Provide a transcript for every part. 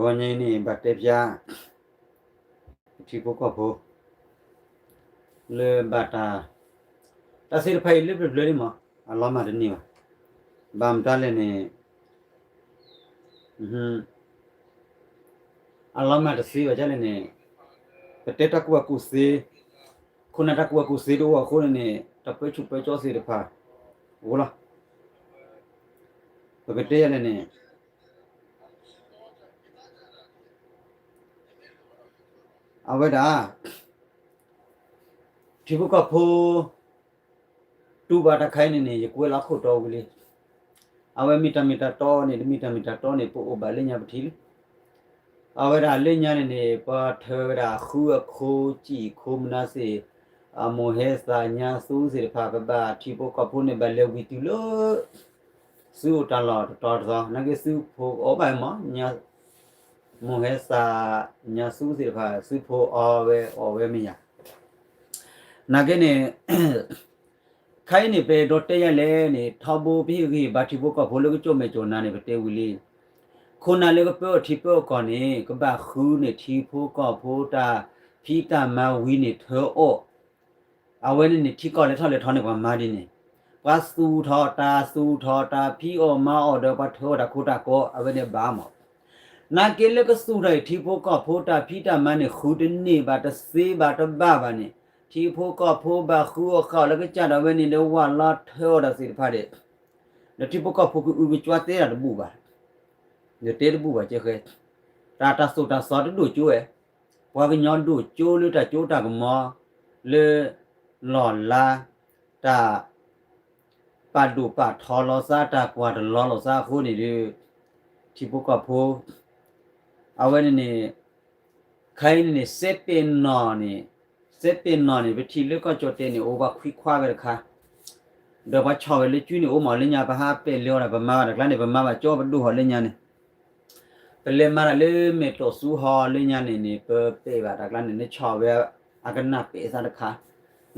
တနံၤအံၤန့ၣ် ဘၣ်တဲဖျါ ပထံဖိကီၢ်ဖိ လၢဘၣ်တၢ် တၢ်သ့ၣ်တဖၣ်အံၤလၢပျၢၤပျၢၤလံမး အလီၤမၢ်တန့ၢ်ဘၣ်. ဘၣ်မတၤလဲၣ်န့ၣ် အလီၤမၢ်တသ့ဘၣ်ဒ်လဲၣ်န့ၣ် ပတဲတၢ်ကူၣ်ဘၣ်ကူၣ်သ့ ခိၣ်နၢ်တၢ်ကူၣ်ဘၣ်ကူၣ်သ့တအိၣ်အဃိန့ၣ်န့ၣ် တၢ်ပၢဆူၣ်ပၢကၠီသ့ၣ်တဖၣ် အိၣ်လီၤ. ပကတဲယၤလဲၣ်န့ၣ် အဝဲဒၣ် ထံဖိကီၢ်ဖိ တူၢ်ဘၣ်တၢ်ခါအံၤန့ၣ်န့ၣ် ယကွဲးလီၤခိၣ်တီဝံၤလံ. အဝဲမ့ၢ်တၢ်မ့ၢ်တၢ်တီန့ၣ် တမ့ၢ်တၢ်မ့ၢ်တၢ်တီန့ၣ် ပအိၣ်ဘၣ်လၢညါပထံၣ်လံ. အဝဲဒၣ်လၢညါန့ၣ်န့ၣ် ပှၤထၢဝဲဒၣ်ဃုအခိ စံၣ်အခိမနၤသ့ၣ် အမိၢ်ဟဲသၣ်ညါသူသ့ၣ်တဖၣ် ပဘၣ်ထံဖိကီၢ်ဖိန့ၣ် ဘၣ်လဲၤဝံၤတုၤလၢ သုအိၣ်တၢ်လီၢ်တတီၤတတီၤ နာ်က့သုဖိအီၣ်ဘၣ်မး မိၢ်ဟဲသၣ်ညါသူသ့ၣ်တဖၣ် သုဖိအီၣ်ဝဲအီၣ်ဝဲမ့ၢ်ယၤ နာ်က့န့ၣ် ခါအံၤန့ၣ် ပအဲၣ်ဒိးတဲယၤလဲၣ်န့ၣ် ထီဘိပဟ့ၣ်ဂံၢ်ဘါထံဖိကီၢ်ဖိလၢကစိာ်မဲာ်စိာ်နါန့ၣ် ပတဲဝံၤလံ. ခိၣ်နၢ်လၢကပၢအီၣ်ထံပၢအီၣ်ကီၢ်န့ၣ် ကဘၣ်ဃုန့ၢ်ထံဖိကီၢ်ဖိတၢ်ဖံးတၢ်မၤဝံၤန့ၣ် ထၢအီၣ် အဝဲန့ၣ်န့ၣ် ထံကီၢ်လဲၤထီၣ်လဲၤထီန့ၣ် ပှၤမၤဒ်န့ၣ် ပှၤသူၣ်ထီၣ်တၢ်သူၣ်ထီၣ်တၢ်ဖံးအီၣ်မၤအီၣ်ဒီး ပှၤထၢအီၣ်တၢ်ခိတၢ်ကီ အဝဲန့ၣ်ဘၣ်မး. နာ်က့လၢကသူၣ်ထီၣ်အံၤ ထံဖိကီၢ်ဖိတၢ်ဖံးတၢ်မၤန့ၣ် ဃုတန့ၢ်ဘၣ်တသ့ဘၣ်တဘၣ်ဘၣ်န့ၣ် ထံဖိကီၢ်ဖိဘၣ်ဃုအီၣ်ဃုအီၣ်လၢကစၢ်ဒၣ်ဝဲန့ၣ် ဒီးဝၢ်လီၤထၢအီၣ်တၢ်သ့ၣ်တဖၣ်ဒီး ဒီးထံဖိကီၢ်ဖိကအုကစွါတဲတၢ်တဘူၣ်ဘၣ်, ဒီးတဲတဘူၣ်ဘၣ်ကဲဃဲ, တၢ်တၢ်သိၣ်တၢ်သီတဒိၣ်ကၠိဝဲ, ပှၤကညီဒိၣ်ကၠိလၢတၢ်ကၠိတၢ်ကမီၤ လၢ လီၢ်လါ တၢ် ပာ်ဒိၣ်ပာ်ထီလီၤသး တၢ်ကွၢ်တလီၤလိာ်သးအဃိန့ၣ်ဒီး ထံဖိကီၢ်ဖိ အဝဲန့ၣ်န့ၣ် ခဲအံၤန့ၣ်န့ၣ် စဲးပဲာ်နီၣ်န့ၣ် စဲးပဲာ်နီၣ်န့ၣ် ပထံၣ်လၢကီၢ်ကၠီၣ်တဲာ်န့ၣ် အိၣ်ပှၤခွံခွါဝဲတခါ, ဒီးပှၤဆီၣ်ဝဲလၢကုန့ၣ်အိၣ်မးလၢညါ ပဟးပဲာ်လၢအီၤဒီး ပမၤဘၣ်တၢ်ကျါန့ၣ် ပမၤဘၣ်ကၠီပဒိၣ်ဟီၣ်လၢညါန့ၣ် ပလဲၤမၤတၢ်လၢမဲာ်တီၢ်သူဟီၣ်လၢညါန့ၣ်န့ၣ် ပပဲာ်ဘၣ်တၢ်ကျါန့ၣ် လၢဆီၣ်ဝဲအကနၣ်ပဲာ်သးတခါ,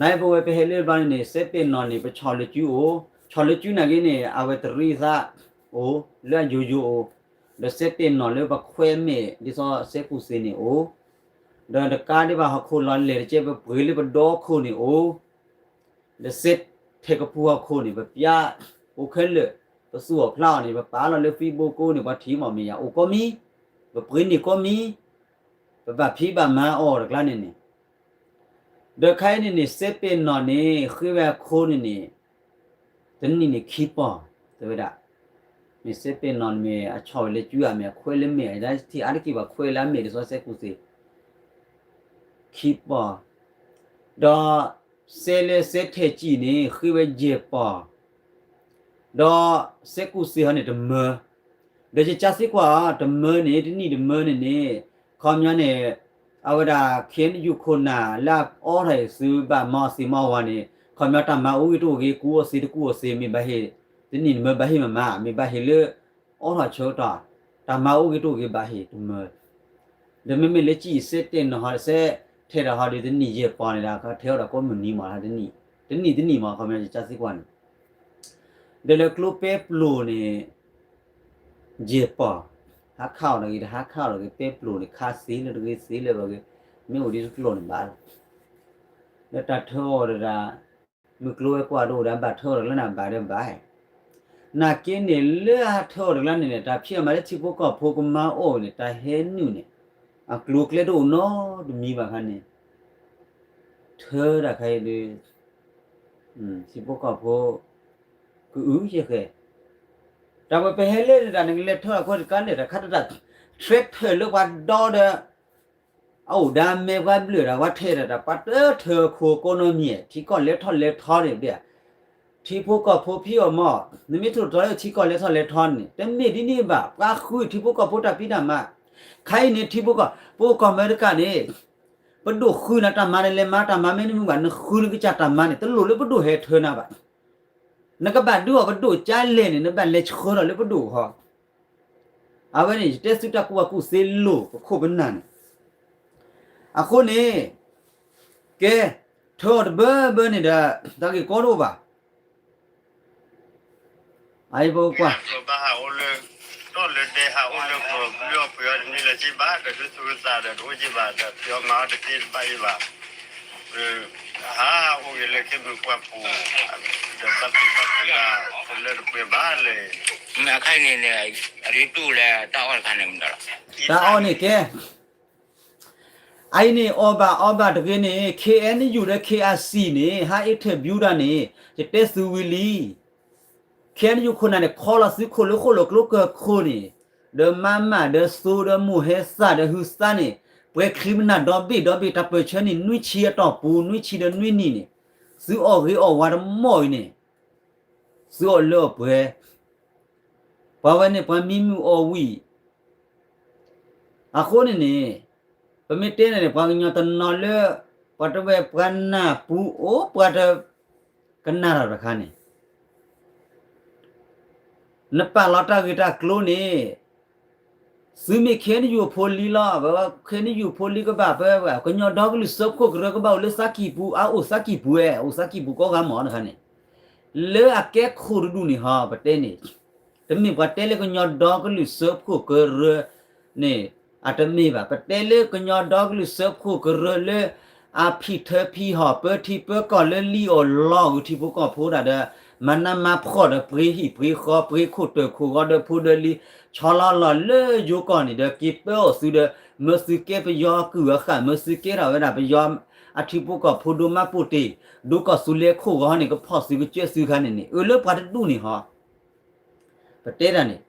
နပဝဲပဟဲလၢဘျီန့ၣ်န့ၣ် စဲးပဲာ်နီၣ်န့ၣ် ပဆီၣ်လၢကုအိၣ်, ဆီၣ်လၢကုနာ်က့န့ၣ် အဝဲတရံးသးအိၣ် လၢအယိယိအိၣ်, ဒီးစဲးပဲာ်နီၣ်လၢပခွဲးမဲာ် ဒ်သိးစဲးကူၣ်သ့န့ၣ်အိၣ်, ဒီးတကးဒံးဘၣ်ဟီၣ်ခိၣ်လီၤလဲၢ်တကဲ ပပှ့ၤလၢပဒီခိၣ်န့ၣ်အိၣ် ဒီးစဲးထဲးကပူၤဟီၣ်ခိၣ်န့ၣ် ပပျၢ်အိၣ်ခဲလၢာ်, ပသူၣ်အီၣ်ဖျးအီၣ်န့ၣ် ပပာ်လီၤလၢ Facebook ကိးန့ၣ် ပှၤထံၣ်မးမ့ၢ်ယၤ အိၣ်ကိးမံၤ, ပပှ့ၤန့ၢ်ကိးမံၤ, ပဘၣ်ဖံးဘၣ်မၤအီၣ်တကျါန့ၣ်န့ၣ်, ဒီးခဲအံၤန့ၣ်န့ၣ် စဲးပဲာ်နီၣ်န့ၣ် ဃ့ဝဲအခိန့ၣ်န့ၣ် တနံၣ်န့ၣ်ခံပီၢ်, တဲဝဲဒၣ်, မ့ၢ်စဲးပဲာ်နီၣ်န့ၣ်မ့ၢ်အဆီၣ်ဝဲလၢကုဧါ မ့ၢ်အခွဲးလၢမဲာ်ဧါ ထံၣ်အါတက့ၢ်ဘၣ်ခွဲးလၢအမဲာ်ဒ်သိးစဲးကူၣ်သ့ ခံပီၢ်, ဒီးစဲးလၢစဲးထဲးစံၣ်န့ၣ် ဃ့ဝဲယဲၢ်ပီၢ်, ဒီးစဲးကူၣ်သ့ဟီန့ၣ်တမၢ, ဒီးယကၢစ့ကွၢ်အီၤ တမၢန့ၣ် တနံၣ်တမၢန့ၣ်န့ၣ် ခီပညီန့ၣ် အဝဲဒၣ် ခ့ၣ်အဲၣ်ယူၣ် ခိၣ်နၢ်လၢအအိးထီၣ်အံၤ သုဘၣ်မၤအီၣ်သ့မၤအီၣ်ဝဲန့ၣ် ခီပညီတၢ်မၤအိၣ်ဂ့ၤတအိၣ်ဂ့ၤ ကူအီၣ်သ့တကူအီၣ်သ့ မ့ၢ်ဘၣ်ဟ့ၣ် တနံၣ်တမၢဘၣ်ဟ့ၣ်မးမး မ့ၢ်ဘၣ်ဟ့ၣ်လၢ အိးထီၣ်ဆၢကတီၢ် တၢ်မၤအိၣ်ဂ့ၤတအိၣ်ဂ့ၤဘၣ်ဟ့ၣ်တမၢ, ဒီးမ့မ့ၢ်လၢကံၣ်စဲးတဲာ်နီၣ်ဟီ စဲးထဲးထီၣ်ဟီဒီး တနံၣ်ယဲၢ်ပီၢ်န့ၣ်ဒီး ထဲးထီၣ်ဒီးကိးမုၢ်နံၤမး တနံၣ်တနံၣ်မး ခီပညီယကၢစ့ကွၢ်န့ၣ် ဒီးလၢကျိပဲပျိၢ်န့ၣ် ယဲၢ်ပီၢ်, ဟးခးအီၣ်တဂ့ၤ တဟးခးအီၣ်တဂ့ၤ ပဲပျိၢ်န့ၣ် ခးသ့လၢတဂ့ၤသ့လၢဘၣ်ဂ့ၤ, မ့ၢ်အိၣ်ဒ်တကျိာ်န့ၣ်ဘၣ်လီၤ, လၢတၢ်ထၢအီၣ်တဒၣ် မုၢ်ကျိဝဲကွၢ်တအိၣ်ဒီး ဘၣ်ထၢအီၣ်တကျါန့ၣ် ဘၣ်ဒီးဘၣ်, နာ်က့န့ၣ် လၢအဟးထၢအီၣ်တကျါန့ၣ်န့ၣ် တၢ်ဖံးအီၣ်မၤလၢထံဖိကီၢ်ဖိကမၤအီၣ်န့ၣ် တၢ်ဟဲနုာ်န့ၣ် အကျိၤအကျဲတအိၣ်နီတမံၤဘၣ်ခါန့ၣ် ထၢတၢ်ခါအံၤဒီး ထံဖိကီၢ်ဖိ ကအုယဲၢ်ဃဲ, တၢ်ဝဲပဟဲလၢတၢ်နကလဲၤထၢအခိတကါလဲၣ် တၢ်ခါတတၢ် tractor လၢပှၤဒီဒီး အအိၣ်ဒၣ်မဲာ်ပှၤဘျၢၣ်တၢ် ပှၤထဲးတၢ် တၢ်ပှၤတထၢခိၣ်ကိးနီမံၤ ထံကီၢ်လဲၤထီၣ်လဲၤထီန့ၣ် ထံဖိကီၢ်ဖိဖံးအီၣ်မး နမ့ၢ်ထိၣ်ထီၣ်လၢထံကီၢ်လဲၤထီၣ်လဲၤထီန့ၣ် တမ့ၢ်ဒ်န့ၣ်ဘၣ် ပှၤဃုထံဖိကီၢ်ဖိတၢ်ဖံးတၢ်မၤ, ခါအံၤန့ၣ် ထံဖိကီၢ်ဖိကီၢ်အမဲရကၤန့ၣ် ပဒိၣ်ဃုနၤတၢ်မၤန့ၣ် လဲၤမၤတၢ်မၤမ့ၢ်နမုာ်ဘၣ် နဃုနကစၢ်တၢ်မၤန့ၣ် တလိၣ်လၢပဒိၣ်ဟဲထၢနၤဘၣ်. နကဘၣ်ဒုးအီၣ်ပဒိၣ်ကါလဲၣ်န့ၣ် နဘၣ်လဲၤဆှၢထီၣ်လၢပဒိၣ်ဟီ. အဝဲန့ၣ် ယတဲသုတၢ်ကူၣ်ဘၣ်ကူၣ်သ့လိၤပခိၣ်ပနၢ်န့ၣ်, အဃိန့ၣ် ကဲ ထၢအီၣ်တဘၢဘၢန့ၣ်ဒီး တၢ်ဂ့ၢ်ကီတအိၣ်ဘၣ်. အအံၤပကကွၢ် ဘၣ်ဟးအိၣ်လၢ ဒီ လၢဒဲဟးအိၣ်လၢပှၤဘျုးအီၣ်ပှ့ၤအီၤတန့ၢ်လၢၤဘၣ်, ဒီးဒုးသူၣ်ဒုးသးဒီးတအိၣ်က့ၤဘၣ်, ဒီးပယီၤမၤအီၤတသ့တဘၣ်အံၤဘၣ်, ဟးအိၣ်က့ၤလၢခ့မုၢ်ပှၢ်ပူၤ, ဒီးပၢ်ပၢ်ပၢ်ပၢ်တလၢတပှဲၤဘၣ်လၢ မ့ၢ်အခါအံၤန့ၣ်န့ၣ် အရ့တူၢ်လၢတၢ်အီၣ်တခါန့ၣ်မတၤလီၤ. တၢ်အီၣ်န့ၣ်ကဲ အအံၤန့ၣ် အီၣ်ဘၣ်အီဘၣ်တဂ့ၤန့ၣ် ခ့ၣ်အဲၣ်ယူၣ်ဒီး ခ့ၣ်အါစံၣ်န့ၣ် ဟးအ့ၣ်ထၢၣ်ဘျူးတၢ်န့ၣ် ယတဲသုဝံၤလံ. ခ့ၣ်အဲၣ်ယူၣ်ခိၣ်နၢ်န့ၣ် ခီလီၤသုခိၣ်လၢခိၣ်လိၤကျိကၢၢ်ခိၣ်န့ၣ်, ဒီးမါမၢ်ဒီးသိဒီးမိၢ်ဟဲသၣ်ဒီးဟုသၣ်န့ၣ်, ပှဲၤချံမနၢ်ဒီဘ့ၣ်ဒီဘ့ၣ် တၢ်ပၢၢ်ဆၢန့ၣ် နွံဆံအတီၢ်ပူၤ နွံဆံဒီးနွံနံၣ်န့ၣ်, သုအီၣ်ဂ့ၤအီၣ်ဝါတမီၢ်အံၤန့ၣ်, သုအီၣ်လၢအပှဲၤ, ပှၤဝဲန့ၣ်ပှၤမံမုၢ်အီၣ်ဝံၣ် အဃိန့ၣ်န့ၣ်, ပမ့ၢ်တဲန့ၣ်န့ၣ် ပှၤကညီတနီၤလၢ ပှၤတဝဲပှၤနၢ်ပူၤအိၣ်ပှၤတကနၣ်တၢ်တခါန့ၣ်, နပာ်လီၤတၢ်ဂ့ၢ်တၢ်ကျိၤန့ၣ်, သုမ့ၢ်ခ့ၣ်အဲၣ်ယူၣ်ဖိလံလီၤ, ခ့ၣ်အဲၣ်ယူၣ်ဖိလံကဘၣ်ပှၤ ကညီဒီကလုာ်စၢဖှိၣ်ကရၢကဘၣ်အိၣ်လၢသးကံၢ်ပူၤ အအိၣ်သးကံၢ်ပူၤဝဲ အိၣ်သးကံၢ်ပူၤကိးဂၤမ့ၢ်တခါန့ၣ်, လၢအကဲခိၣ်တဒူၣ်န့ၣ်ဟီ ပတဲန့ၣ်, တမ့ၢ်ပှၤတဲလၢကညီဒီကလုာ်စၢဖှိၣ်ကရၢန့ၣ်, အတမ့ၢ်ဘၣ် ပတဲလၢကညီဒီကလုာ်စၢဖှိၣ်ကရၢလၢ အဖံးထၢဖံးဟီၣ် ပၢထံပၢကီၢ်လၢလံၣ်အီၣ်လီအီၣ်ထံဖိကီၢ်ဖိဒၣ်ဒီး မၤနးမၤဖှီၣ်ဒီးပှ့ၤဟံၣ်ပှ့ၤဃီ ပှ့ၤခိၣ်တၢၢ်ခိၣ်ဂီၤဒီးဖိဒီးလံၤ ဆီလီၤလီၢ်လၢယိၤကီၢ်န့ၣ်ဒီး က့ၤပၢအီၣ်သုဒီး မၢသုကဲပယီၤကုၢ်အဃၣ် မၢသုကဲထီၣ်ဝဲဒၣ်ပယီၤ အထံဖိကီၢ်ဖိဒိၣ်မးပိၢ်တ့ၢ် ဒိၣ်ကီၢ်သူလ့ၤအခိၣ်ဂီၤန့ၣ် ကဖီၣ်သုကစၢၢ်သုခါန့ၣ်န့ၣ် အၢလၢပှၤတဒူၣ်န့ၣ်ဟီ ပတဲတၢ်န့ၣ်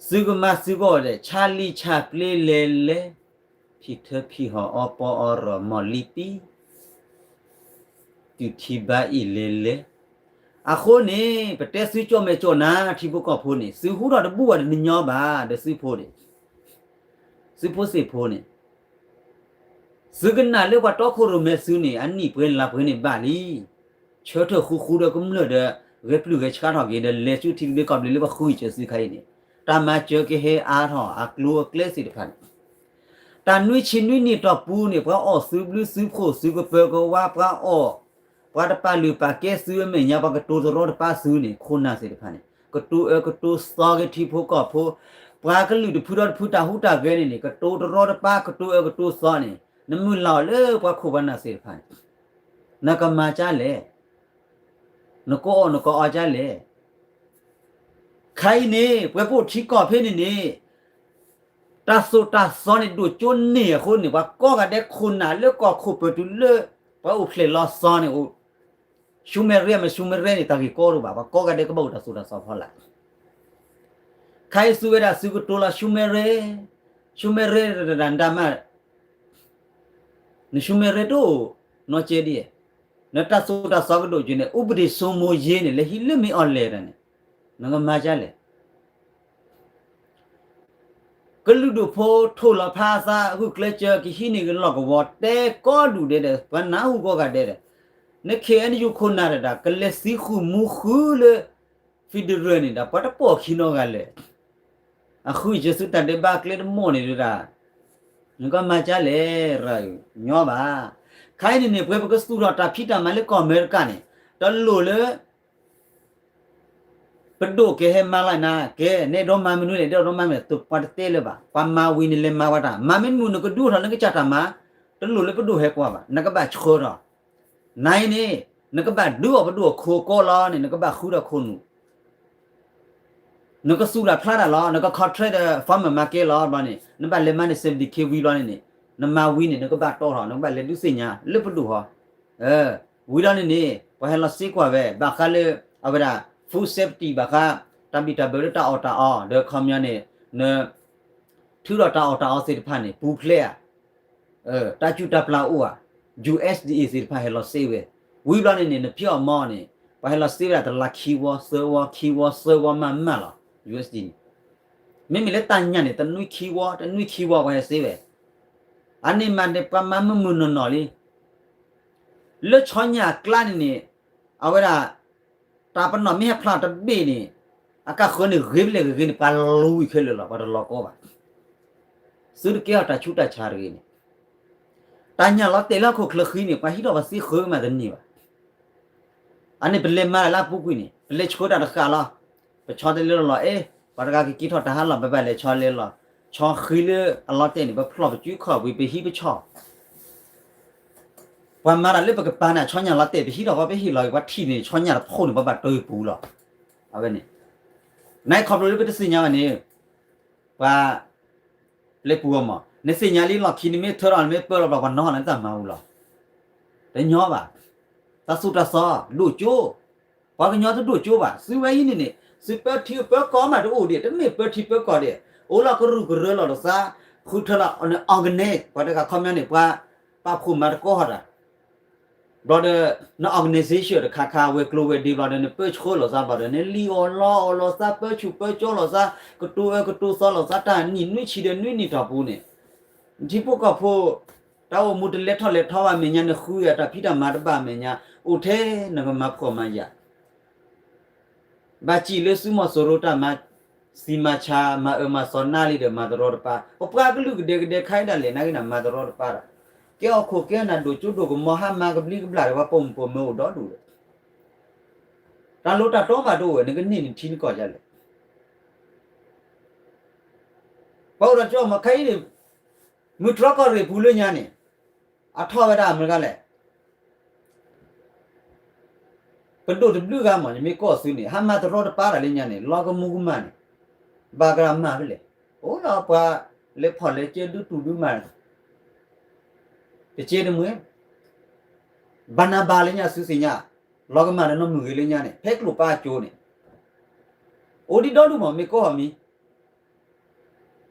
သုကမၤသုကအိၣ်ဒီး ဆါလံဆါပျ့လဲၤလဲၤ, ဖံးထၢဖံးဟီၣ်အီပီအီရီၢ်မီၢ်လံပံ, တုၤထံဘါအံၣ်လဲၤလဲၤ, အဃိန့ၣ် ပတဲသုကၠီၣ်မဲာ်ကၠီၣ်နါ ထံဖိကီၢ်ဖိန့ၣ် သုဟူထီၣ်တဘူၣ်ဘၣ်တနံၤညီဘၣ်ဒီးသုဖိန့ၣ်, သုဖိသ့ၣ်ဖိန့ၣ် သုကနၣ်လၢပှၤတီခိၣ်ရိၣ်မဲသုန့ၣ် အနံၣ်ပှဲၤလါပှဲၤန့ၣ်ဘၣ်လံ. ဆၢထၢၣ်ဃူဃူဒီးကမျၢၢ်ဒီး ဂဲၤပျုၢ်ဂဲၤဆှးထီၣ်က့ၤဒီး လဲၤဆူထံသဘျ့ကီၢ်သဘျ့လၢပဃုကစၢၢ်သုခါအံၤန့ၣ် တၢ်မၤစၢၤကဟဲအါထီၣ်အကျိၤအကျဲသ့ၣ်တဖၣ်န့ၣ် တၢ်နွံဆံနွံနံၣ်တီၢ်ပူၤန့ၣ် ပှၤအီၣ်သုဘျုးသုဖှိၣ်သုကပၢၤကဝါ ပှၤအီၣ် ပှၤတပာ်လုၢ်ပာ်ကဲသုအမဲာ်ညါ ပှၤကတိၤတရီတပါသုန့ၣ် ခိၣ်နၢ်သ့ၣ်တဖၣ်န့ၣ် ကတိၤအၢကတိၤသီက့ၤထံဖိကီၢ်ဖိ ပှၤကလုာ်တဖုဒီးတဖုတၢ်ဟူးတၢ်ဂဲၤန့ၣ်န့ၣ် ကတိၤတရီတပါ ကတိၤအၢကတိၤသီန့ၣ် နမုၢ်လၢ်အီၤလၢပှၤခိၣ်ပှၤနၢ်သ့ၣ်တဖၣ်န့ၣ် နကမၤကၢ်လဲၣ်, နကအီၣ်နကအီကၢ်လဲၣ်. ခါအံၤန့ၣ် ပှၤပိာ်ထံကီၢ်ဖဲန့ၣ်န့ၣ် တၢ်သိၣ်တၢ်သီန့ၣ် ဒိၣ်ကၠိန့ၢ်အဃိန့ၣ် ပှၤကိးဂၤဒဲးခိၣ်နၢ်လၢကီၢ်ခိၣ်ပၢၢ်တုၤလၢ ပှၤအိၣ်ဖျဲၣ်လီၤသီန့ၣ် အိၣ် ဆူမဲရ့မ့ၢ်ဆူမဲရ့န့ၣ် တၢ်ဂ့ၢ်ကီဒိၣ်ဘၣ် ပှၤကိးဂၤဒဲးကဘၣ်အိၣ်တၢ်သိၣ်တၢ်သီဖီလာ်. ခါအံၤသုဝဲဒၣ်သုကတိၤလီၤဆူမဲရ့, ဆူမဲရ့တဒၣ်ဒၣ်မး နဆူမဲရ့တအိၣ်နီၢ်ကဲဒ်, နတၢ်သိၣ်တၢ်သီကဒိၣ်ကၠိန့ၣ် ဥပဒေစိုးမိုးရေးန့ၣ် လၢဟံးလၢမ့ၢ်အီၤလဲၣ်တၢ်န့ၣ် နကမၤကၢ်လဲၣ်. ကလုာ်ဒူၣ်ဖိထိၣ်လီၤဖးအသး ဂုာ်ကျဲးစၢးကဟံးန့ၢ်က့ၤလီၢ်ကဝီၤ တဲကိးဒူၣ်ဒဲးဒီး ပှၤနၢ်ဟူကိးဂၤဒဲးဒီး နခ့ၣ်အဲၣ်ယူၣ်ခိၣ်နၢ်တဒၣ် ကလဲၤသံဃုာ်မူဃုာ်လၢ federal န့ၣ်ဒီး ပှၤတပိာ်ခံနီတဂၤလဲၣ်. အဃုယ့ၣ်ၡူးတၢ်ဒဲးဘးကျဲတမိၢ်န့ၣ်ဒၣ် နကမၤကၢ်လဲၣ် ရၢ်အုၣ်ညီဘၣ်. ခါအံၤန့ၣ်န့ၣ် ပှၤပကသူၣ်ထီၣ်တၢ်ဖံးတၢ်မၤလၢကီၢ်အမဲရကၤန့ၣ် တလိၣ်လၢ ပဒိၣ်ကဟဲမၤလၢနၤ ကဲ နဲဒီမၤမနုၤလဲၣ် ဒီဒီမၤမနုၤလဲၣ် ပှၤတတဲလၢၤဘၣ်. ပှၤမၤဝံၤန့ၣ် လဲၤမၤဝဲတၢ် မၤမ့ၢ်မုာ် နကဒုးအိၣ်ထီၣ်လၢနကစၢ်တၢ်မၤ တလိၣ်လၢပဒိၣ်ဟဲကွၢ်ဘၣ် နကဘၣ်ဆှၢထီၣ်. နၤအံၤန့ၣ် နကဘၣ်ဒုးအီၣ်ပဒိၣ်အခိၣ်ကိးလီၤန့ၣ် နကဘၣ်ဃုထီၣ်ခိၣ်နူာ် နကသူၣ်တၢ်ဖျါတၢ်လီၤ နက contract ဒီး farmer market လီၤဘျီန့ၣ် နဘၣ်လဲၤမၤန့ၢ် seventy K ဝံၤဘျီန့ၣ်န့ၣ် နမၤဝံၤန့ၣ် နကဘၣ်တီထီၣ် နကဘၣ်လဲၤဒုးသ့ၣ်ညါလၢပဒိၣ်ဟီ ဝံၤလီၤန့ၣ်န့ၣ် ပှၤဟဲလီၤစ့ကွၢ်ဝဲ ဘၣ်ဃးလၢ အဝဲဒၣ် food safety ဘၣ်ဃး တၢ်ဘံၣ်တၢ်ဘၢလၢတၢ်အီၣ်တၢ်အီ ဒီးခီပညီန့ၣ် န ထုးထီၣ်တၢ်အီၣ်တၢ်အီသ့ၣ်တဖၣ်န့ၣ် ပူၤဖျဲးဧါ တၢ်စူၢ်တၢ်ပျၢ်အိၣ်ဧါ USDA သ့ၣ်တဖၣ်ဟဲလီၤစ့ဝဲ ဝံၤဘျီန့ၣ်န့ၣ် နဖံးအီၣ်မီန့ၣ် ပှၤဟဲလီၤစ့ဝဲဒၣ်တလါခံဝီ သၢဝီ ခံဝီ သၢဝီမးမးလီၤ USDA န့ၣ် မ့မ့ၢ်လၢတၢ်ညၣ်န့ၣ် တနွံခံဝီ တနွံခံဝီပှၤဟဲစ့ဝဲ အန့ၣ်မးန့ၣ် ပှၤမၤမုာ်မုာ်နီၢ်နီၢ်လံ လၢဆီညၣ်အကျါန့ၣ်န့ၣ် အဝဲဒၣ် တၢ်ပနီၣ်မ့ၢ်ဟဲဖျါတဘ့ၣ်န့ၣ် အကဃၢၤန့ၣ်ဂ့ၤဖဲလဲၣ်ဂ့ၤဂ့ၤန့ၣ် ပှၤလူၤဝံၤခဲလၢာ်လီၤ ပှၤတလီၤကီဘၣ် သုတကဲထီၣ်တၢ်ဆူးတၢ်ဆါတဂ့ၤန့ၣ် တၢ်ညၣ်လီၤတဲာ်လၢဟီၣ်ခိၣ်ချၢဃံန့ၣ် ပှၤဟံးထီၣ်ပှၤသ့ဃၢၤမးတန့ၢ်ဘၣ် အန့ၣ်ပလဲၤမၤတၢ်လၢအပူၤကွံာ်န့ၣ် ပလဲၤဆှၢတၢ်တဃာ်လီၤ ပဆီတလဲလီၤလီၤ အဲ ပှၤတဂၤကက့ၤထီၣ်တၢ်ဟးလီၤ ပဘၣ်လဲၤဆီလဲလီၤ. ဆီဃံလၢအလီၤတဲာ်န့ၣ် ပဖျီၣ်ပစုခီၣ်ဝံၤ ပဟံးပဆီ ပှၤမၤတၢ်လၢပကပၤန့ၣ် ဆီညၣ်လီၤတဲာ် ပဟံးထီၣ်ဃီ ပဟ့ၣ်လီၤက့ၤ ပှၤထံၣ်န့ၣ် ဆီညၣ်တဖိန့ၣ် ပှၤဘၣ်တၢၢ်ပူၤလီၤ. အဝဲန့ၣ် နခီဖျိလၢပတသ့ၣ်ညါဘၣ်န့ၣ် ပှၤ ပျဲပူၤအီၤမး နသ့ၣ်ညါလံလီၢ်ခံ နမ့ၢ်ထၢထီၣ် နမ့ၢ်ပၢလီၤဘျီ ပှၤနီၤလၢနတၢ်မၤပူၤလီၤ. တညီဘၣ်. တၢ်သိၣ်တၢ်သီ ဒိၣ်ကၠိ, ပှၤကညီတဒိၣ်ကၠိဘၣ်. သုဝဲအံၤန့ၣ်န့ၣ် သုပၢထံပၢကီၢ်မးတအိၣ်ဒံး, တမ့ၢ်ပၢထံပၢကီၢ်ဒံး, အိၣ်လီၤကရူၢ်ကရၢလီၤတသး, ဃုထၢလီၤ organize ပှၤတဂၤခီပညီန့ၣ် ပှၤပာ်ဖှိၣ်မၤသကိးဟီၣ်တၢ် ဘျီဒီး န organization တခါခါ ဝဲၤကျိၤဝဲၤဒ့ဘျီဒီး နပၢဆှၢလိာ်သးဘျီဒီး နလံၣ်အီၣ်လီအီၣ်လိာ်သး ပၢဆူၣ်ပၢကၠီလိာ်သး ကတိၤအၢကတိၤသီလိာ်သး တၢ်နံၣ်နွံဆံဒီးနွံနံၣ်တီၢ်ပူၤန့ၣ် နထံဖိကီၢ်ဖိ တၢ်အိၣ်မူတလဲၤထီၣ်လဲၤထီဘၣ်အမဲာ်ညါ နဃုယၤတၢ်ဖံးတၢ်မၤတဘၣ်အမဲာ်ညါ အိၣ်ထဲနကမၤဖှီၣ်မၤယာ် ဘၣ်စံးလၢသုးမီၤစိရိၤတၢ်မၤသံမၤဆါ မၤအၢမၤသီနၢ်လံဒီး မၤတရီတပါ, ပပှၤကလုာ်ကဒဲကဒဲခါအံၤဒၣ်လဲာ် နာ်က့နၤမၤတရီတပါဒီး ကဲအီၣ်ခိၣ်ကဲနၤဒိၣ်ကၠိဒိၣ်ကမီၤ ဟးမၤကဘျံးကဘျၣ်ဒီး ပှၤပိာ်မုၣ်ပိာ်မၢၤအိၣ်ဒီဒူၣ်ဒီး တၢ်လိၣ်တၢ်တီမးတအိၣ်ဝဲ နကန့ၢ်နထံနကီၢ်ဒ်လဲၣ် ပှၤအိၣ်ဒီးကၠီမးခါအံၤန့ၣ် မုၢ်တြီၢ်ကီၢ်ရ့ၣ်ပူၤလၢညါန့ၣ် အထီၣ်ဝဲဒၣ်မတၤတဂၤလဲၣ် ပဒိၣ်တဘျုးဂၤမး ယမ့ၢ်ကိးအီၤသုန့ၣ် ဟးမၤတရီတပါတၢ်လၢညါန့ၣ် လီၤကမူၤကမၣ်န့ၣ် ဘၣ်ကရၢမၤဖဲလဲၣ် အိၣ်လီၤပှၤလဲၤဖီၣ်လဲၤကဲဒုးတူၢ်ဒုးမၤ တက့တမှဲ ဘၣ်နၤဘၣ်လၢညါသုသ့ၣ်ညါ လီၤကမၣ်ဒီးနီၢ်မုၢ်ဂ့ၤလၢညါန့ၣ် ဖဲကျိၣ်ပၢ်အကၠိန့ၣ် အိၣ်ဒံးဒီဒူၣ်မး မ့ၢ်ကိးအီၤမံၤ ကီၢ်ရ့ၣ်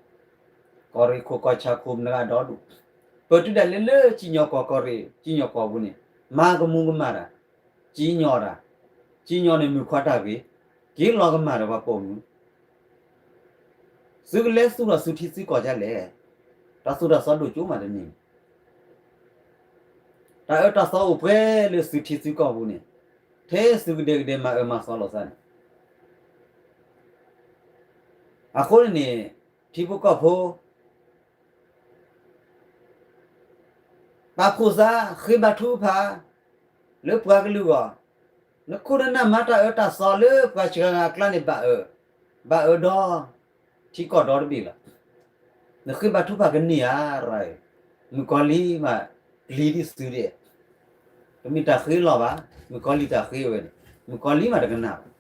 ခိၣ်ကီၢ်ဆၣ်ခိၣ်မတၤတဂၤဒီဒူၣ် ပတုၤဒၣ်လဲာ်လၢစံၣ်ညီၣ်ကွီၢ်ကီၢ်ရ့ၣ် စံၣ်ညီၣ်ကွီၢ်ပူၤန့ၣ် မၤကမူၤကမၣ်တၢ် စံၣ်ညီၣ်တၢ် စံၣ်ညီၣ်န့ၣ်မုၣ်ခွါတၢ်ဂ့ၤ က့ၤလီၤကမၣ်ဒီးပှၤပိာ်မုၣ် သုကလဲၤသူၣ်ထီၣ်သုထံသုကီၢ်ဒ်လဲၣ် တၢ်သိၣ်တၢ်သီဒိၣ်ကၠိမးတန့ၢ် တၢ်အၢတၢ်သီအိၣ်ပှဲၤလၢသုထံသုကီၢ်ပူၤန့ၣ် ထဲသုကဒဲကဒဲမၤအၢမၤသီလိာ်သးန့ၣ် အဃိန့ၣ်န့ၣ် ထံဖိကီၢ်ဖိ ပာ်ဖှိၣ်သး ဃ့ဘါထုကဖၣ် လၢပှၤကလုာ်အဂီၢ်, နခိၣ်နနၢ်မၤတၢ်အၢတၢ်သီလၢပှၤစှၤဂၤအကျါန့ၣ် ဘၣ်အၢ, ဘၣ်အၢဒီး ထံကီၢ်ဒီတဘ့ၣ်လီၤ. နဃ့ဘါထုကဖၣ်ကန့ၢ်ဧါ, မုၣ်ကီၤလံၢ်မး ပျံၤဒ်သုဒဲး, တမ့ၢ်တၢ်ဃ့လီၤဘၣ်, မုၣ်ကီၤလံၢ်တၢ်ဃ့ဝဲန့ၣ် မုၣ်ကီၤလံၢ်မးတကနၣ်ဘၣ်.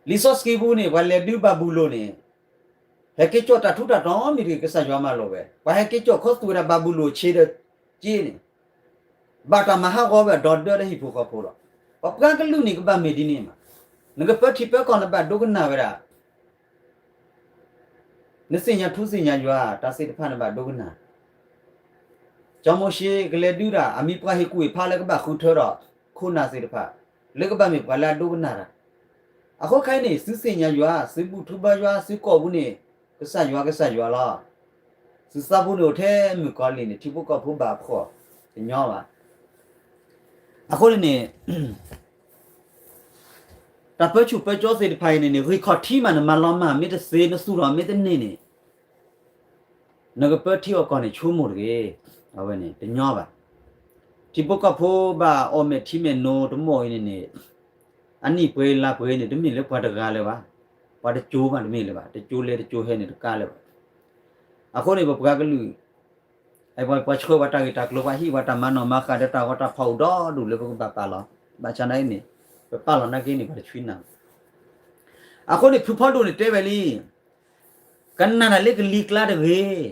လံာ်စီဆှံပူၤန့ၣ် ပှၤလဲၤဒုးဘၤဘူလိၣ်န့ၣ် ဟဲက့ၤစိာ်တၢ်ထူးတၢ်တီၤမ့ၢ်တဂ့ၤ ကစၢ်ယွၤမၤလိာ်ဝဲ, ပှၤဟဲက့ၤစိာ်ခီသူၣ်ဝဲဒၣ်ဘၤဘူလိၣ်ဆ့ဒီးက့န့ၣ်, ဘၣ်တၢ်မၤဟးဂီၤဝဲအဒီဒၢလၢဟံၣ်ဖိဃီဖိလီၤ. ပပှၤကလုာ်န့ၣ်ကဘၣ်မ့ၢ်ဒ်န့ၣ်မး, နကပၢထံပၢကီၢ်နဘၣ်ဒိကနၣ်ဝဲဒၣ် နသ့ၣ်ညါထူသ့ၣ်ညါယွၤ တၢ်သ့ၣ်တဖၣ်န့ၣ်ဘၣ်ဒိကနၣ်, စီၤမိၤၡ့ကလဲၤဒုးတၢ် အမံၤပှၤဟ့ၣ်ကူၣ်ဟ့ၣ်ဖးလၢကဘၣ်ဃုထၢဒီး ခိၣ်နၢ်သ့ၣ်တဖၣ် လၢကဘၣ်မ့ၢ်ပှၤလၢအဒိကနၣ်တၢ်, အဃိခဲအံၤန့ၣ် သုသ့ၣ်ညါယွၤ သုဘူၣ်ထူဘါယွၤ သုကိာ်ပူၤန့ၣ် ကစၢ်ယွၤ ကစၢ်ယွၤလီၤ. သုသးပူၤန့ၣ်အိၣ်ထဲမုၣ်ကီၤလံၢ်န့ၣ် ထံဖိကီၢ်ဖိဘၣ်အဖှီၣ် တညီဘၣ်. အဃိန့ၣ်န့ၣ် တၢ်ပၢဆူၣ်ပၢကၠိသ့ၣ်တဖၣ်အံၤန့ၣ်န့ၣ် ဂံၢ်ခီၣ်ထံးမး နမၤလီၤမၢ် မ့ၢ်တသ့ နသူၣ်ထီၣ်မ့ၢ်တန့ၢ်န့ၣ် နကပၢထံအီၣ်ကီၢ်န့ၣ် ဆိကမိၣ်တဂ့ၤ, အဝဲန့ၣ် တညီဘၣ်. ထံဖိကီၢ်ဖိဘၣ်အီၣ်မဲာ်ထံမဲာ်နိတမီၢ်အံၤန့ၣ်န့ၣ် အနံၣ်ပှဲၤလါပှဲၤန့ၣ် တမ့ၢ်လၢပှၤတဂၤလၢၤဘၣ်, ပှၤတကၠိမးတမ့ၢ်လၢၤဘၣ်, တကၠိလဲတကၠိဟဲန့ၣ်တကးလၢၤဘၣ်. အဃိန့ၣ် ပပှၤကလုာ် ပှၤဆှၢပှၤတၢ်ဂ့ၢ်တၢ်ကျိၤ ပှၤဟံၣ်ပှၤတၢ်မၤနီၣ်မၤဃၣ်ဒီးတၢ်ဂီၤတၢ်ဖီၣ်အိၣ်ဒီဒူၣ်လၢပကဘၣ်ပာ်လီၤ, ဘၣ်ဆၣ်နာ်အံၤန့ၣ် ပပာ်လီၤနာ်က့န့ၣ် ပှၤတဆှံနၤ. အဃိန့ၣ် ဖုဖီဒိၣ်န့ၣ်တဲဝဲလံ, ကနၣ်တၢ်လၢကလံၤကျါတဂ့ၤ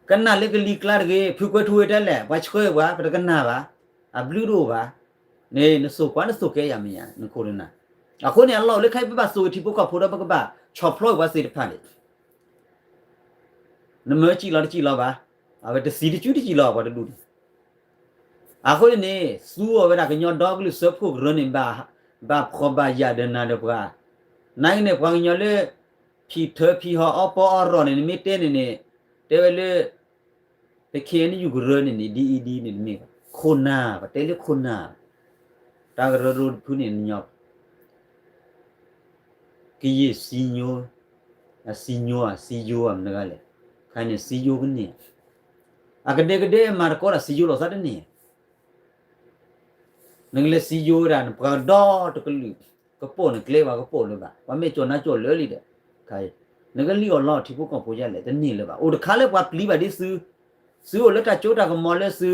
ကနၣ်လၢကလံၤကျါတဂ့ၤ, ဖုကွဲးထူဝဲတဲလဲၣ်, ပှၤဆှၢပှၤ ပတကနၣ်ဘၣ်, အဘျုးတအိၣ်ဘၣ်, န့ၣ် နသိၣ်ကွၢ်နသိၣ်ကဲယၤမ့ၢ်ယၤ နခိၣ်နနၢ်. အဃိန့ၣ် အလီၢ်အိၣ်လၢခဲအံၤ ပဘၣ်သိၣ်ဂ့ၤထံဖိကီၢ်ဖိဒီး ပကဘၣ်ဆီၣ်ဖျိးပှၤသ့ၣ်တဖၣ်န့ၣ် နမၢစံၣ်လီၤတစံၣ်လီၤဘၣ်, အဝဲတသံတစုတစံၣ်လီၤ ပှၤတဒူၣ်န့ၣ် အဃိန့ၣ်န့ၣ် သူအီၤဝဲဒၣ်ကညီဒီကလုာ်စၢဖှိၣ်ကရၢန့ၣ် ဘၣ်ဖှီၣ်ဘၣ်ယာ်ဒီးနၤဒီးပှၤ, နာ်က့န့ၣ် ပှၤကညီလၢ ဖံးထၢဖံးဟီၣ်အီၣ်ပီအီၣ်ရီၣ်န့ၣ် နမ့ၢ်တဲန့ၣ်န့ၣ် တဲဝဲလၢ ပ ခ့ၣ်အဲၣ်ယူၣ် ကရၢန့ၣ်န့ၣ် ဒ်အံၤဒ်န့ၣ်တမ့ၢ်ဘၣ်, ခိၣ်နၢ် ပတဲလၢခိၣ်နၢ် တၢ်ကရၢကရိတဖုန့ၣ် နညီ ကယဲၢ်စံညိ အစံညိဧါ စံယိဧါ မတၤတဂၤလဲၣ်, ခဲအံၤန့ၣ် စံယိကန့ၢ်, အကဒဲကဒဲမၤသကိးတၢ်စံယိလိာ်သးတန့ၢ် နကလဲၤစံယိၤဝဲဒၣ် နပှၤကဒီတကလုာ် ကပိာ်နကျဲ ပှၤကပိာ်လၢၤဘၣ်, ပှၤမ့ၢ်ကၠီၣ်နၤကၠီၣ်လၢာ်လံဒီး, နကလံၣ်အီၣ်လီအီၣ်ထံဖိကီၢ်ဖိဒ်လဲၣ် တန့ၢ်လၢၤဘၣ်. အိၣ်တခါလၢပှၤပျံၤဘၣ်ဒ်သု, သုအိၣ်လၢတၢ်စိတၢ်ကမီၤလၢသု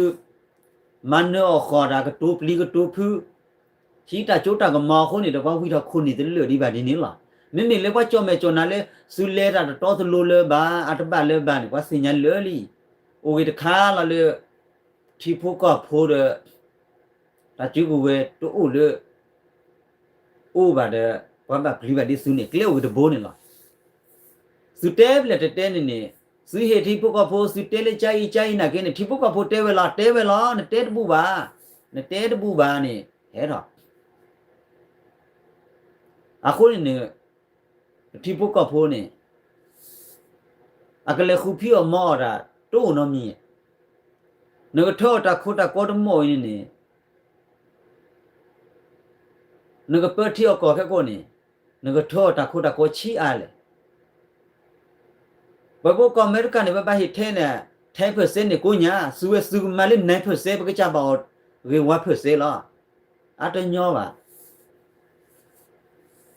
မၤနၢၤအီၣ်ဃီၣ်တၢ်ကတိၤပျံၤကတိၤဖုး ဟံးတၢ်စိတၢ်ကမီၤအဃိန့ၣ်ဒီး ပှၤဝံထီၣ်ခိၣ်န့ၢ်တလၢာ်ဒံးဘၣ်ဒ်န့ၣ်လီၤ. မ့မ့ၢ်လၢပှၤကၠီၣ်မဲာ်ကၠီၣ်နၤလၢ သုလဲၤတၢ်တတီတလိၤလၢၤဘၣ် အတဘၣ်လၢၤဘၣ်န့ၣ် ပှၤသ့ၣ်ညါလၢာ်လံ. အိၣ်ဂ့ၤတခါလီၤလၢ ထံဖိကီၢ်ဖိဒီး တၢ်စုကဝဲၤတအိၣ်လၢ အိၣ်ဘၣ်ဒီး ပှၤဘၣ်ပျံၤဘၣ်ဒ်သုန့ၣ် ကျဲအိၣ်ဂ့ၤတဘိန့ၣ်လီၤ. သုတဲဖဲလဲၣ်တတဲန့ၣ်န့ၣ် သုဟ့ၣ်ထံဖိကီၢ်ဖိ သုတဲလၢကၠါအံၤကၠါအံၤနာ်က့န့ၣ် ထံဖိကီၢ်ဖိတဲဝဲလီၤ တဲဝဲလီၤ နတဲတဘူၣ်ဘၣ်, နတဲတဘူၣ်ဘၣ်န့ၣ် ဟဲထီၣ် အဃိန့ၣ်န့ၣ် ပထံဖိကီၢ်ဖိန့ၣ် အကလဲၤဃုဖံးအီၣ်မၤအီၣ်တၢ် တအိၣ်နီတမံၤ, နကထၢအီၣ်တၢ်ခိတၢ်ကီတမီၣ်အံၤန့ၣ်န့ၣ် နကပၢထံအီၣ်ကီၢ်ခဲကိာ်န့ၣ် နကထၢအီၣ်တၢ်ခိတၢ်ကီဆံးအါလဲၣ်. ပှၤဖိကီၢ်အမဲရကၤန့ၣ် ပဘၣ်ဟ့ၣ်ထဲန့ၣ် ten percent န့ၣ်ကိးညါ သုဝဲသုကမၤလၢ nine percent ပကစၢ်ဘၣ်အီၣ်ဂ့ၤ one percent လီၤ. အတညီဘၣ်.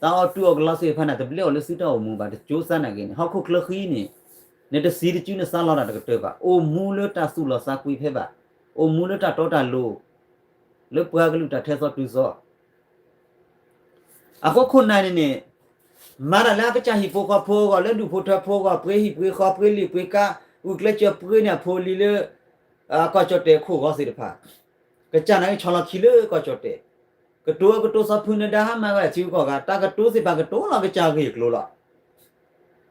တၢ်အီၣ်တူၢ်အီၣ်ကလီသ့ၣ်တဖၣ်န့ၣ် တဘျဲအီၤလၢသုတၢ်အိၣ်မူဘၣ် တကၠိသးနာ်က့န့ၣ် ဟီၣ်ခိၣ်ချၢဃံန့ၣ် နတသံတစုနသးလီၤတၢ်တကတၢၢ်ဘၣ် အိၣ်မူလၢတၢ်သူၣ်လီၤသးကွံဖဲဘၣ် အိၣ်မူလၢတၢ်တီတၢ်လိၤ လၢပှၤကလုာ်တၢ်ထဲသိးတုၤသိး အဃိခိၣ်နၢ်န့ၣ်န့ၣ် မၤတၢ်လၢအကစၢ်ဟံၣ်ဖိဃီဖိအဂီၢ် လၢဒူၣ်ဖိထၢဖိအဂီၢ် ပှ့ၤဟံၣ်ပှ့ၤဃီ ပှ့ၤလံာ်ပှ့ၤကါ ဂုာ်ကျဲးစၢးပှ့ၤန့ၢ်အဖိအလံၤလၢ ကီၢ်ကၠီၣ်တဲာ်အခိၣ်အဂီၤသ့ၣ်တဖၣ် ကစၢ်နာ်က့ဆီၣ်လီၤခံလၢကီၢ်ကၠီၣ်တဲာ် ကတိၤကတိၤစီၤဖုနဒါဟါမၢ်ဝဲထံဂုၤကီၢ်ဂၤ တၢ်ကတိၤသ့ၣ်တဖၣ်ကတိၤလီၤကစၢ်ဂ့ၢ်အကျိၤလီၤ.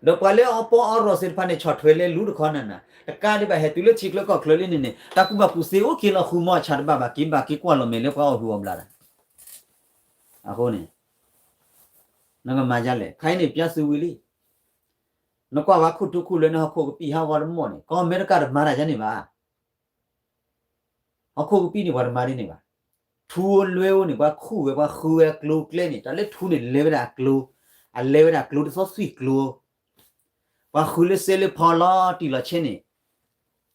ဒီးပှၤလၢအီပီအီရီၣ်သ့ၣ်တဖၣ်န့ၣ် ဆီၣ်ထွဲလဲၤလူတခီနၤနၤ တကးဒံးဘၣ်ဟဲတုၤလၢထံချၢကီၢ်ချၢလံန့ၣ်န့ၣ် တၢ်ကူၣ်ဘၣ်ကူၣ်သ့အိၣ်က့ၤလီၤဃုာ်မီၢ်ဆၣ်တဘၣ်ဘၣ်က့ၤဘၣ်က့ၤကွၢ်လီၤမဲာ်လၢ ပှၤအီၣ်ဟုၣ်အီၣ်ဘျးတၢ် အဃိန့ၣ် နကမၤဒ်လဲၣ် ခဲအံၤန့ၣ် ပျဲသုဝံၤလံ နကွၢ်ဝဲခိၣ်ထူခိၣ်လၢန့ၣ် ဟီၣ်ခိၣ်ကပံာ်ဟးဂီၤတမီၢ်န့ၣ် ကီၢ်အမဲရကၤတမၤတၢ်ဒ်န့ၣ်ဘၣ်. ဟီၣ်ခိၣ်ကပံာ်န့ၣ် ပှၤတမၤဒ်န့ၣ်ဘၣ်. ထူလွဲအိၣ်န့ၣ် ပှၤခူၣ်ဝဲ ပှၤဃုဝဲအကျိၤအကျဲန့ၣ် တၢ်လၢထူန့ၣ် လဲၤဝဲဒၣ်အကျိၤ အလဲၤဝဲဒၣ်အကျိၤတသီသွံၣ်ကျိၤ ပှၤဃုလၢစဲလၢဖီလီၤတံၢ်လီၤဆဲးန့ၣ်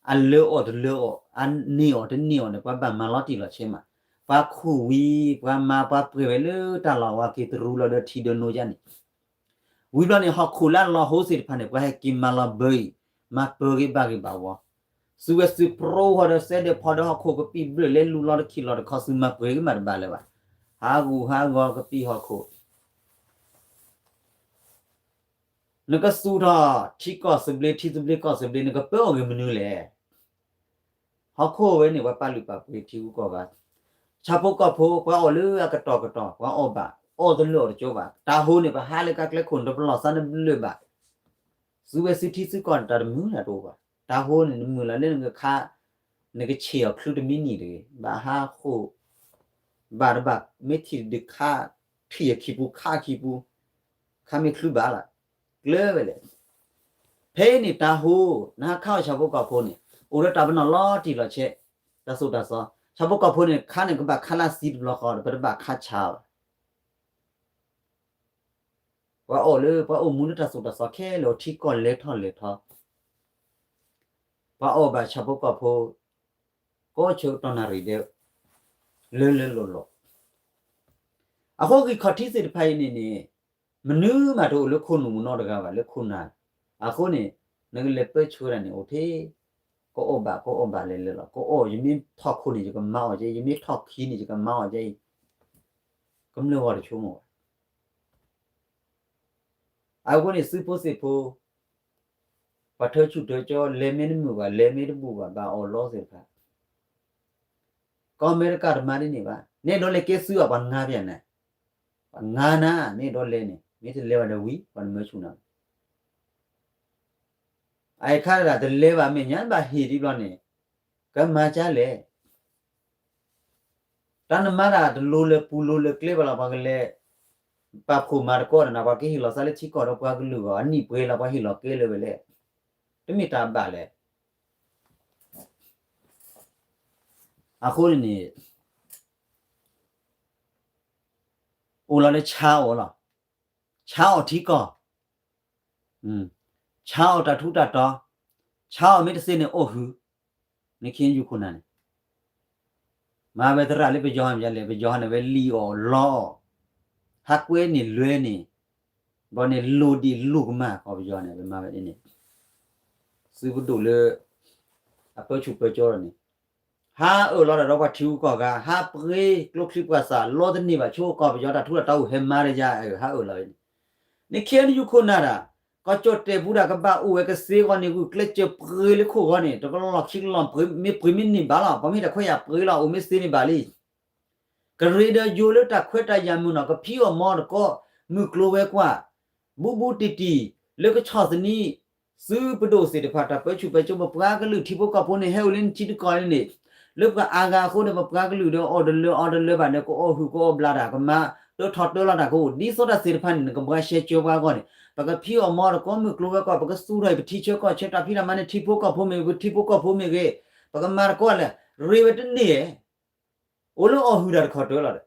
အလၢအီၣ်တလၢအီၣ် အန့ၢ်အီၣ်တန့ၢ်အီၣ်န့ၣ် ပှၤဘၣ်မၤလီၤတံၢ်လီၤဆဲးမး. ပှၤခူၣ်ဝံၤ ပှၤမၤပှၤပှဲၤဝဲလၢတၢ်လီၢ်ဝါက့ၤတရူးလီၤဒီးထံဒီးနိယါန့ၣ် ဝံၤဘျီန့ၣ် ဟီၣ်ခိၣ်လၢအလီၤဟိသ့ၣ်တဖၣ်န့ၣ် ပှၤဟဲက့ၤမၤလီၤဘၢအံၤ မၤပၢၤဂ့ၤဘၣ်ဂ့ၤဘၣ်ဝီ သုဝဲသုပြိဟီၣ်ဒီးစဲဒီးဖီဒီးဟီၣ်ခိၣ်ကပံာ်ဘျၢၣ်လဲၤလူၤလီၤတခံၣ်လီၤတခီ သုမၤပှဲၤဂ့ၤမးတဘၣ်လၢၤဘၣ်. ဟးဂူာ်ဟးဂီၤကပံာ်ဟီၣ်ခိၣ် နကသူၣ်ထီၣ်ထံကီၢ်သဘျ့ ထံသဘျ့ကီၢ်သဘျ့ နကပၢအီၤဂ့ၤမနုၤလဲၣ်. ဟီၣ်ခိၣ်ဝဲန့ၣ် ပှၤပာ်လုၢ်ပာ်ပှ့ၤထံဂုၤကီၢ်ဂၤ ဆၣ်ဖိကီၢ်ဖိ ပှၤအီၣ်လၢအကတီၢ်ကတီၢ် ပှၤအီၣ်ဘၣ် အီၣ်တလၢာ်အီၣ်တကၠိဘၣ်. တၢ်ဟိန့ၣ် ပဟးလၢကါကျဲခိၣ်န့ၣ် တပလီၢ်သးနဘျၢၣ်ဘၣ်. သုဝဲသုထံသုကီၢ်န့ၣ် တၢ်တမုာ်တၢ်တအိၣ်ဘၣ်. တၢ်ဟိန့ၣ် နမုာ်လီၤလၢနကခါ နကဆ့ၣ်အီၤချုတမံနံၣ်တဂ့ၤ ဘၣ်ဟးဃိၣ် ဘၣ်တဘၣ် မ့ၢ်ထံၣ်တဒုခါ ထံၣ်အခံပူၤ ခါခံပူၤ ခါမ့ၢ်ချုဘၣ်လီၤ ကျၢၤဝဲလဲၣ်. ဖဲအံၤန့ၣ်တၢ်ဟိ နဟးခါအီၣ်ဆၣ်ဖိကီၢ်ဖိန့ၣ် အိၣ်ဒီးတၢ်ပနီၣ်လီၤတံၢ်လီၤဆဲး တၢ်သိၣ်တၢ်သီ ဆၣ်ဖိကီၢ်ဖိန့ၣ် ခါန့ၣ် ကဘၣ်ခါလၢသံတဘျီဃီဒီး ပတဘၣ်ခါဆါဘၣ်. ပှၤအီၣ်လၢ ပှၤအိၣ်မူလၢတၢ်သိၣ်တၢ်သီခဲလၢာ် ထံကီၢ်လဲၤထီၣ်လဲၤထီ ပှၤအီၣ်ဘၣ်ဆၣ်ဖိကီၢ်ဖိ ကိးဆၢကတီၢ်နၣ်ရံၣ်ဒဲး လၢလၢလီၢ်လီၢ် အဃိဂံၢ်ခီၣ်ထံးသ့ၣ်တဖၣ်အံၤန့ၣ်န့ၣ် မနုၤမးတအိၣ်လၢခိၣ်နူာ်ပူၤနီတဂၤဘၣ် လၢခိၣ်နၢ်. အဃိန့ၣ် နကလဲၤပၢဆှၢတၢ်န့ၣ်အိၣ်ထဲ ကအီၣ်ဘၣ်ကအီၣ်ဘၣ်လဲၤလဲၤလီၤ. ကအီၣ် ယမ့ၢ်ထီၣ်ခိၣ်န့ၣ် ယကမၤအီၣ်ကဲ ယမ့ၢ်ထီၣ်ခံန့ၣ် ယကမၤအီၣ်ကဲအံၤ ကမျၢၢ်ဂီၢ်တဆိကမိၣ်ဘၣ်. အဃိန့ၣ် သုးဖိသ့ၣ်ဖိ ပှၤထၢဆူၣ်ထၢကၠီ လဲၤမ့ၢ်တမုာ်ဘၣ် လဲၤမ့ၢ်တဘူၣ်ဘၣ် ဘၣ်အီၣ်လီသ့ၣ်တဖၣ် ကီၢ်အမဲရကၤတမၤဒ်န့ၣ်ဘၣ်. နအဲၣ်ဒိးလဲၤကဲသုးအီၤ ပှၤငါပျဲနၤ, ပှၤငါနၤ မ့ၢ်အဲၣ်ဒိးလဲၤန့ၣ် မ့ၢ်တလဲၤဘၣ်ဒီးဝံၤ ပှၤတမၢဆူၣ်နၤ. အအံၤခါဒၣ်တလဲၤဘၣ် မဲာ်ညါဘၣ်ဟ့ၣ်ဒ်ဘျီန့ၣ် ကမၤကၢလဲၣ်. တၢ်နမၤတၢ်တလိၤလၢပူၤလိၤလၢကျဲဘၣ်လီၤ ပှၤကလဲၤ ပာ်ဖှိၣ်မၤသကိးဒီးနၤ ပှၤကဟ့ၣ်လီၤသးလၢထံကီၢ်ဒီးပှၤကလုာ်ဂီၢ် အနံၣ်ပှဲၤလီၤ ပှၤဟ့ၣ်လီၤကဲလၢၤဝဲလဲၣ်. တမ့ၢ်တၢ်ဘၣ်လဲၣ်. အဃိန့ၣ်န့ၣ် အိၣ်လီၤလၢဆါအီၤလီၤ. ဆါအီၤထံကီၢ်, ဆါအီၤတၢ်ထူးတၢ်တီၤ, ဆါအီၤမ့ၢ်တသ့န့ၣ်အိၣ်ဟုၣ်, နခ့ယူၢ်ခိၣ်နၢ်န့ၣ်, မၤဝဲသရၣ်လၢပယီၤဟီန့ၣ်လဲၣ်, ပယီၤဟီန့ၣ်ဝဲလံၣ်အီၣ်လီအီၣ်, ဟးကွဲန့ၣ်လွဲန့ၣ်, ဘီန့ၣ်လိၣ်ဒံးလိၣ်ကမၣ် ကီၢ်ပယီၤန့ၣ် ပမၤဝဲဒ်န့ၣ်, သုးပဒိၣ်လၢ အပၢဆူၣ်ပၢကၠီန့ၣ် ဟးအၢၣ်လီၤတၢ်ဒီးပှၤထံဂုၤကီၢ်ဂၤ, ဟးပှ့ၤကျိချံပှၤစၢ် လီတန့ၢ်ဘၣ်ဆိကီၢ်ပယီၤ တၢ်ထူတၢ်တီအိၣ်ဟဲမၤတယၤ, ဟးအၢၣ်လီၤန့ၣ်, န့ၣ် ခ့ၣ်အဲၣ်ယူၣ် ခိၣ်နၢ်တၢ် ကီၢ်ကၠီၣ်တဲၣ်ပူၤတၢ်ကဘၣ်အိၣ်ဝဲကသ့အဂီၢ်န့ၣ် ဂုာ်ကျဲးစၢးပှ့ၤလၢခိၣ်ဂီၤန့ၣ် တကလီၢ်ခံကလီၢ်ပှ့ၤ မ့ၢ်ပှ့ၤမ့ၢ်န့ၢ်ဘၣ်လီၤ, ပှၤမ့ၢ်တၢ်ခွဲးယာ်ပှ့ၤလီၤ အိၣ်မ့ၢ်သ့န့ၢ်ဘၣ်လံ ကရ့ဒီးယိၤလၢတၢ်ခွဲးတၢ်ယာ်မုၢ်နီၢ် ကဖံးအီၣ်မၤအီၣ်တကီ, မုၢ်ကျိၤဝဲၤကွာ်, ဘူးဘူးတံၢ်တံၢ်, လၢကဆီၣ်သနံး, သုးပဒိၣ်သ့ၣ်တဖၣ် တၢ်ပၢဆူၣ်ပၢကၠီ ပပှၤကလုာ်ထံဖိကီၢ်ဖိန့ၣ် ဟဲအိၣ်လၢနထံတကီၢ်န့ၣ်, လၢပှၤအါဂၤအဃိဒီး ပပှၤကလုာ်ဒီး အီၣ်တလၢအီတလၢဘၣ်ဒီး ကအီၣ်ဟုၣ်ကအီၣ်ဘျးတၢ် ကမၤတၢထီၣ်တၢလီၤတၢ်ကအိၣ် ဒ်သိးတၢ်သ့ၣ်တဖၣ်န့ၣ် နကဘှါရှဲကၠၢပှၤအဂီၢ်န့ၣ် ပကဖံးအီၣ်မၤအီၣ်တကီ မုၢ်ကျိၤဝဲၤကွာ် ပကသူၣ်ထီၣ်အံၤ ပထံဆၢကီၢ်ဆၢ တၢ်ဖံးတၢ်မၤန့ၣ် ထံဖိကီၢ်ဖိမ့ၢ်ဂ့ၤ ပထံဖိကီၢ်ဖိမ့ၢ်ဂ့ၤ, ပကမၤတကီလဲၣ်, ရ့ဝဲတန့ၢ်ဧါ အိၣ်လၢအီၣ်ဟုၣ်တၢ်တခီတၢလီၤဒီး,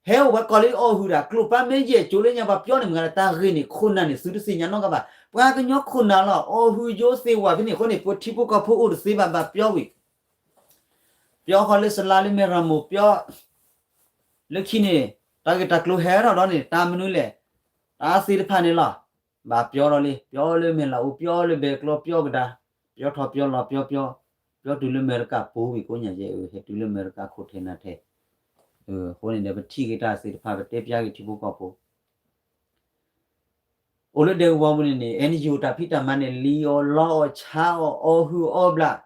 ဟဲအိၣ်ပှၤကီၢ်လၢအီၣ်ဟုၣ်တၢ် ကျိာ်ပၢ်မ့ၢ်ယဲၢ်ကၠိလၢညါ ပှၤပျီန့ၣ်မ့ၢ်ဂ့ၤ တၢ်ဂ့ၢ်န့ၣ် ခိၣ်နၢ်န့ၣ် သုတသ့ၣ်ညါနီတဂၤဘၣ်, ပှၤကညီခိၣ်နၢ်လီၤ အီၣ်ဟုၣ်ယိသ့ဝဲဖဲန့ၣ်အဃိန့ၣ် ပထံဖိကီၢ်ဖိအိၣ်တသ့ဘၣ် ဘၣ်ပျီဝံၤ, ပျီဃီလၢစလါလၢမဲၢ်ရမိၢ်ပျီ လၢခံန့ၣ် တၢ်ဂ့ၢ်တၢ်ကျိၤဟဲထီၣ်ဒီးန့ၣ် တၢ်မနုၤလဲၣ်, တၢ်သ့ၣ်တဖၣ်န့ၣ်လီၤ, ဘၣ်ပျီဒီးလံ ပျီလၢမဲၢ်လးအူ ပျီလၢဘဲကျီ ပျီကဒါ, ပျီထီၣ်ပျီလီၤ ပျီပျီ, ပျီတုၤလၢမဲၢ်တကၢ်ပူၤဝံၤကိးညါယဲၢ်အၢ ဟဲတုၤလၢမဲၢ်တကၢ်ခိၣ်ထဲနၤထဲ, အဃိန့ၣ်ဒီး ပထံၣ်က့ၤတၢ်သ့ၣ်တဖၣ် ပတဲပျါက့ၤထံဖိကီၢ်ဖိ အိၣ်လၢဒဲကဝီၤပူၤန့ၣ်န့ၣ် အဲၣ်ယူၣ် တၢ်ဖံးတၢ်မၤန့ၣ် လံၣ်အီၣ်လီအီၣ်ဆါအီၣ် အီၣ်ဟုၣ်အီၣ်ဘျး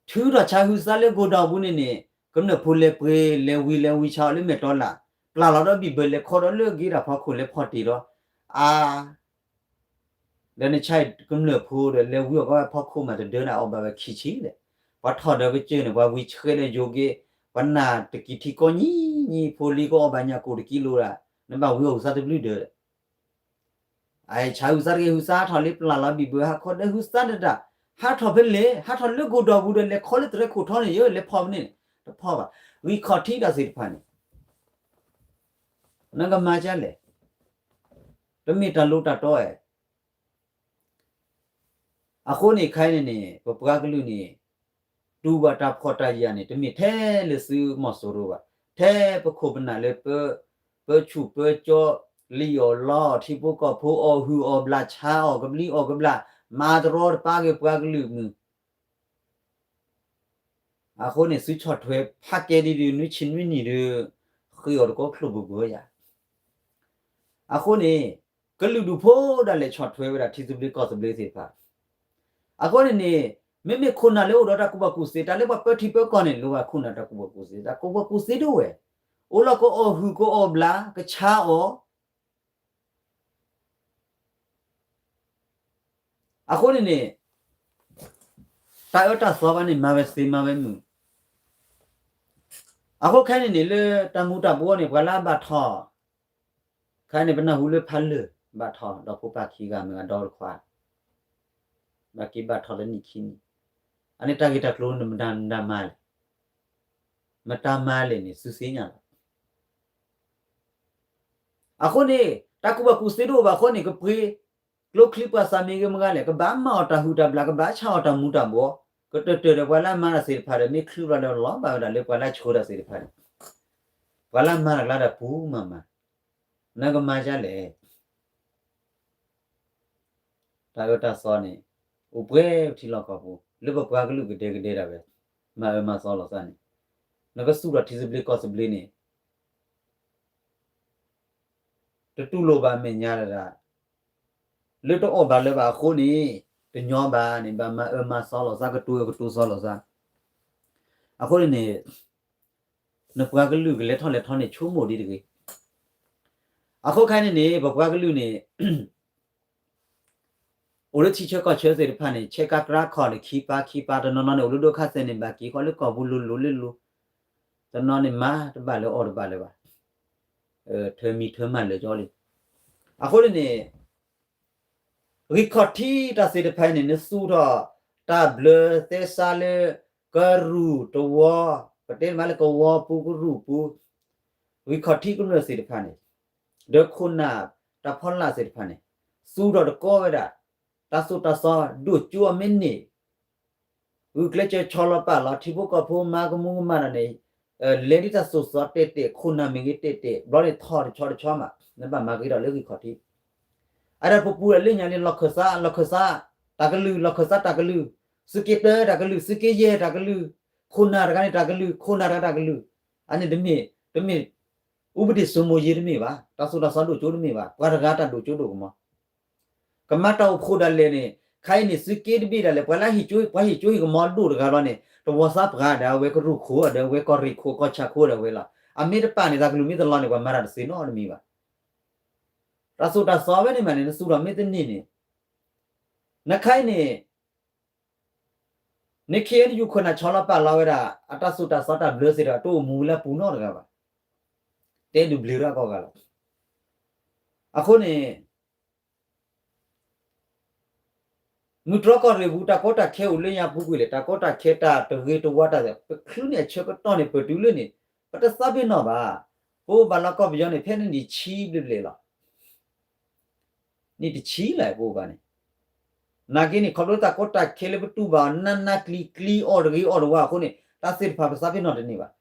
ထုးထီၣ်ဆါဟုသါလၢကိၢ်ဒီးပူၤန့ၣ်န့ၣ် ကမျၢၢ်ဖိလဲၤပှ့ၤ လဲၤဝံၤလဲၤဝံၤဆါအီၣ်လၢမဲာ်တီလၢ်, ပျၢ်လီၤဒီးဘံၣ်ဘၢလဲၤခီဒီးလၢက့တၢ်ဖီခိၣ်လဲၤဖီၣ်တ့ၢ်ဒီး, အါ ဒီးနဆါအံၤကမျၢၢ်ဖိဒီး လဲၤဝံၤအီၣ်ကီဖီခိၣ်မးတဒၢန့ၣ် အီၣ်ဘၣ်ဝဲခံဆံဒီး, ပှၤထီၣ်ဒီးကစၢၢ်န့ၣ် ပှၤဝံၤဆှဲဒီးယိၤက့, ပှၤနာ်တကံၢ်ထံကီၢ်ညီညီ ဖိလံၤကအီၣ်ဘၣ်ညၣ်ကိၣ်တကံလိဒီး, နဘၣ်ဝံၤအီၣ်ဟုသါတဘျုးဒၢးဒီး အဆါဟုသါတဂ့ၤ ဟုသါဟးထီၣ်လၢပျၢ်လီၤဘံၣ်ဘၢဟးခီဒီးဟုသါတတၢ်, ဟးထီၣ်ဖဲလဲၣ် ဟးထီၣ်လၢကိၢ်ဒီးပူၤဒီး လဲၤခီလၢတရဲခိၣ်ထီန့ၣ် ယလဲၤဖီၣ်ဖဲန့ၣ်, တဖီၣ်ဘၣ်, ဂံၢ်ခီၣ်ထံးတၢ်သ့ၣ်တဖၣ်န့ၣ် နကမၤဒ်လဲၣ်, တမ့ၢ်တၢ်လိၤတၢ်တီဧါ. အဃိန့ၣ်ခဲအံၤန့ၣ်န့ၣ် ပပှၤကလုာ်န့ၣ် တူၢ်ဘၣ်တၢ်ဖှီၣ်တၢ်ယာ်န့ၣ် တမ့ၢ်ထဲလၢသုးမီၤစိရိၤဘၣ်, ထဲပခိၣ်ပနၢ်လၢ ပၢဆူၣ်ပၢကၠီ လံၣ်အီၣ်လီအီၣ်ထံဖိကီၢ်ဖိ အီၣ်ဟုၣ်အီၣ်ဘျး ဆါအီၣ်ကဘျံးအီၣ်ကဘျၣ် မၤတရီတပါက့ၤပှၤကလုာ်မုၢ် အဃိန့ၣ် သုဆီၣ်ထွဲဖးကဲဒ်ဒုး နွံဆံနွံနံၣ်ဒီး ဃ့အီၤတကီချိၣ်ဘိဘိယၤ. အဃိန့ၣ် ကလုာ်ဒူၣ်ဖိဒၣ်လဲာ်ဆီၣ်ထွဲဝဲဒၣ်ထံသဘျ့ကီၢ်သဘျ့သ့ၣ်တဖၣ်. အဃိန့ၣ်န့ၣ် မ့မ့ၢ်ခိၣ်နၢ်လၢအိၣ်ဒီးတၢ်ကူၣ်ဘၣ်ကူၣ်သ့ တၢ်လၢပှၤပၢထံပၢကီၢ်န့ၣ် လိၣ်ဘၣ်ခိၣ်နၢ်တၢ်ကူၣ်ဘၣ်ကူၣ်သ့ တၢ်ကူၣ်ဘၣ်ကူၣ်သ့ဒိၣ်ဝဲ, အိၣ်လီၤကအီၣ်ဟုၣ်ကအီၣ်ဘျး ကဆါအီၣ် အဃိန့ၣ်န့ၣ် တၢ်အၢတၢ်သီဘၣ်န့ၣ် မၤဝဲသ့မၤဝဲမုာ်. အဃိခဲအံၤန့ၣ်န့ၣ် လၢတၢ်မူၤတၢ်ဘှီန့ၣ် ပှၤလၢအဘၣ်ထီၣ် ခဲအံၤန့ၣ် ပနၢ်ဟူလၢဖးလၢာ် ဘၣ်ထီၣ်ဒီးဖိပၢ်ခံဂၤမ့ၢ်ဂ့ၤဒီတခွါ ဘၣ်က့ၤဘၣ်ထီၣ်လၢနံၣ်ခံနံၣ်, အန့ၣ်တၢ်ဂ့ၢ်တၢ်ကျိၤန့ၣ် မတၤမၤလဲၣ်, မတၤမၤလဲၣ်န့ၣ် သုသ့ၣ်ညါလီၤ. အဃိန့ၣ် တၢ်ကူၣ်ဘၣ်ကူၣ်သ့တအိၣ်ဘၣ်အဃိန့ၣ် ကပှ့ၤကျိချံပှၤသးမ့ၢ်ဂ့ၤမ့ၢ်ဂ့ၤလဲၣ်, ကဘၣ်မၤအီၣ်တၢ်ဟုၣ်တၢ်ဘျၣ် ကဘၣ်ဆါအီၣ်တၢ်မူၤတၢ်ဘှီ, ကတၢၢ်တၢၢ်ဒီးပှၤလၢအမၤတၢ်သ့ၣ်တဖၣ်ဒီး မ့ၢ်ချုးဘျီဒီးလီၤဘၣ်ဝဲဒၣ်လၢပှၤလၢအဆိတၢ်သ့ၣ်တဖၣ်န့ၣ်, ပှၤလၢအမၤတၢ်ကျါဒီးပူၤမၤမၤ, နကမၤဒ်လဲၣ်. တၢ်အၢတၢ်သီန့ၣ် အိၣ်ပှဲၤပထံလီၢ်ကီၢ်ပူၤ လၢပပှၤကလုာ်ကဒဲကဒဲဒၣ်ဝဲ, မၤအၢမၤသီလီၤသးန့ၣ်, နကသူၣ်ထီၣ်ထံသဘျ့ကီၢ်သဘျ့န့ၣ် တတူၢ်လိာ်ဘၣ်မဲာ်ညါလၢဒၣ်, လၢတအီၣ်ဘၣ်လၢၤဘၣ်အဃိန့ၣ်, တညီဘၣ်န့ၣ် ဘၣ်မၤအၢမၤသီလီၤသး ကတိၤအၢကတိၤသီလီၤသး, အဃိန့ၣ်န့ၣ် နပှၤကလုာ်ကလဲၤထီၣ်လဲၤထီန့ၣ် ဆိကမိၣ်ဒ်တဂ့ၤ. အဃိခဲအံၤန့ၣ်န့ၣ် ပပှၤကလုာ်န့ၣ် အိၣ်လၢထံဆၢကီၢ်ဆၢသ့ၣ်တဖၣ်န့ၣ် ဆဲးကါကြၢးခီၣ်န့ၣ် ခံပာ်ခံပာ် တနီၤနီၤန့ၣ် အိၣ်လၢဒိၣ်ခါသဲးန့ၣ် ဘၣ်က့ၤဃီလၢကီၢ်ပူၤလိၤလိၤလၢလိၤ, တနီၤန့ၣ် မၤတဘၣ်လၢၤအီၣ်တဘၣ်လၢၤဘၣ်, ထၢမံၤထၢမးလၢာ်ကၠီလံ. အဃိန့ၣ်န့ၣ် ဂံၢ်ခီၣ်ထံးတၢ်သ့ၣ်တဖၣ်အံၤန့ၣ် နသူၣ်ထီၣ်တၢ်ဘျၢသဲစးလၢ ကရူၢ်တဝီ, ပတဲမးလၢကဝီၤပူၤကရူၢ်ပူၤ, ဂံၢ်ခီၣ်ထံးကမျၢၢ်သ့ၣ်တဖၣ်န့ၣ်, ဒီးခိၣ်နၢ်တၢ်ဖီလာ်သ့ၣ်တဖၣ်န့ၣ်, သူၣ်ထီၣ်တကီဝဲဒၣ်, တၢ်သိၣ်တၢ်သီဒိၣ်ကၠိအီၤမ့ၢ်န့ၢ် ဂုာ်ကျဲးစၢးဆီလီၤပာ်လီၤ ထံဖိကီၢ်ဖိမၤကမူကမၣ်တၢ်န့ၣ် လဲၤဒ်တၢ်စိာ်စီတဲာ်တဲာ် ခိၣ်နၢ်မ့ၢ်ဂ့ၤတဲာ်တဲာ် ဘျီန့ၣ်ထီၣ်တဆီတဆီမး နဘၣ်မၤဂ့ၤဒီးလၢဂံၢ်ခီၣ်ထံး အဒၣ်ပပူၤဒီးလၢညါလံ လီၢ်ခၢၣ်သး လီၢ်ခၢၣ်သး တၢ်ကလုၢ် လီၢ်ခၢၣ်သးတၢ်ကလုၢ် သုးက့တၢတၢ်ကလုၢ် သုးက့ယဲၢ်တၢ်ကလုၢ် ခိၣ်နၢ်တဂၤန့ၣ်တၢ်ကလုၢ် ခိၣ်နၢ်တဂၤတၢ်ကလုၢ် အန့ၣ်တမ့ၢ် တမ့ၢ် ဥပဒေစိုးမိုးရေးတမ့ၢ်ဘၣ် တၢ်စိတၢ်စီဒိၣ်ကၠိတမ့ၢ်ဘၣ် ပှၤတဂၤတၢ်ဒိၣ်ကၠိဒိၣ်ကမီၤ ကမၤတၢ်အိၣ်ဖှိၣ်ဒၣ်လဲာ်န့ၣ် ခါအံၤန့ၣ် သုးက့တဘ့ၣ်ဒၣ်လဲာ် ပှၤလၢဟ့ၣ်ကၠိ ပှၤဟ့ၣ်ကၠိဟ့ၣ်ကမီၤဒိၣ်တဂၤလီၤန့ၣ် တဝီသးပှၢ်ဒီးအဝဲကရူၢ်ခိၣ်ဒီးအဝဲကီၢ်ရ့ၣ်ခိၣ် ကီၢ်ဆၣ်ခိၣ်ဒီးအဝဲလီၤ အမ့ၢ်တပာ်န့ၣ် တၢ်ကလုၢ်မ့ၢ်တလီၤန့ၣ် ပှၤမၤတၢ်တသ့နီတမံၤဘၣ် တၢ်စိတၢ်စီဝဲန့ၣ်မးန့ၣ် နသူၣ်ထီၣ်မ့ၢ်တန့ၢ်န့ၣ် နခါအံၤန့ၣ် နခ့ယုၢ်ခိၣ်နၢ်ဆီလီၤပာ်လီၤဝဲဒၣ် အတၢ်စိတၢ်စီတၢ်ဘျၢသ့ၣ်တဖၣ် တအိၣ်မူလၢပူၤနီတဂၤဘၣ် တဲဒုးဘျုးရၣ်ကိးဂၤလီၤ အဃိန့ၣ် မုၢ်တြီၢ်ကီၢ်ရ့ၣ်ပူၤ တၢ်ကီတၢ်ခဲအိၣ်လၢညါပူၤကွံာ်လဲၣ် တၢ်ကီတၢ်ခဲတၢ်တဂ့ၤတဝါတၢ် ပချုးန့ၣ်အဆၢကတီၢ်န့ၣ် ပတုၤလၢန့ၣ် ပတသးပ့ၤနီၣ်ဘၣ် ပအိၣ်ဘၣ်လၢကီၢ်ပယီၤန့ၣ် ဖဲန့ၣ်နံၣ်ဆံဘျဲၣ်ဘျဲၣ်လီၤ နံၣ်တဆံလၢပအိၣ်ဘၣ်န့ၣ် နာ်က့န့ၣ် ခီဖျိတၢ်ကီတၢ်ခဲလၢပတူၢ်ဘၣ်အီၤ နးနးကျံၤကျံၤ အီၣ်တဂ့ၤအီၣ်တဝါအဃိန့ၣ် တၢ်သ့ၣ်တဖၣ်ပသးပ့ၤနီၣ်တန့ၢ်ဘၣ်.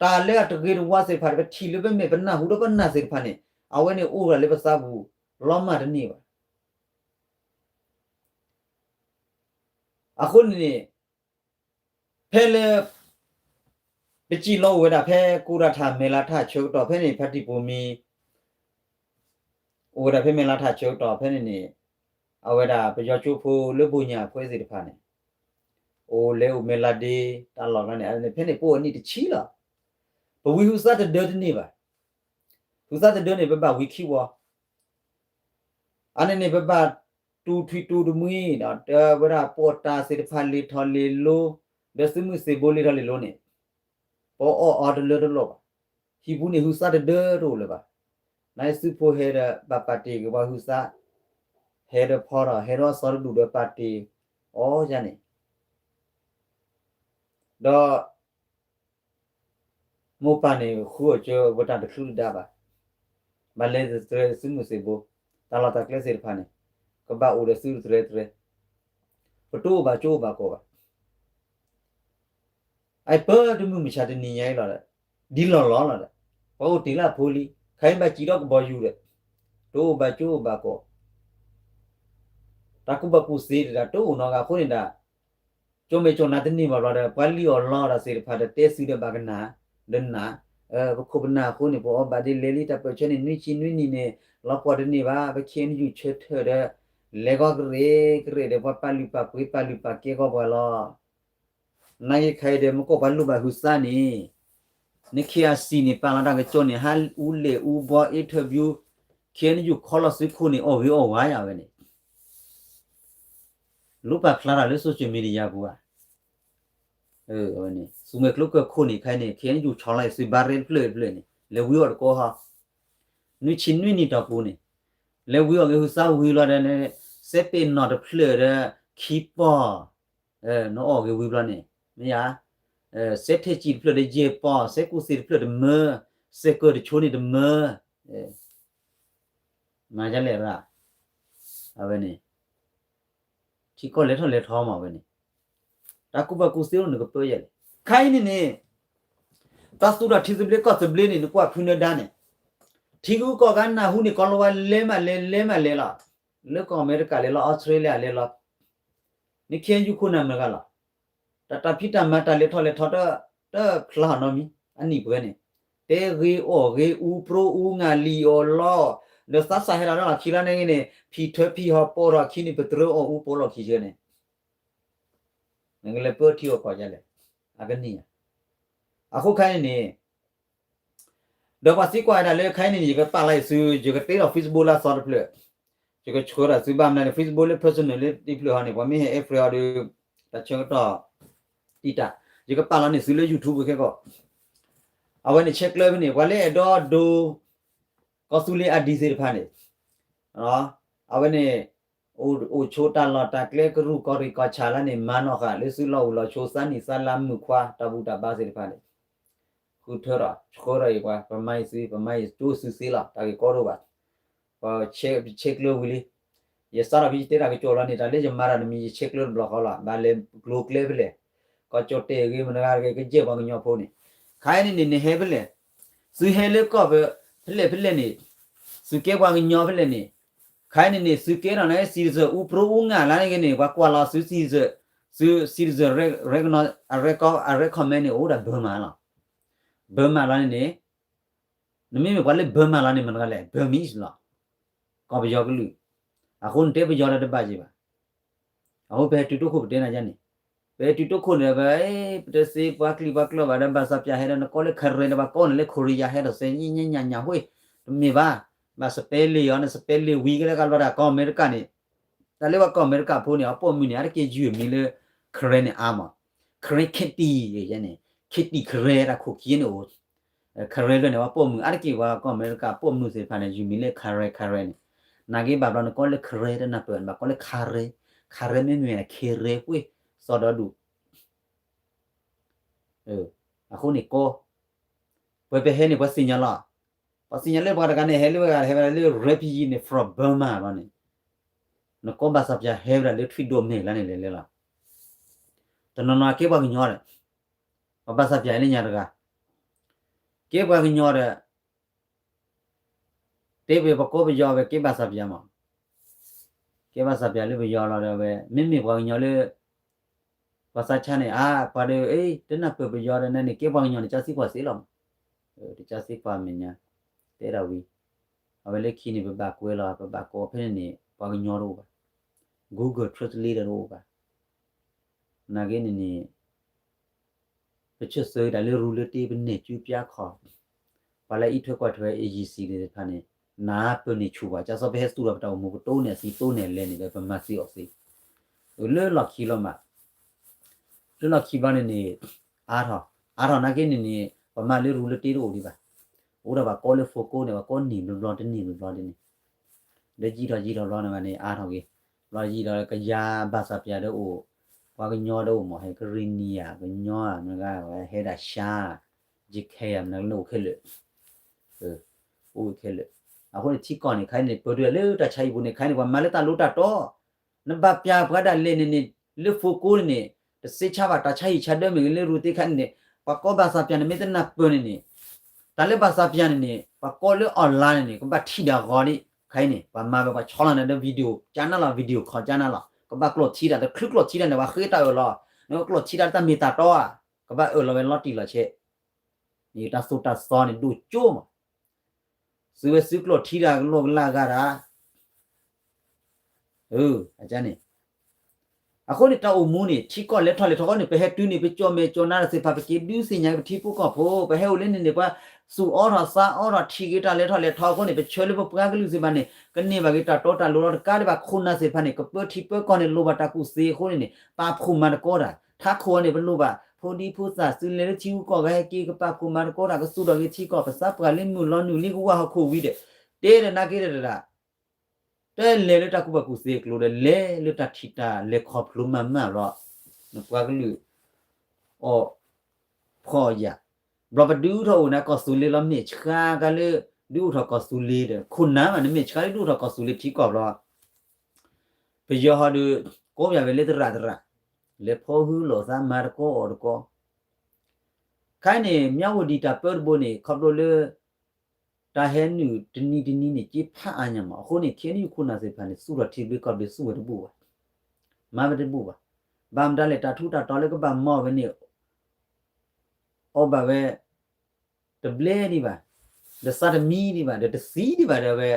တၢ်လၢအတဂ့ၤတဝါသ့ၣ်တဖၣ်န့ၣ် ပထံၣ်လၢပမဲာ်ပနၢ်ဟူဒီးပနၢ်သ့ၣ်တဖၣ်န့ၣ် အဝဲန့ၣ်အိၣ်ဒၣ်လၢပသးပူၤ လီၤမၢ်တန့ၢ်ဘၣ်. အဃိန့ၣ်န့ၣ် ဖဲလၢ ပစံၣ်လီၤအိၣ်ဝဲဒၣ်ဖဲကူရၤထၣ်မဲၢ်လးထၣ်ဆၢကတီၢ်ဖဲန့ၣ် ဖါတံၢ်ပိာ်မံ အိၣ်ဝဲဒၣ်ဖဲမဲၢ်လးထၣ်ဆၢကတီၢ်ဖဲန့ၣ်န့ၣ် အဝဲဒၣ်ပယီၤကၠိဖိလၢဘိၣ်ညၣ်အဖှဲသ့ၣ်တဖၣ်န့ၣ် အိၣ်လဲၤအိၣ်မဲၢ်လးဒ့ တၢ်လီၢ်ကျါန့ၣ် အန့ၣ်ဖဲန့ၣ်ပအိၣ်အနံၣ်တဆံလီၤ. ပဝံဟုသးတဒၢတန့ၢ်ဘၣ်. ဟုသးတဒၢန့ၣ် ပဘၣ်ဝံခံဝီ အန့ၣ်န့ၣ် ပဘၣ်တူၢ်ထွံၣ်တူၢ်တမှံ ဒီးတဲဝဲဒၣ်ပီးတၢ်သ့ၣ်တဖၣ်လ့ၤထီၣ်လ့ၤလိ ဒီးသုးမုၢ်သံၣ်ဘိလ့ၤထီၣ်လ့ၤလိန့ၣ် ပအီၣ်အီၤတလၢတလီၢ်ဘၣ်. ဟံၣ်ပူၤန့ၣ် ဟုသးတဒၢတအိၣ်လၢၤဘၣ်. နသုးဖိဟဲဒီးဘၣ်ပာ်တ့ၢ်က့ၤပှၤဟုသး, ဟဲဒီးဖီထီၣ် ဟဲဒီးအသီတဒူၣ်ဒီးပာ်တ့ၢ်အီၤယါန့ၣ် ဒီး မိၢ်ပၢ်န့ၣ် ဃုအီၣ်ကၢဝဲတၢ်တချုးတဒါဘၣ်. ဘၣ်လဲၤတတြဲၤသုးမုၢ်သံၣ်ဘိ, တၢ်လီၢ်တၢ်ကျဲသ့ၣ်တဖၣ်န့ၣ် ကဘၣ်အိၣ်ဒီးသုတတြဲၤတတြဲၤ, ပတအိၣ်ဘၣ်ကၠိအိၣ်ဘၣ်ကီၢ်ဘၣ်. အပၢတမုၢ်မဆါတနံၤညါအံၤလီၤဒီး ဒ်လီၢ်လီၢ်လီၤဒီး ပှၤအိၣ်တ့ၢ်လၢအဖိလံ, ခဲအံၤဘၣ်စံၣ်ဒီးကဘီယူၤဒီး တအိၣ်ဘၣ်ကၠိအိၣ်ဘၣ်ကီၢ် တၢ်ကူၣ်ဘၣ်ကူၣ်သ့တဒၣ်တအိၣ်နီတဂၤအဃိန့ၣ်ဒၣ် ကၠိမဲာ်ကၠိနါတန့ၢ်ဘၣ်ဘျီဒီး ပှၤလံၣ်အီၣ်လီအီၣ်တၢ်သ့ၣ်တဖၣ်ဒီး တဲသုဒီးဘၣ်ကနၣ်, ဒီးနၢ်, ပခိၣ်ပနၢ်အဃိန့ၣ် ပအီၣ်ဘၣ်ဒ်လဲၣ်လံ တၢ်ပၢၢ်ဆၢန့ၣ် နွံဆံနွံနံၣ်န့ၣ် လီၤပှီၢ်တန့ၢ်ဘၣ်, ပခဲအံၤနယူၢ်ဆၢထၢၣ်ဒီး လဲၤဂီၤကရ့ၣ်ကရ့ၣ်ဒီး ပှၤပာ်လုၢ်ပာ်ပှ့ၤပာ်လုၢ်ပာ်ကဲကီၢ်ပှၤလီၤ. နာ်က့ခဲအံၤဒီး မ့ၢ်ကီၢ်ပှၤလိၣ်ဘၣ်ဟုသးန့ၣ် နခ့အစံၣ်န့ၣ် ပာ်လီၤတၢ်ကစီၣ်န့ၣ် ဟးအူလဲၢ်အူဘီ interview ခဲအံၤနယူၢ်ခီလီၤသုးခိၣ်န့ၣ် အီၣ်ဂ့ၤအီၣ်ဝါယါဝဲန့ၣ် လိၣ်ပာ်ဖျါထီၣ်လၢ social media ပူၤဧါ. ဝဲန့ၣ် သုးမဲာ်ကျိကၢၢ်ခိၣ်န့ၣ် ခဲအံၤန့ၣ် ခဲအံၤနယူၢ်ဆီလီၤအံၤ သုးဘါရဲတဖျၢၣ်တဖျၢၣ်န့ၣ် လဲၤဝံအီၣ်တကိးဟီ နွံဆံနွံနံၣ်တီၢ်ပူၤန့ၣ် လဲၤဝံအီၣ်ဂ့ၤဟုသးဝံၤလီၤဒီး စဲးပ့ၤနီၣ်တဖျၢၣ်ဒီး ခံပီၢ် နအီၣ်ဂ့ၤဝံၤဘျီန့ၣ် မ့ၢ်ယါ စဲးထဲစံၣ်တဖျၢၣ်ဒီးယဲၢ်ပီၢ်, စဲးကူၣ်သ့ၣ်တဖျၢၣ်တမၢ, စဲးကၢၢ်တဆိန့ၣ်တမၢ, မၤဒ်လဲၣ်ရၣ်, အဝဲန့ၣ် ထံကီၢ်လဲၤထီၣ်လဲၤထီမးဝဲန့ၣ် တၢ်ကူၣ်ဘၣ်ကူၣ်သ့အိၣ်နကပၢယဲၢ်လဲၣ်. ခဲအံၤန့ၣ်န့ၣ် တၢ်သူၣ်ထီၣ်ထံသဘျ့ကီၢ်သဘျ့န့ၣ် နကွၢ်ဖုနၢၤဒါန့ၣ် ထံဂုၤကီၢ်ဂၤနၢ်ဟူန့ၣ် ကီၤလၤဝါလဲၤမးလဲၤ လဲၤမးလဲၤလီၤ. လၢကီၢ်အမဲရကၤလဲၤလီၤ အီစထြ့လယါလဲၤလီၤ နခ့ယုၢ်ခိၣ်နၢ်မတၤဂၤလီၤ. တၢ်တၢ်ဖံးတၢ်မၤတၢ်လဲၤထီၣ်လဲၤထီ တဖျါနီတမံၤ အနံၣ်ပှဲၤန့ၣ် တဲဂ့ၤအီၣ်ဂ့ၤအူပြိအူ ငၣ်လံၣ်အီၣ်လီ ဒီးသးစၢ်ဟဲလီၤဒီးလီၢ်ခံလီၤန့ၣ်န့ၣ် ဖံးထၢဖံးဟီၣ်ပိာ်ထီၣ်ခံန့ၣ် ပတြၢအီၣ်အူပိာ်လီၢ်ခံဆၢန့ၣ် နကလဲၤပၢထံအီၣ်ကီၢ်ယါလဲၣ် အကနံၣ်ဧါ. အဃိခဲအံၤန့ၣ် ဒီးပှၤသံကွၢ်ဝဲဒၣ်လၢခဲအံၤန့ၣ် ယကပာ်လီၤအံၤသု ယကတ့ထီၣ် Facebook လၢအသီတဖျၢၣ်, ယကဆှၢထီၣ်သုဘၣ်မနုၤန့ၣ် Facebook လၢ personal လၢတဖျၢၣ်ဟီန့ၣ် ပှၤမ့ၢ်ဟဲ add friend အီၤဒီး တၢ်ဆၢကတီၢ်တံာ်တာ်, ယကပာ်လီၤန့ၢ်သုလၢ YouTube ခဲကီၢ်, အဝဲန့ၣ်ဆဲးကျၢဖဲန့ၣ် ပှၤလၢအဲၣ်ဒိးဒိ ကီၢ်သူလ့ၤ ID သ့ၣ်တဖၣ်န့ၣ် အဝဲန့ၣ် အိၣ်ဆိးတၢ်လီၢ်တၢ်ကျဲကရူၢ်ကီၢ်ရ့ၣ်ကီၢ်ဆၣ်လၢန့ၣ် မၤနီၢ်ဃာ်လၢသုလီၢ်အိၣ်လီၢ်ဆိး သးနံၣ်သးလါမုၣ်ခွါတၢ်ဘူၣ်တၢ်ဘါသ့ၣ်တဖၣ်န့ၣ် ဃုထၢထီၣ် ဆှၢထီၣ်အံၤပှၤ ပမၤအံၤသု ပမၤအံၤကၠိသုသ့လီၤ တၢ်ဂ့ၢ်ကီဒိၣ်ဘၣ်, ပဆဲးကျၢဝံၤလံ, ယစးထီၣ်ဖဲယတဲတၢ်ကစီၣ်လီၤန့ၣ် တၢ်လၢယမၤတၢ်တမံၤ ယဆဲးကျၢတဘျီဃီလီၤ ဘၣ်လဲၤကျိၤကျဲဖဲလဲၣ်, ကီၢ်ကၠီၣ်တဲၣ်ဂ့ၤ မတၤဂၤတဂ့ၤ ကယဲၢ်ပှၤကညီဖိန့ၣ်, ခါအံၤန့ၣ်န့ၣ် နဟဲဖဲလဲၣ်, သုဟဲလၢကီၢ်ဖဲလဲၣ်ဖဲလဲၣ်န့ၣ်, သုကဲပှၤကညီဖဲလဲၣ်န့ၣ်, ခါအံၤန့ၣ်န့ၣ် သုကဲထီၣ်န့ၣ် citizen အူပြိအူငါလၢန့ၣ်ဂ့ၤန့ၣ် ပှၤကွၢ်လီၤသု citizen, သု citizen အ record အ recommend န့ၣ် အိၣ်ဒၣ် Burma လီၤ. Burma လီၤန့ၣ်န့ၣ် နမ့မ့ၢ်ပှၤလၢ Burma လီၤန့ၣ် မတၤတဂၤလဲၣ် Burmese လီၤ. ကီၢ်ပယီၤကလုာ်, အဃိန့ၣ်တဲပယီၤဒီးတဘၣ်ယံၤဘၣ်. အဃိပဟဲတုၤတိခိၣ်ပတဲနၤယါန့ၣ်, ပဟဲတုၤတိခိၣ်န့ၣ် ပ ပတသ့ပှၤကလုာ်ပှၤကျၢၢ်ဘၣ်ဒီး ဘၣ်ဆၣ်ပၠးဟဲဒီး နကိးလၢ Karen ဒီး ပှၤကိးန့ၣ်လၢ Korea ဟဲဒီးစဲး ညါညါညါညါ ဟ့ၣ်, တမ့ၢ်ဘၣ်, ဘၣ် spelling အီၤ န spelling ဝံၤကလဲကဘျီတၢ် ကီၢ်အမဲရကၤန့ၣ်, တၢ်လၢပှၤကီၢ်အမဲရကၤဖိန့ၣ် အပိာ်မုၣ်န့ၣ် အါတက့ၢ်ယုၢ်အမံၤလၢ Karen န့ၣ်အါမး, Karen Katy ယါန့ၣ်, Katy Karen တၢ်ခိၣ်ခံန့ၣ်အိၣ် Karen လၢန့ၣ် ပှၤပိာ်မုၣ်အါတက့ၢ် ပှၤကီၢ်အမဲရကၤပိာ်မုၣ်သ့ၣ်တဖၣ်န့ၣ် ယုၢ်မံၤလၢ Karen Karen န့ၣ်, နာ်က့ဘၣ်ဘျီနကိးလၢ Karen တနၢ်ပၢၢ် ဘၣ်ကိးလၢ Karen, Karen မ့မ့ၢ် Karen ပှ့ၢ် စီၤဒီဒူၣ်, အဃိန့ၣ်ကီ, ပှၤပဟဲန့ၣ် ပှၤသ့ၣ်ညါလီၤ, ပှၤသ့ၣ်ညါလၢပှၤတဂၤန့ၣ် ဟဲလၢဝဲဂၤ ဟဲဝဲဒၣ်လၢ refugee န့ၣ် from Burma ဘျီန့ၣ်, နကိးဘၣ်ဆၣ်ပၠးဟဲဝဲဒၣ်လၢထွံၣ်ဒိၣ်မဲာ်လၢန့ၣ်လဲၤလဲၤလီၤ, တနီၤနီၤကဲပှၤကညီဒီး ပှၤဘၣ်ဆၣ်ပၠးလၢညါတဂၤ, ကဲပှၤကညီဒီး တဲပှၤပကိးပယီၤဝဲကဲဘၣ်ဆၣ်ပၠးမး, ကဲဘၣ်ဆၣ်ပၠးလၢပယီၤလီၤဒီးဝဲ မ့မ့ၢ်ပှၤကညီလၢ ပှၤသးဆါန့ၣ် အါ ပှၤဒီး တနၢ်ပၢၢ်ပယီၤဒီးနၤန့ၣ် ကဲပှၤကညီန့ၣ် ကၠါသံကွၢ်စ့လီၤမး, တကၠါသံကွၢ်မဲာ်ညါ, တဲဒၣ်ဝံၤ, အဝဲလၢခံန့ၣ် ပဘၣ်ကွဲလီၤ ပဘၣ်ကိးဖဲန့ၣ်န့ၣ် ပှၤကညီတအိၣ်ဘၣ်, Google Translate တအိၣ်ဘၣ်, နာ်က့န့ၣ်န့ၣ် ပဆၢၣ်စၢၤတၢ်လၢရူလၢတ့ ပနဲၣ်စုပျါခီၣ်, ပှၤလၢအအံးထွဲကွၢ်ထွဲ agency သ့ၣ်တဖၣ်န့ၣ် နၢ်ပၢၢ်န့ၢ်ဆူၣ်ဘၣ် ကၠါစီၤပဟဲသူၣ်ထီၣ်ပတၢ်အိၣ်မူ ပတိၢ်န့ၢ်အသံ တိၢ်န့ၢ်အလဲန့ၣ်ဒီး ပမၤသ့အီၤသ့, လၢလီၢ်ခံလီၤမး, လၢလီၢ်ခံဘျီန့ၣ်န့ၣ် အါထီၣ်, အါထီၣ်နာ်က့န့ၣ်န့ၣ် ပမၤလၢရူလၢတ့တအိၣ်ဒံးဘၣ်, အိၣ်ဒီးပှၤကိးလၢ phone call န့ၣ် ပှၤကိးန့ၢ်ဘျီဘျီတန့ၢ်ဘျီဘျီဒ်န့ၣ်, ဒီးယံာ်ထီၣ်ယံာ်ထီၣ်ဘျီန့ၣ်ဘၣ်န့ၣ် အါထီၣ်က့ၤ, ဘျီယံာ်ထီၣ်လၢကယၤဘၣ်ဆၣ်ပၠးဒီးအိၣ်, ပှၤကညီဒီးအိၣ်မး ဟဲကရံၣ်နံယၤ ကညီမနုၤဂၤ ဟဲဒၣ်ရှါ, ယခဲယၤမနုၤဂၤလၢအိၣ်ခဲလၢာ်, အိၣ်ခဲလၢာ်, အဃိန့ၣ်ထံကီၢ်န့ၣ် ခဲအံၤန့ၣ် ပၢၤဒုးလၢတၢ်ဆါဟံၣ်ပူၤန့ၣ် ခဲအံၤန့ၣ် ပှၤမၤလၢတၢ်လိတၢ်တီ နဘၣ်ပၠးပှၤဒၣ်လဲာ်န့ၣ်န့ၣ် လၢ phone call န့ၣ်န့ၣ် တစ့ဆါဘၣ်တၢ်ဆါဟံၣ်ဆါဒၢမ့ၢ်ဂ့ၤ လၢရူသ့ခဲအံၤန့ၣ်န့ၣ် ပှၤကိးဘၣ်ဆၣ်ပၠးန့ၣ် မ့ၢ်တနၢ်ပၢၢ်န့ၣ်န့ၣ် တၢ်လၢဘၣ်ဆၣ်ပၠးန့ၣ်န့ၣ် ပှၤကိးလၢ online န့ၣ်န့ၣ် ကဘၣ်ထံၣ်ဒၣ်အဂီၢ်ဒံး ခဲအံၤန့ၣ် ပှၤမၤဝဲပှၤဆီလီၤနၤဒီး video ကၠါနၤလီၤ video call ကၠါနၤလီၤ ကဘၣ်ကျိၣ်ထံတၢ် တချုးကျိၣ်ထံတၢ်န့ၣ် ပှၤဃ့တၢ်အၢၣ်လီၤ နကကျိၣ်ထံတၢ်လၢတၢ်မ့ၢ်တၢ်တီဧါ ကဘၣ်အၢၣ်လီၤဝဲလီၤတံၢ်လီၤဆဲး တၢ်သိၣ်တၢ်သီန့ၣ်ဒိၣ်ကၠိမး သုဝဲသုကျိၣ်ထံတၢ်ကလိာ်ကလၢ်ဂၤတၢ် အန့ၣ် အဃိန့ၣ် တၢ်အိၣ်မူန့ၣ် ထံကီၢ်လဲၤထီၣ်လဲၤထီအဃိန့ၣ် ပဟဲတုၤန့ၣ် ပကၠီၣ်မဲာ်ကၠီၣ်နါတၢ်သ့ၣ်တဖၣ် ပက့ၤဒုးသ့ၣ်ညါက့ၤပထံဖိကီၢ်ဖိ ပဟဲအိၣ်လၢန့ၣ်န့ၣ် ပှၤသူၣ်အီထီၣ်သးအီထီၣ်ထံၣ်က့ၤတၢ်လဲၤထီၣ်လဲၤထီအဃိန့ၣ် ပဆၢလၢပပှၤကလုာ်သ့ၣ်တဖၣ်န့ၣ် ကန့ၢ်ဘၣ်က့ၤတၢ်တီတၢ်လိၤလီၤတကးဒံးဘၣ် ခိၣ်နၢ်သ့ၣ်တဖၣ်န့ၣ် ကပၢထံပၢကီၢ်န့ၣ် လိၣ်ဘၣ်တၢ်ကူၣ်သ့အဃိန့ၣ်န့ၣ် ပာ်ဖှိၣ်မၤသကိးတၢ် ထးခိၣ်အံၤန့ၣ် ပလိၣ်ဘၣ် ဖိဒံဖိသၣ် သုလဲၤလၢထံဂုၤကီၢ်ဂၤဟဲက့ၤ ကပာ်ဖှိၣ်မၤသကိးတၢ် ကသူၣ်ထီၣ်က့ၤထံကီၢ် ပသးပှၢ်လၢမုၢ်လီၤနုာ်လံကဝၢ်ဟီၣ်ခိၣ်ဝံၤဒီး တဲဒီးနာ်က့ဒီးတဒၣ် တလဲၤလၢတၢ်ကူၣ်ဘၣ်ကူၣ်သ့အကျိၤဒီး လဲၤလၢတၢ်ထံၣ်တၢ်လဲၤခီဖျိမၤမၢ်ဘျီ နပှၤကလုာ် အီၣ်ဖှီၣ်ယာ် ဘျီပဒုးအိၣ်ထီၣ်အိၣ်နၤကီၢ်သူလ့ၤလီၤ မဲာ်ဆှးကါလၢ ဒုးအိၣ်ထီၣ်ကီၢ်သူလ့ၤဒီး ခိၣ်နၢ်မး နမဲာ်ဆှးလၢဒုးအိၣ်ထီၣ်ကီၢ်သူလ့ၤထံကီၢ်ဘျီ ပယီၤဟီဒီး ကိးပယီၤဝဲလၢသရၣ်သရၣ် လဲၤဖီဟုလိာ်သးမၤတကီအီၣ်တကီ ခဲအံၤန့ၣ် မြဝတီ တၢ်ပၢတဘိန့ၣ် ခီဖျိလၢ တၢ်ဟဲနုာ်တနံၤတနံၤန့ၣ် က့ဖးအါညါမး အဃိန့ၣ် KNU ခိၣ်နၢ်သ့ၣ်တဖၣ်န့ၣ် သူၣ်ထီၣ်ထံသဘျ့ကီၢ်သဘျ့သူၣ်ဝဲတဘူၣ်ဘၣ် မၤဝဲတဘူၣ်ဘၣ် ဘၣ်မတၤလဲၣ် တၢ်ထူးတၢ်တီၤလၢကဘၣ်မၤအီၣ်ဝဲန့ၣ် အီၣ်ဘၣ်ဝဲ တဘျဲဒံးဘၣ် ဒီးသးတမံဒံးဘၣ် ဒီးတသံဒံးဘၣ်ဒီးဝဲ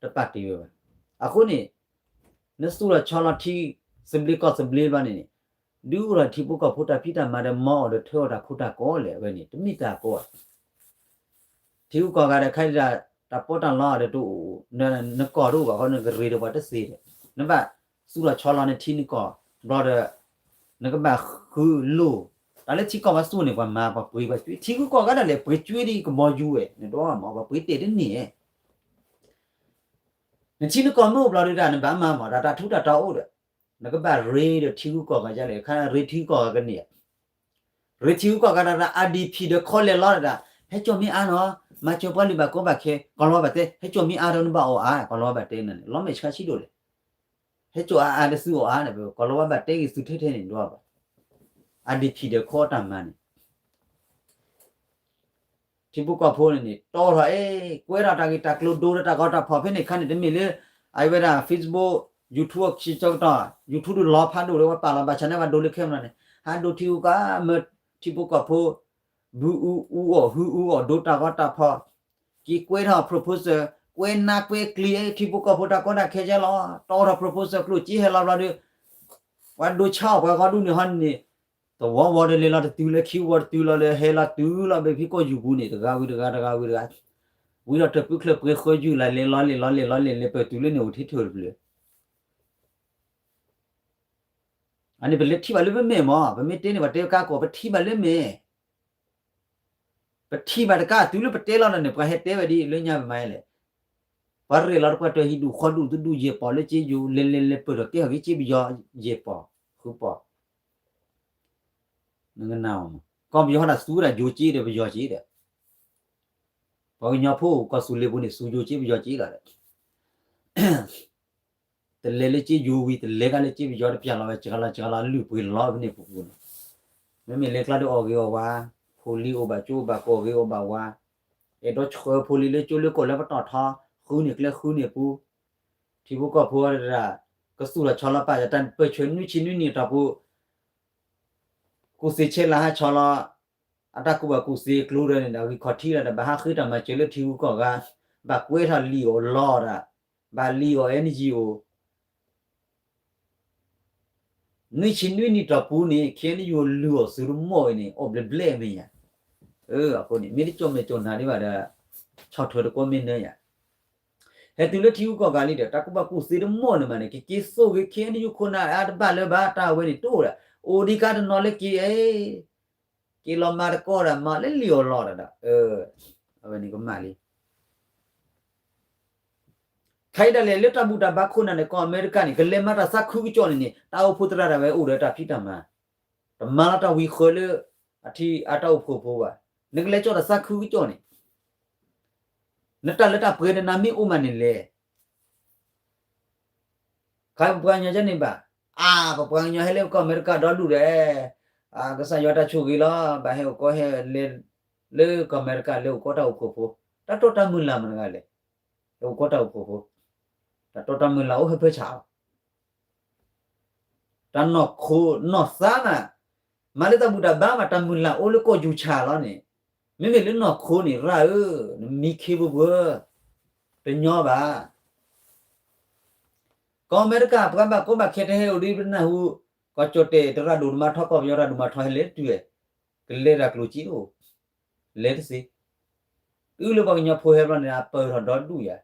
တပာ်တ့ၢ်ဝဲဘၣ် အဃိန့ၣ် နသူၣ်ထီၣ်ဆီလီၤထံသဘျ့ကီၢ်သဘျ့ဘျီန့ၣ်န့ၣ် ဒုးအိၣ်ထီၣ်ထံဖိကီၢ်ဖိတၢ်ဖံးတၢ်မၤဒီးမၤအီၣ်ဒီးထၢအီၣ်တၢ်ခိတၢ်ကီလဲၣ် အဝဲန့ၣ် တမ့ၢ်တၢ်ကီဘၣ် ထံဂုၤကီၢ်ဂၤဒီးခဲအံၤဒၣ် တၢ်ပီးတၢ်လီအီၤဒီးတအိၣ် နကီၢ်တအိၣ်ဘၣ်ဃီ နကရ့ဒီးပှၤတသ့ဒီး နဘၣ်သူၣ်ထီၣ်ဆီလီၤနထံနကီၢ် ဘျီဒီး နကဘၣ်ဃုလိၢ် တၢ်လၢထံကီၢ်ပှၤသူၣ်န့ၣ် ပှၤမၤပှၤပှ့ၤပှၤကွံ ထံဂုၤကီၢ်ဂၤဒၣ်လဲာ် ပှ့ၤကွံဒ်ကဘီယူၤဝဲ နဒိမး ပှၤပှ့ၤတဲာ်တန့ၢ် နထံနကီၢ်မ့ၢ်အိၣ်ဘျီဒုးဒၣ် နဘၣ်မၤမး တၢ်တၢ်ထူးတၢ်တီၤအိၣ်ဒီး နကဘၣ်ရ့ဒီးထံဂုၤကီၢ်ဂၤဒ်လဲၣ် ခါရ့ထံဂုၤကီၢ်ဂၤကန့ၢ် ရ့ထံဂုၤကီၢ်ဂၤတၢ်တၢ် IDP ဒီးခီလဲၣ်လီၤတၢ် ဟဲစိာ်မ့ၢ်အါနီၤ မၤစၢၤပှၤလုၢ်ဘၣ်ကိးဘၣ်ခဲ ကီၢ်လီၤဝါဘၣ်တဲ ဟဲစိာ်မ့ၢ်အါဒီးနဘၣ်အီၣ်အါ ကီၢ်လီၤဝါဘၣ်တဲနၤန့ၣ် လီၤမဲာ်ဆှးဆံးဒိၣ်လဲၣ် ဟဲစိာ်အါအါဒီးသုအီၣ်အါန့ၣ် ကီၢ်လီၤဝါဘၣ်တဲဂ့ၤသုထဲထဲန့ၣ်ဒိဘၣ် အဒံးထံၣ်ဒီးခိအတၢ်မၤန့ၣ် ထံဖိကီၢ်ဖိန့ၣ်န့ၣ် တီထီၣ်အ့ၣ် ကွဲထီၣ်တၢ်ဂ့ၢ်တၢ်ကျိၤဒိတၢ်တၢ်ဂီၤတၢ်ဖီၣ်ဖဲန့ၣ်ခါန့ၣ် တမ့ၢ်လၢ အဝဲဒၣ် Facebook YouTube အခံကၠီကတီၢ် YouTube ဒုးလီၤဖးဒိၣ်လၢဝဲပာ်လီၤဘၣ်ဆၣ်န့ၣ် ဘၣ်ဒိလၢခဲမနီၤန့ၣ် ဟးဒိထံဂုၤကီၢ်ဂၤ မၢထံဖိကီၢ်ဖိ ဘုအူအူအီၣ်ဟုအူအီၣ် ဒိတၢ်ဂီၤတၢ်ဖီၣ် က့ၤကွဲထီၣ် proposal ကွဲနါကွဲကျံၤ ထံဖိကီၢ်ဖိတၢ်ကီတၢ်ခဲကဲလီၤ တီထီၣ် proposal ကျိၣ်က့ဟဲလီၤဘျီဒီး ပှၤဒိဆါအီၣ်ပှၤဂီၢ်ဒူၣ်န့ၣ်ဟီန့ၣ် တဝီဝီဒီးလဲၤလီၤတတုၤလၢခံဝီတတုၤလီၤဒီး ဟဲလီၤတုၤလီၤဘဲဖံကီၢ်ယူၤပူၤန့ၣ် တဂၤဝံၤတဂၤ တဂၤဝံၤတဂၤ ဝံၤဒီးတၢ်ပူၤချၢပှဲၤဃၢယူၤလၢလဲၤလီၤလဲၤလီၤလဲၤလီၤလဲၤလဲၤ ပတုၤလၢန့ၣ်အိၣ်ထဲထဲတဖျၢၣ် အန့ၣ်ပလဲၤထံၣ်ဘၣ်လၢပမဲာ်မး ပမ့ၢ်တဲန့ၣ် ပှၤတဲကါကီး ပထံၣ်ဘၣ်လၢမဲာ် ပထံၣ်ဘၣ်တကးတုၤလၢပတဲလီၤဒီးန့ၣ် ပှၤဟဲတဲဝဲဒ်လၢညါပမၤလဲၣ် ပှၤရဲၣ်လီၤတပှၢ်တၢၢ်ဟံၣ်ဒူၣ်ဃီဒူၣ်သဒူၣ်ယဲၢ်ပီၢ်လၢကၠ့ယိၤ လဲၤလဲၤလဲၤပၢၢ်ထီၣ်ကဲထီၣ်က့ၤကၠ့ပယီၤယဲၢ်ပီၢ် ဃုပီၢ် နကနၣ်အီၤမး ကီၢ်ပယီၤဟီဒၣ်သူဝဲဒၣ်ယိၤကၠ့ဒီးပယီၤကၠ့ဒီး ပှၤကညီဖိအိၣ်ကီၢ်သူလ့ၤပူၤန့ၣ် သူယိၤကၠ့ပယီၤကၠ့လီၤဒီး တလဲၤလၢကၠ့ယိၤဝံၤ တလဲၤကလၢကၠ့ပယီၤတပျၢ်လီၤဝဲ စှၤလီၤစှၤလီၤလုၢ်ပှ့ၤလီၤဖဲန့ၣ်ပူၤပူၤန့ၣ် မ့မ့ၢ်လဲၤကျါဒီးအီၣ်ဂ့ၤအီၣ်ဝါ ဖိလံၤအိၣ်ဘၣ်ကၠိအိၣ်ဘၣ်ကီၢ်ဂ့ၤအီၣ်ဘၣ်ဝါ အဲၣ်ဒိးဆှၢဖိလံၤလၢကၠိလၢကီၢ်လၢပတီၢ်ထီ ဃုန့ၢ်ကျဲဃုန့ၢ်ပူၤ ထံဖိကီၢ်ဖိဒၣ် ကသူၣ်ထီၣ်ဆီလီၤပာ်ယတၢ်ပၢၢ်ဆၢနွံဆံနွံနံၣ်အတီၢ်ပူၤ ကူၣ်သ့ဆဲးလၤဟးဆီလီၤ အတၢ်ကူၣ်ဘၣ်ကူၣ်သ့ကျိၤဒီးန့ၣ်ဒီး ဂံၢ်ခီၣ်ထံးလီၤဒီး ဘၣ်ဟးဃ့တၢ်မၤစၢၤလၢထံဂုၤကီၢ်ဂၤ ဘၣ်ကွဲထီၣ်လံာ်အိၣ်လီတၢ် ဘၣ်လံာ်အိၣ် NGO နွံဆံနွံနံၣ်တီၢ်ပူၤန့ၣ် KNU လုၢ်အီၣ်သုးတမီၢ်အံၤန့ၣ် အီၣ်ဘျဲၣ်ဘျဲၣ်အမဲာ်ညါ အဃိန့ၣ် မ့ၢ်တကၠီၣ်မဲာ်ကၠီၣ်နါဒံးဘၣ်ဒီး ဆီၣ်ထွဲတကိးမ့ၢ်နၢယၤ ဟဲတုၤလၢထံဂုၤကီၢ်ဂၤလံဒီး တၢ်ကူၣ်ဘၣ်ကူၣ်သ့တမီၢ်န့ၣ်မးန့ၣ် ကက့ၤသိၣ်ဂ့ၤ KNU ခိၣ်နၢ်အါတဘၣ်လၢၤဘၣ် တၢ်ဝဲန့ၣ်တအိၣ်ဒၣ် အိၣ်ဒံးကါတနီၤလၢက့ၤ က့ၤလီၤမၤတကီၢ်ဒၣ် မၤလၢလံာ်အီၣ်လီတၢ်ဒီး အဝဲန့ၣ်ကမၣ်လံ ခဲအံၤဒၣ်လဲာ်လၢတၢ်ဘူၣ်တၢ်ဘါခိၣ်နၢ်န့ၣ် ကီၢ်အမဲရကၤန့ၣ် ကလဲၤမၤတၢ်သးခုကစီၣ်န့ၣ်န့ၣ် တၢ်အိၣ်ဖှိၣ်သရၣ်ဒၣ်ဝဲအိၣ်ဒီးတၢ်ဖံးတၢ်မၤ တမၤလီၤတၢ်ဝံၤဃၢၤလၢ အထံအတၢ်အိၣ်ဖှိၣ်ဖိဘၣ် နကလဲၤကၠီၣ်တၢ်သးခုကစီၣ်န့ၣ် နတၢ်လၢတၢ်ပှဲၤနနၤမ့ၢ်အိၣ်မးန့ၣ်လဲၣ် ခါပပှၤကညီကန့ၣ်ဘၣ်, အါ ပပှၤကညီဟဲလၢကီၢ်အမဲရကၤဒီဒူၣ်ဒီး, ကစၢ်ယွၤတၢ်ဆိၣ်ဂ့ၤလီၤ, ဘၣ်ဟဲအိၣ်ကီၢ်ဟဲလဲၤလၢကီၢ်အမဲရကၤ လဲၤအိၣ်ကီၢ်တၢ်အိၣ်ဖှိၣ်ဖိ, တၢ်တီတၢ်မုၢ်လၢ်မတၤတဂၤလဲၣ်, ဟဲအိၣ်ကီၢ်တၢ်အိၣ်ဖှိၣ်ဖိ, တၢ်တီတၢ်မုၢ်လၢ်အိၣ်ဟၢဖၢဆးလီၤ. တၢ်နီၢ်ခိနီၢ်သးမး, မၤလၢတၢ်ဘူၣ်တၢ်ဘါမး တၢ်မုၢ်လၢ်အိၣ်လၢကီၢ်ယူၤဆးလီၤန့ၣ်, မ့မ့ၢ်လၢနီၢ်ခိန့ၣ် ရၣ်ဧၢ, နမံခ့ပှဲၤပှဲၤ, တညီဘၣ်. ကီၢ်အမဲရကၤ ပှၤဘၣ်ကီဘၣ်ခဲတဟဲအိၣ်ဒ်ပနၢ်ဟူ, ကီၢ်ကၠီၣ်တဲၣ်တရၣ်ဒိၣ်တမါထီ ကီၢ်ပယီၤတၢ်ဒိၣ်မါထီဟဲလဲၤတတုၤ, ကလဲၤတၢ်ကျိၣ်စ့အိၣ်, လဲၤတသ့, တုၤလၢပှၤကညီဖိဟဲဘျီန့ၣ် အပၢၢ်ထီၣ်ဒီဒူၣ်ယၤ,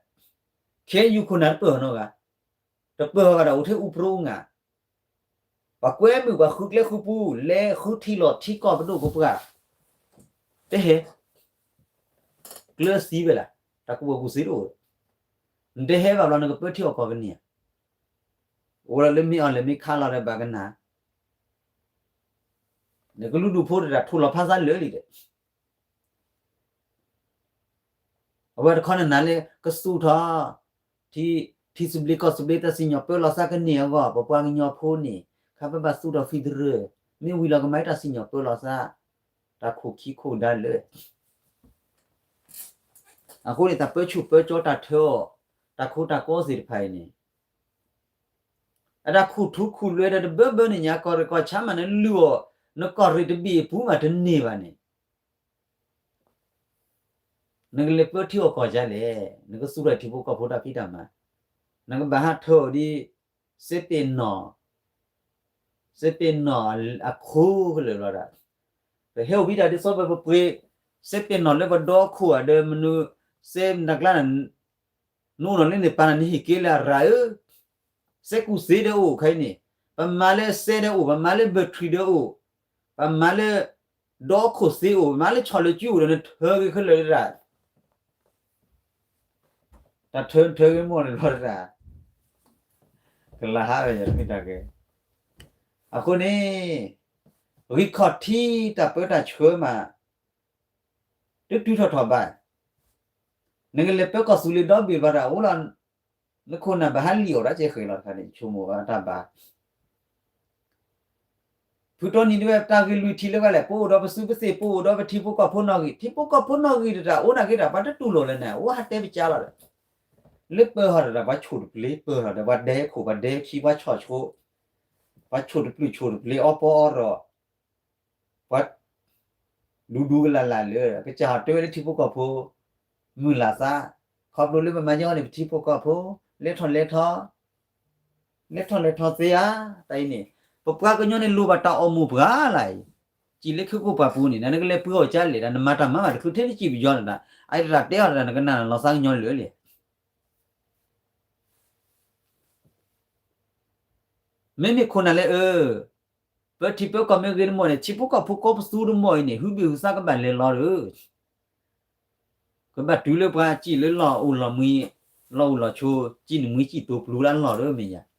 ခဲယူၤခိၣ်နၢ်တပၢၢ်နီတဂၤ, တပၢၢ်ဂၤဒီးအိၣ်ထဲအူပြိအူငါ, ပှၤကွဲမုာ်ပှၤဃုကျဲဃုပူ, လဲၤဃုထံလီၢ်ထံကီၢ်ပဒိၣ်ပပှၢ်, တဟဲ, ကျၢၤသံဝဲလၢ, တၢ်ကူၣ်ဘၣ်ကူၣ်သ့တအိၣ်, နတဟဲဘၣ်ဘျီနကပၢထံအီၣ်ကီၢ်ကန့ၢ်ဧါ, အိၣ်လၢမ့ၢ်အီၤလဲၤမ့ၢ်ခးလီၤဒီးဘၣ်ကနၣ်, နကလုာ်ဒူၣ်ဖိတဒၣ်ထိၣ်လီၤဖးသးလၢာ်လံဒီး အဝဲတခီနနၤလၢကသူၣ်ထီၣ်, ထံသဘျ့ကီၢ်သဘျ့တၢ်စံၣ်ညီၣ်ပၢလီၤသးကန့ၢ်အဂီၢ် ပပှၤကညီဖိန့ၣ် ခါပဘၣ်သူၣ်ထီၣ် federal, မ့ၢ်ဝံၤလီၤကမၤတၢ်စံၣ်ညီၣ်ပၢလီၤသး, တၢ်ခိၣ်ခံခိၣ်ဒါလၢာ်, အဃိန့ၣ် တၢ်ပၢဆူၣ်ပၢကၠီတၢ်ထၢအီၣ်, တၢ်ခိတၢ်ကီသ့ၣ်တဖၣ်အံၤန့ၣ် အတၢ်ခူၣ်ထူခူၣ်လွဲဒီးတဘၢဘၢန့ၣ်ညါ ကီၢ်ရ့ၣ်ကီၢ်ဆၣ်မးနလုၢ်အီၣ်, နကီၢ်ရ့ၣ်တဘ့ၣ်အပူၤမးတန့ၢ်ဘၣ်န့ၣ်, နကလဲၤပၢထံအီၣ်ကီၢ်ကလဲၣ်, နကသူၣ်ထီၣ်ထံဖိကီၢ်ဖိတၢ်ဖံးတၢ်မၤ, နကဘၣ်ဟးထၢအီၤဒ်, စဲးပ့းနီၣ်, စဲးပ့းနီၣ်အခိၣ်လၢာ်လီၤဒၣ်, ပဟဲအိၣ်ဖဲဒၣ်ဒ်သိးပပှ့ၤ, စဲးပ့းနီၣ်လၢပဒီခိၣ်ဧါဒီးမနုၤ, စဲးနကျါ နအိၣ်နီၣ်လၢန့ၣ် ပာ်နၤနဟ့ၣ်က့ၤလၢအရၤဧၢ, စဲးကူၣ်သ့ဒီးအိၣ်ခဲအံၤန့ၣ်, ပမၤလၢစဲးဒီးအိၣ်, ပမၤလၢ battery ဒီးအိၣ်, ပမၤလၢ ဒီခိၣ်သ့အိၣ်, ပမၤလၢဆီၣ်လၢကုအိၣ်ဒီးနထၢက့ၤခဲလၢာ်လၢဒၣ်, တၢ်ထၢထၢက့ၤမီၢ်န့ၣ်လီၤဒၣ်, ကလၤဟးဝဲယၤတမ့ၢ်တၢ်ဂ့ၤ, အဃိန့ၣ်, ဂံၢ်ခီၣ်ထံးတၢ်ပၢတၢ်ဆှၢမး တတုၤထီၣ်ထီၣ်ဘၣ်, နကလဲၤပၢကီၢ်သူလ့ၤဒီဘ့ၣ်ဘၣ်တၢ်အိၣ်လီၤ, နခိၣ်နၢ်ဘၣ်ဟးလံၣ်အီၣ်ဒၣ်ကဲဃဲၤလီၤတခါန့ၣ် ဆိကမိၣ်ဘၣ်တၢ်ဘၣ် ဖုတီနံၤဒဝဲၣ် ပတၢ်ဂ့ၢ်လွံၢ်ထံၣ်လၢဘၣ်လဲၣ်, ပအိၣ်ဒီးပစုပသ့ၣ်, ပအိၣ်ဒီးပထံဖိကီၢ်ဖိနီၣ်ဂံၢ်, ထံဖိကီၢ်ဖိနီၣ်ဂံၢ်တတၢ်အိၣ်နာ်က့တၢ် ပှၤတတူၢ်လိာ်လၢၤန့ၣ် အိၣ်ဟးတဲပကါလီၤဒီး လၢပၢဟီၣ်တတၢ် ပှၤဆိၣ်တပျ့ၤပၢဟီၣ်ဒီး ပှၤဒဲခိၣ် ပှၤဒဲခံ ပှၤဆီၣ်ဆိ, ပှၤဆိၣ်တပျုာ်ဆိၣ်တပျ့ၤ အီပီအီရီၣ်, ပှၤ ဒူဒူကလၢ်လၢ်လၢ ကစၢ်ဟီၣ်တဲဝဲလၢထံဖိကီၢ်ဖိ မုၢ်လၢ်သး, ခီဖျိလၢပမၤညီန့ၣ် ပထံဖိကီၢ်ဖိ လဲၤထီၣ်လဲၤထီ လဲၤထီၣ်လဲၤထီသ့ဧါ, တၢ်အံၤန့ၣ် ပပှၤကညီန့ၣ်လိၣ်ဘၣ်တၢ်အိၣ်မူပှၤလၢ်အံၤ, စံးလၢခံကိးပှၤပူၤန့ၣ် နကလဲၤပှ့ၤအီၣ်ကါလဲၣ်, နမၤတၢ်မၤဘၣ်တချုးထဲနစံးပယီၤနတၢ်, အအံၤတၢ်တဲအီၤတၢ် နကနၣ်လီၤသးကညီလၢာ်လံ. မ့မ့ၢ်ခိၣ်နၢ်လၢအၢ ပထံပၢကီၢ်မ့ၢ်ဂ့ၤတမီၢ်န့ၣ် ထံဖိကီၢ်ဖိကိးပသူတမီၢ်အံၤန့ၣ် ဟုဘ့ၣ်ဟုသါကဘၣ်လဲၤလီၤဒီး ကဘၣ်တုၤလၢပှၤစံၣ်လၢလီၢ်အိၣ်လီၢ်မှံ, လီၢ်အိၣ်လီၢ်ဆိ, စံၣ်နမှံစံၣ်တိၤပျူၤလၢအလီၢ်ဒီးမဲာ်ညါ,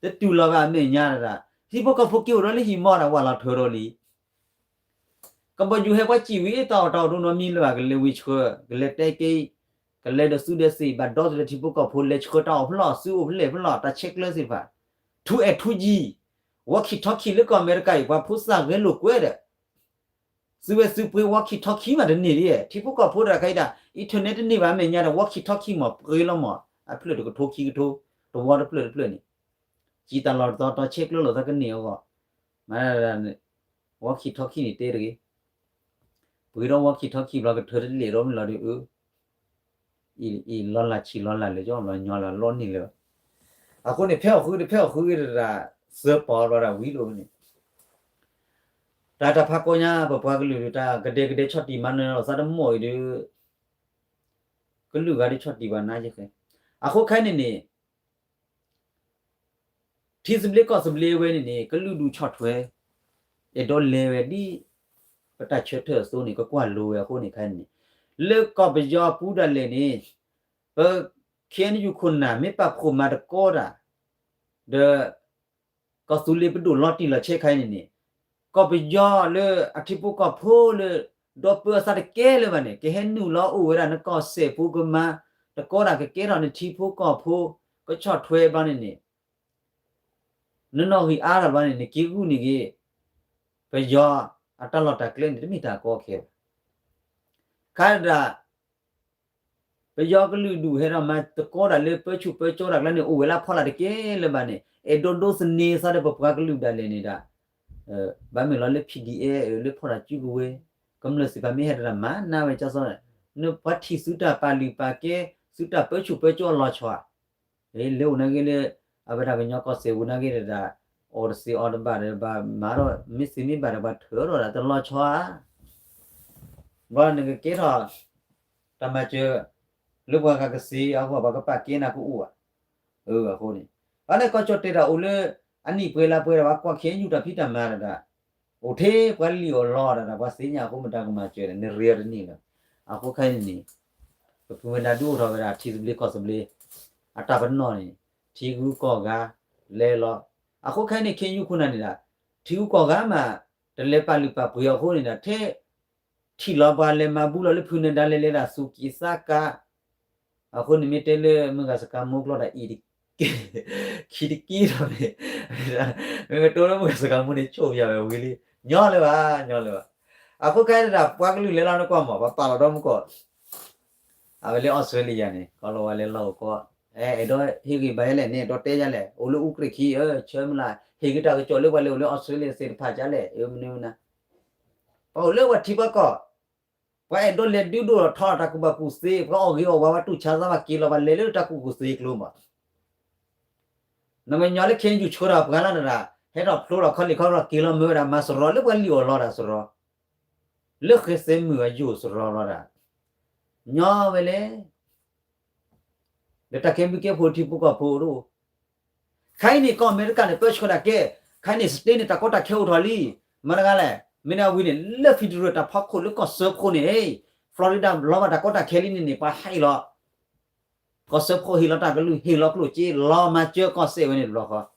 တတုၤလီၤဘၣ်အမဲာ်ညါတဒၣ်, ထံဖိကီၢ်ဖိက့ၤအိၣ်ဒီးလၢဟံၣ်မီၢ်ဒီး ဝၢ်လီၤထၢဒီးလံ ကဘီယူၤဟဲပှၤစံၣ်ဝံၤ တၢ်အီၣ်တၢ်အီဒိနီတမံၤလၢၤဘၣ်, ကလဲၤဝံၤဆှၢ, ကလဲၤတဲက့ၤ, ကလဲၤဒီးသူဒီးသ့ၣ် ဘၣ်ဒီသဒၢထံဖိကီၢ်ဖိ လဲၤဆှၢတၢ်အီၣ်ဖျီၣ်, စုအိၣ်ဖျဲၣ်ဖျီၣ်, တၢ်ဆဲးကျၢသ့ၣ်တဖၣ်, ထူအဲၣ်ထူယံၤ, walkie talkie လၢကီၢ်အမဲရကၤအံၤ ပှၤဖိသၣ်ဂဲၤလိာ်ကွဲဒီး သုဝဲသုပှ့ၤ walkie talkie မးတန့ၢ်ဒ်, ထံဖိကီၢ်ဖိတၢ်ခဲအံၤဒၣ် internet တန့ၢ်ဘၣ်မဲာ်ညါဒီး walkie talkie မးပှ့ၤလီၤမး, အဖျၢၣ်တကထိခံကထိ, တဝီတဖျၢၣ်တဖျၢၣ်န့ၣ်, စံးတၢ်လီၢ်တတီၤတီၤ ဆဲးကျၢလိာ်သးကန့ၢ်အဂီၢ်, မ့ၢ် walkie talkie န့ၣ်တဲတဂ့ၤ, ပှ့ၤဒီး walkie talkie ဘျီကထၢတလဲၤဒီးမ့ၢ်လီၤဒီးအၢ အံၤလီၤလၢ်ဆံးလီၤလၢ်လၢာ် ကၠီလီၤညီလၢ်လီၤန့ၢ်လၢၤ, အဃိန့ၣ် ဖဲအီၣ်ဃုတဖဲအီၣ်ဃုဂ့ၤတဒၣ် စၢပီၤဘျီဒၣ်ဝံၤလိာ်န့ၣ်, တၢ်တၢ်ဖးကီညါ ပပှၤကလုာ်ဒီး တၢ်ကဒဲကဒဲဆီၣ်တံၢ်မၤနၢၤလိာ်သးတမီၢ်အံၤဒီး ကလုာ်ဂၤဒုးဆီၣ်တံၢ်ဘၣ်နါယဲဃဲ, အဃိခဲအံၤန့ၣ်န့ၣ် ထံသဘျ့ကီၢ်သဘျ့ဝဲန့ၣ်န့ၣ် ကလုာ်ဒူၣ်ဆီၣ်ထွဲ အဲၣ်ဒိးလဲၤဝဲဒ် ပတၢ်ဆၢထၢၣ်အသိးန့ၣ် ကကွၢ်လိဝဲအဃိန့ၣ်ခဲအံၤန့ၣ်, လၢကီၢ်ပယီၤအပူၤဒၣ်လဲာ်န့ၣ် ပ ခ့ၣ်အဲၣ်ယူၣ် ခိၣ်နၢ် မ့ၢ်ပာ်ဖှိၣ်မၤသကိးတၢ် ဒီး ကီၢ်သူလ့ၤပဒိၣ်လီၤတံၢ်လီၤဆဲးခဲအံၤန့ၣ်န့ၣ်, ကီၢ်ပယီၤလၢအထံဖိကီၢ်ဖိလၢ ဒီပုၢ်ဝဲၢ်သးတကဲလၢၤဘၣ်န့ၣ် ကဟဲနုာ်လီၤအိၣ်ဝဲဒၣ်နကီၢ်စဲၣ်ပူၤ ကမၤသကိးတၢ် ကကဲထီၣ်နထံဖိကီၢ်ဖိ ကဆီၣ်ထွဲဘျီန့ၣ်န့ၣ် နနီၣ်ဂံၢ်အါထီၣ်ဘျီန့ၣ် နက့ၤဂုာ်န့ၢ်ဂ့ၤ ပယီၤအတၢ်လီၢ်တၢ်ကျဲန့ၣ် တမ့ၢ်တၢ်ကီခဲဘၣ်. ခါဒၣ် ပယီၤကလုာ်ဒူၣ်ဟဲဒီးမၤသကိးတၢ်လၢပၢဆူၣ်ပၢကၠိတၢ်ကျဲန့ၣ် အိၣ်ဝဲလၢဖီလာ်တကဲလၢၤဘၣ်န့ၣ် အဲၣ်ဒိးဒိသန့ၤသးဒီးပပှၤကလုာ်ဒၣ်လဲာ်န့ၣ်ဒၣ် ဘၣ်မ့ၢ်လီၤလၢ PDF လၢဖီၣ်တၢ်စုကဝဲၤ ကမျၢၢ်သ့ၣ်တဖၣ်မ့ၢ်ဟဲဒီးမၤနၢ်ဝဲကၠီစီ နပှၤထံၣ်သုတၢ်ပာ်လုၢ်ပာ်ကဲ သုတၢ်ပၢဆူၣ်ပၢကၠိအလီၤဆီဧါ. လၢအိၣ်နာ်က့လၢ အဝဲဒၣ်ကညီကီၢ်စဲၣ်ပူၤနာ်က့ဒၣ် အီၣ်တသ့အီတဘၣ်ဒီး ဘၣ်မၤထီၣ် မ့ၢ်သ့မ့ၢ်ဘၣ်ဒီး ပှၤထၢထီၣ်ဒၣ်တလီၤဆီဧါ. ဘၣ်နကကဲထီၣ် တၢ်မၤစၢၤ လၢပှၤဂၤကသ့အဂီၢ် ပှၤကပာ်ကဲနၤကအိၣ်ဧါ. အဃိန့ၣ် ဘၣ်န့ၣ်ကီၢ်ကၠီၣ်တဲာ်တၢ်အိၣ်လၢ အနံၣ်ပှဲၤလါပှဲၤဒီး ပှၤကွၢ် ခ့ၣ်အဲၣ်ယူၣ် တၢ်ဖံးတၢ်မၤတဒၣ် အိၣ်ထဲပှၤလံၣ်အီၣ်လီအီၣ်တဒၣ် ပှၤသ့ၣ်ညါအဃိ မတၤကမၤစၢၤလဲၣ် နရ့အီၤတန့ၢ်လၢၤ. အဃိခဲအံၤန့ၣ်န့ၣ် ပဖုမ့ၢ်ဒၣ်ဒုးအိၣ်ထီၣ်ဝဲဒၣ်ထံသဘျ့ကီၢ်သဘျ့ အတၢ်ပနီၣ်န့ၣ် ထံဂုၤကီၢ်ဂၤလဲၤလီၤ. အဃိခဲအံၤန့ၣ် ခ့ၣ်အဲၣ်ယူၣ် ခိၣ်နၢ်န့ၣ်ဒၣ် ထံဂုၤကီၢ်ဂၤမး တလဲၤပာ်လုၢ်ပာ်ပှ့ၤအဃိန့ၣ်ဒီး ထဲ ထံၣ်လီၤပှၤလဲၤမၤဘူလီၤလၢဖုနၢၤဒါလဲၤလဲၤဒၣ်သူၣ်က့ၣ်သးကါ အဃိန့ၣ်မ့ၢ်တဲလၢမုၢ်ဂၤစကၤမိၢ်ကျီဒၣ်အံၤ ခံတက့ၢ်ထီၣ်န့ၣ် မ့ၢ်ကတိၤလၢမုၢ်ဂၤစကၤမိၢ်န့ၣ် ဆိၣ်ယၤဝဲဝံၤလံ ညီလၢၤဘၣ် ညီလၢၤဘၣ်. အဃိခဲအံၤဒၣ် ပှၤကလုာ်လဲၤလီၤနကွၢ်မး ပှၤပာ်လီၤဒီးမူကီၢ် အဝဲလၢအီစထြ့လယါန့ၣ် ကီၢ်လီၤဝါလဲၤလီၤအိၣ်ကီး အဲၣ်ဒိးဟ့ၣ်ဂံၢ်ဘါယဲလဲၣ်န့ၣ် အဲၣ်ဒိးတဲယဲလဲၣ် အိၣ်လၢအူကြ့ၢ်ခံ ဆၢမုၢ်လၢ် ဟ့ၣ်ဂံၢ်တၢ်ကစီၣ်လၢပှၤလဲၤအိၣ်လၢအီစထြ့လယါသ့ၣ်တဖၣ်ကလဲၣ် မနုၤမနုၤ ပှၤအိၣ်လၢပှၤထံပှၤကီၢ် ပှၤအဲၣ်ဒိးလဲၤဒုးဒိၣ်ထီၣ်ထီတၢ်ကူၣ်ဘၣ်ကူၣ်သ့ ပှၤအီၣ်ဂ့ၤအီၣ်ဝါ ပှၤတူၢ်ဆါသး ပှၤက့ၤလီၤ ပှၤလဲၤလၢတၢ်ကူၣ်ကူၣ်သ့ကျိမး နကညီလၢခဲအံၤယူၣ်ဆှၢထီၣ်ပှၤလၢတဒၣ် ဟဲထီၣ်ဖျိထီၣ်ခီလ့ၣ်ခီလီၤ က့ၤလီၤမၢဝဲဒၣ် မၤစရီလၢပှၤလံၣ်အီၣ်လီတၢ်စရီ လၢဃဲသဲမုၣ်အယိာ်စရီလီၤဒၣ် ညီဝဲလဲၣ် ဒီးတၢ်ကဲဘျုးကဲဖှိၣ်ထံဖိကီၢ်ဖိတအိၣ် ခဲအံၤန့ၣ် ကီၢ်အမဲရကၤန့ၣ် ပၢဆှၢတၢ်ကဲ ခဲအံၤန့ၣ် state န့ၣ် တၢ်ကီတၢ်ခဲအိၣ်ထီၣ်လံ မတၤတဂၤလဲၣ် မ့ၢ်န့ၣ်အဝံၤန့ၣ် လၢ federal တၢ်ဖီခိၣ်လၢကီၢ်စၢဖှိၣ်န့ၣ် Florida လီၤဘၣ်တၢ်ကီတၢ်ခဲလံန့ၣ်န့ၣ် ပှၤဟဲလီၤ ကီၢ်စၢဖှိၣ်ဟ့ၣ်လီၤတၢ်ကလုၢ် ဟ့ၣ်လီၤကျိၣ်စ့ လီၤမၤစၢၤကီၢ်စဲၣ်ဝဲန့ၣ်တဘျီဃီ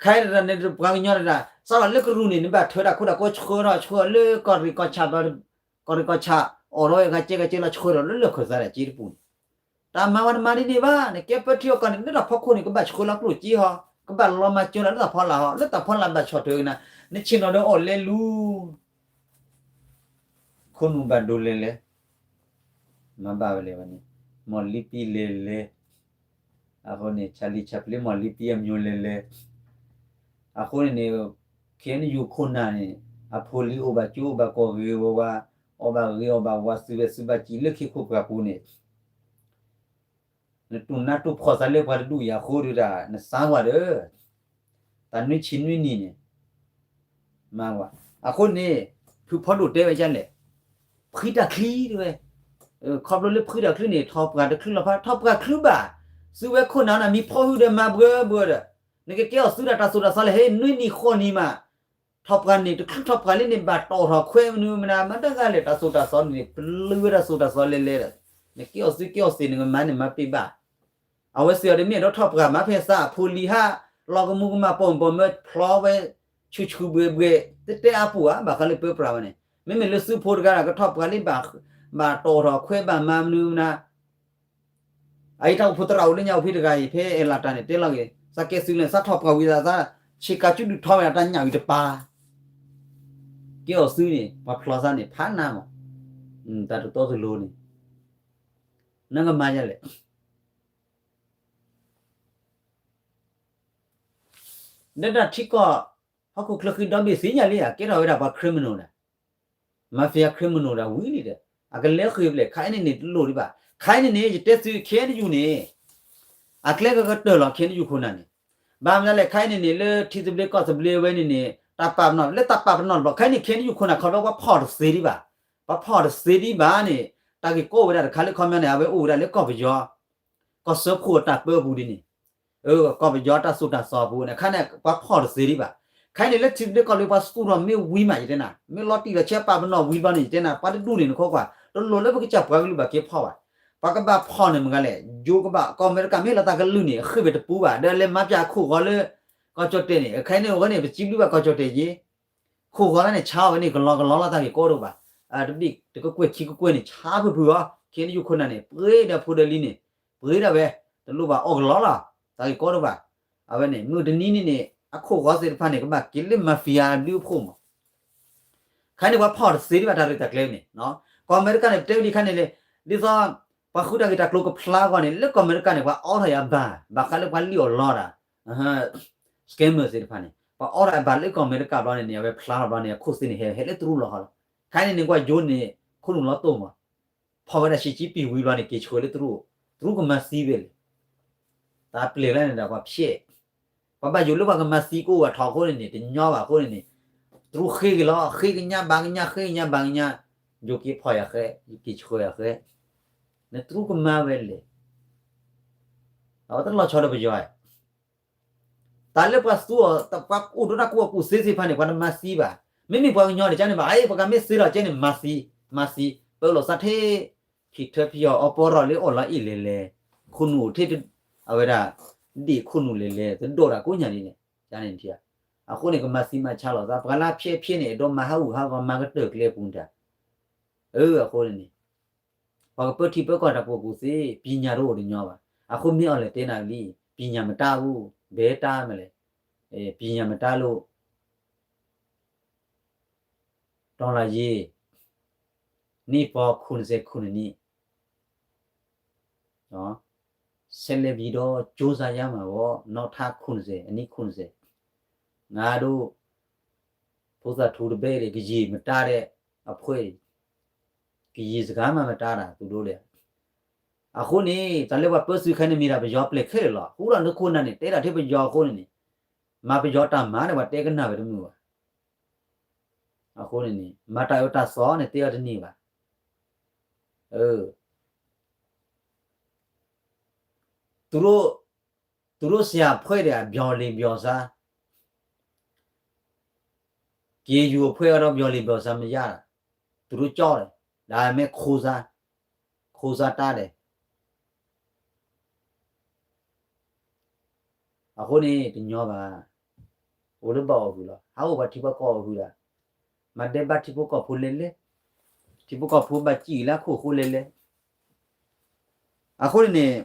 ခဲအံၤတဒၣ်န့ၣ် ပှၤကညီတဒၣ် စးထီၣ်လၢကရူၢ်န့ၣ် နဘၣ်ထၢတၢ်ခိတၢ်ကိးဆှၢထီၣ်ဆှၢလၢကီၢ်ရ့ၣ်ကီၢ်ဆၣ် ကီၢ်ရ့ၣ်ကီၢ်ဆၣ် အိၣ်ဒီးဂၤကဲဂၤကဲလီၤဆှၢထီၣ်လၢလၢၢ်ခၢၣ်သးဒၣ်က့တပူၤန့ၣ် တၢ်မၤဝဲတမၤဒ်န့ၣ်ဘၣ် နကဲပၢထံအီၣ်ကီၢ်န့ၣ် လၢတၢ်ဖီခိၣ်န့ၣ် ကဘၣ်ဆှၢလီၤကျိၣ်စ့ဟီ ကဘၣ်လီၤမၤစၢၤလီၤလၢတၢ်ဖီလာ်ဟီ လၢတၢ်ဖီလာ်ဘၣ်ဆီၣ်ထွဲကနၤ နဆ့ၣ်နီၤဒီးအီၣ်လဲလူၤ, ခိၣ်နူာ်ဘၣ်ဒိလဲၤလဲၤ, မၤဘၣ်ဝဲလဲၤဝဲန့ၣ်, မီၢ်လံပံလဲၤလဲၤ, အဃိန့ၣ် ဆၣ်လံၣ်ဆၣ်ပျ့ မီၢ်လံပံအမျိၤလဲၤလဲၤ, အဃိန့ၣ်န့ၣ် ခ့ၣ်အဲၣ်ယူၣ်ခိၣ်နၢ်န့ၣ် အဖိလံၤအိၣ်ဘၣ်ကၠိအိၣ်ဘၣ်ကီၢ်ဂ့ၤဝဲဝါ, အီၣ်ဘၣ်ဂ့ၤအီၣ်ဘၣ်ဝါ စုဝဲစုဘၣ်စံးလၢခ့ၣ်ခိၣ်ပှၢ်ပူၤန့ၣ် နတူၢ်နးတူၢ်ဖှီၣ်သးလၢပှၤတဒူၣ်အံၤအဃိဒီး နစါဝဲဒီး တၢ်နွံဆံနွံနံၣ်န့ၣ် မၤဝဲ. အဃိန့ၣ် ဖုဖီဒိၣ်တဲဝဲဒ်လဲၣ်, ဖှံတၢ်ချံတဝဲ, ခီဖျိလၢဖှံတၢ်ချံန့ၣ် ထီၣ်ပှၢ်တချုးလီၤဖး ထီၣ်ပှၢ်ချုးဘၣ်, စုဝဲခိၣ်နၢ်နၤမံၤဖီဟုဒီးမၤဘှၢဘှၢဒီး နကကဲအီၤစုဒၣ်တၢ်သိၣ်တၢ်သီလၢဟဲနွံနံၣ်ဃိးနံၣ်မး ထီၣ်ပှၢ်န့ၣ် တချုးထီၣ်ပှၢ်လံန့ၣ် ဘၣ်တီၣ်ထီၣ်ခွဲးမနုၤမနုၤ မၤတဂၤလဲၣ် တၢ်သိၣ်တၢ်သီန့ၣ် ပျုၤဝဲဒၣ်သိၣ်တၢ်သီလဲၤလဲၤဒီး နကဲအီၤစုကဲအီၤသ့ၣ် နကမၤန့ၣ်မၤပ့ၤဘၣ်. အဝဲစ့ၢ်အီၤဒီးမ့ၢ်အဲၣ်ဒိးထီၣ်ပှၢ်မၤဖဲစး အဖိလံၤဟး လီၤကမူကမၣ်ပိာ်မုၣ်ပိာ်မၢၤဖျီဝဲ ဆူၣ်ဆူၣ်ဘှဲဘှဲ တတဲအါပူၤဧါ ဘၣ်ဃးလၢပၢပြးဝဲန့ၣ် မ့မ့ၢ်လၢစုဖိတဂၤဒီး ကထီၣ်ပှၢ်လံ ဘၣ်တီၣ်ထီၣ်ခွဲးဘၣ်မၤမနုၤမနုၤ အအံၤတၢ်အိၣ်ဖှိၣ်သရၣ်အိၣ်လၢညါအိၣ်ဖဲတဂၤအံၤ ဖဲအဲၣ်လးတၢ်န့ၣ် တဲလီၤက့ၤ စးကဲစုလဲၣ် စးထီၣ်ပှၢ်ဝံၤသးသး ဆ့ကၤဆူဒုၣ်ထီဝဲဒၣ်တၢ်ညၣ်ဝံၤတပၤ ကဲအီၤစုန့ၣ် ပှၤဖျီသးန့ၣ် ဖးနါမး တၢ်တတီတလိၤန့ၣ် နကမၤယၤလဲၣ် လၢတၢ်ထံကီၢ် ဟီၣ်ခိၣ်ချၢဃံဒီဘ့ၣ်သ့ၣ်ညါလံဧါ ကဲထီၣ်ဝဲဒၣ်ပှၤ criminal ဒီး mafia criminal ဒီးဝံၤလံဒီး အကလဲၤဃ့ၢ်ဖျဲၣ် ခဲအံၤန့ၣ်န့ၣ်တလိၣ်ဒံးဘၣ် ခဲအံၤန့ၣ်န့ၣ် ယတဲသု ခဲအံၤတယူၢ်န့ၣ် အကျဲကကတၢၢ်လီၤ ခဲအံၤတယူၢ်ခိၣ်နၢ်န့ၣ် ဘၣ်မနုၤလဲၣ် ခဲအံၤန့ၣ်န့ၣ် လၢထံသဘျ့ကီၢ်သဘျ့ဝဲန့ၣ်န့ၣ် တၢ်ပာ်ပနီၣ် လၢတၢ်ပာ်ပနီၣ်တဘျီ ခဲအံၤန့ၣ် ခဲအံၤတယူၢ်ခိၣ်နၢ် ခီဖျိပှၤဖီၣ်တသ့ဒံးဘၣ် ပှၤဖီၣ်တသ့ဒံးဘၣ်န့ၣ် တၢ်ဂ့ၢ်ကီအိၣ်ဝဲဒၣ်တခါလၢခီပညီန့ၣ် အဝဲအိၣ်ဝဲဒၣ်လၢကီၢ်ပယီၤ ကီၢ်စၢဖှိၣ်အတၢ်ပၢပူၤဒ်န့ၣ် ကီၢ်ပယီၤတၢ်သိၣ်တၢ်သီပူၤန့ၣ် ခဲအံၤန့ၣ် ပှၤဖီၣ်တသ့ဒံးဘၣ် ခဲအံၤန့ၣ် လၢထံသဘျ့ကီၢ်သဘျ့ပှၤသူၣ်ထီၣ်မ့ၢ်ဝံၤမး ယတဲနၤ မ့ၢ်လီၤတံၢ်လီၤဆဲးပာ်ပနီၣ်ဝံၤဘျီန့ၣ် ယတဲနၤ ပှၤတဒူၣ်န့ၣ် နခိးကွၢ် တလိၣ်လၢပကစၢ်ပှၤကလုာ်ဘၣ်က့ၤဖီၣ်ဘၣ် ပှၤကဘၣ်ဖီၣ်န့ၣ်မ့ၢ်ဂၤလဲၣ် ယိၤကဘၣ် ကီၢ်အမဲရကၤမ့ၢ်လီၤတၢ်ကလုၢ်န့ၣ် ဃ့ၢ်ဝဲတပူၤဘၣ် ဒီးလဲၤမၤပၠးခိၣ်ဂီၤလၢ ကီၢ်ကၠီၣ်တဲၣ်န့ၣ် ခဲအံၤန့ၣ် အဝဲန့ၣ် ပစံးဘျုးဘၣ်ကီၢ်ကၠီၣ်တဲၣ်က့ၤ ခိၣ်ဂီၤလၢန့ၣ် ဆါအီၤဝဲန့ၣ် ကလီကလီလီၤတၢ်ဂ့ၢ်ကီတအိၣ်ဘၣ် တဘ့ၣ်တကကွဲၢ်ခံကကွဲၢ်န့ၣ် ဆါဖုၣ်ဖုၣ်အီၤ ခဲအံၤတယူၢ်ခိၣ်နၢ်န့ၣ် ပှ့ၤဒီးဖိဒီးလံၤန့ၣ် ပှ့ၤဒၣ်ဝဲ တလိၣ်ဘၣ်အီၣ်ကလီလီၤ တၢ်ဂ့ၢ်ကီတအိၣ်ဘၣ် အဝဲန့ၣ် မုၢ်တနံၤန့ၣ်န့ၣ် အခိၣ်ဂီၤသ့ၣ်တဖၣ်န့ၣ် ကဘၣ်က့ၤလၢ mafia အဘျုးအဖှိၣ်မး ခဲအံၤန့ၣ် ပှၤဖီၣ်တသ့ဒံးဘၣ်တၢ်ရဲၣ်တၢ်ကျဲၤန့ၣ် ကီၢ်အမဲရကၤန့ၣ် ပတဲဝဲဒ်ခါန့ၣ်လဲၣ် ဒ်သိး ပှၤဃုတၢ်ဂ့ၢ်တၢ်ကျိၤကဖျါအဂီၢ်န့ၣ် လၢကီၢ်အမဲရကၤန့ၣ် ပှၤအီထီၣ်ယၤဘၣ် ဘၣ်ဃးလၢပှၤလံၣ်အီၣ်လီတၢ် scammer သ့ၣ်တဖၣ်န့ၣ် ပှၤအီထီၣ်ယၤဘၣ်လၢကီၢ်အမဲရကၤဘျီန့ၣ်န့ၣ် အဝဲဖျါထီၣ်ဘျီန့ၣ် အခိၣ်သ့ၣ်န့ၣ် ဟဲဟဲလၢတရူးလီၤဟီလီၤ ခဲအံၤန့ၣ်န့ၣ် ကွၢ်ယိၤန့ၣ် ခိၣ်နူာ်လီၤတိၢ်မး ဖီၣ်ဝဲဒၣ် Xi Jinping ဝံၤဘျီန့ၣ် က့ၤဆှၢလၢတရူး တရူးကမၤသံဝဲလဲၣ် တၢ်ပျဲၢ်လၢန့ၣ်ဒီးပှၤဖျဲး ပှၤဘၣ်ယိၣ်လၢပှၤကမၤသံကအိၣ်ဘၣ်ထီၣ်အဃိန့ၣ်န့ၣ် တညီဘၣ်အဃိန့ၣ်န့ၣ် တရူးဃ့က့ၤလီၤ ဃ့ကညးဘၣ်ကညး ဃ့ကညးဘၣ်ကညး ယိၤက့ၤဖီၣ်ယၤဃဲ ယက့ၤဆှၢယၤဃဲ နတရူးကမၤဝဲလဲၣ် အဝဲတလီၤဆီဒီးပယီၤ တၢ်လၢပှၤသူအီၤ ပှၤအိၣ်ဒိတၢ်ကူၣ်ဘၣ်ကူၣ်သ့သ့ၣ်တဖၣ်န့ၣ် ပှၤတမၤသံဘၣ်. မ့မ့ၢ်ပှၤကညီန့ၣ် ကန့ၣ်ဘၣ် အ့ ပှၤကမ့ၢ်သ့ဒီးကဲန့ၣ် မၤသံ, မၤသံ, ပၢလိာ်သးထဲ ဖံးထၢဖံးအီၣ်အီပီရီၣ်လၢအီၣ်လီၤအ့ၣ်လဲၤလဲၤ, ခိၣ်နူာ်အိၣ်ထဲ အဝဲဒၣ် ဒ့ၣ်ခိၣ်နူာ်လဲၤလဲၤ တဒိၣ်တၢ်ကိးညါဒ်န့ၣ်, ကန့ၣ်ထံၣ်, အဃိန့ၣ် ကမၤသံမၤဆါလိာ်သး ပှၤလၢဖျဲးဖျဲးန့ၣ် အဲၣ်ဒိးမၤဟးဂူာ်ဟးဂီၤ မၤကတၢၢ်ကျဲပူၤတၢ်, အၢ အဃိန့ၣ်န့ၣ် ပှၤကပၢထံပၢကီၢ်တၢ်ကူၣ်ဘၣ်ကူၣ်သ့ ပညာတအိၣ်တညီဘၣ်. အဃိမ့ၢ်အီၤလဲၣ်တဲနၤလံ, ပညာမတၤဘူး, ဘဲတၢ်မလဲၣ်, ပညာမတၤလိၤ, တော်လှန်ရေး, နှစ်ပေါင်းခုနှစ်ဆယ့်ခုနှစ်နှစ်, ဆက်လက်ပြီးတော့ ကြိုးစားရမှာပေါ့, နောက်ထပ်ခုနှစ်ဆယ်, အနည်းခုနှစ်ဆယ်, ငါတို့ ဖိသၣ်ထူတဘက်တွေ ကရင်မတတ်တဲ့အဖွဲ့တွေ, ကရင်စကားမှ မတတ်တာ သူတို့တွေ. အဃိန့ၣ် တၢ်လၢပှၤပၢသုခဲန့ၣ် မ့ၢ်ဒၣ်ပယီၤပျဲၢ်ခဲလၢာ်လီၤ. ဃူလီၤနခိၣ်နၢ်န့ၣ် တဲဒၣ်ထဲပယီၤအဃိန့ၣ်န့ၣ်, မၤပယီၤတၢ်မၤန့ၣ် ပှၤတဲကနၣ်ဝဲတမုာ်ဘၣ်. အဃိန့ၣ်န့ၣ် မၤတၢ်အၢတၢ်သီန့ၣ် တဲအီၤတန့ၢ်ဘၣ်. သူတို့, သူတို့ဆရာအဖွဲ့တွေက ပြောလေပြောစား, ကေအန်ယူအဖွဲ့ကတော့ ပြောလေပြောစားမရတာ, သူတို့ကြောက်တယ်, ဒါပေမဲ့ ခိုးစား, ခိုးစားတတ်တယ်. အဃိန့ၣ် တညီဘၣ်, အိၣ်လၢဘၣ်အီၣ်ဂုာ်လီၤ. ဟးအိၣ်ပှၤထံဖိကီၢ်ဖိအီၣ်ဂုာ်ဒၣ်, မၤဒဲးဘၣ်ထံဖိကီၢ်ဖိလဲၤလဲၤ, ထံဖိကီၢ်ဖိဘၣ်စံၣ်လၢအခိၣ်အဃိလဲၤလဲၤ. အဃိန့ၣ်န့ၣ်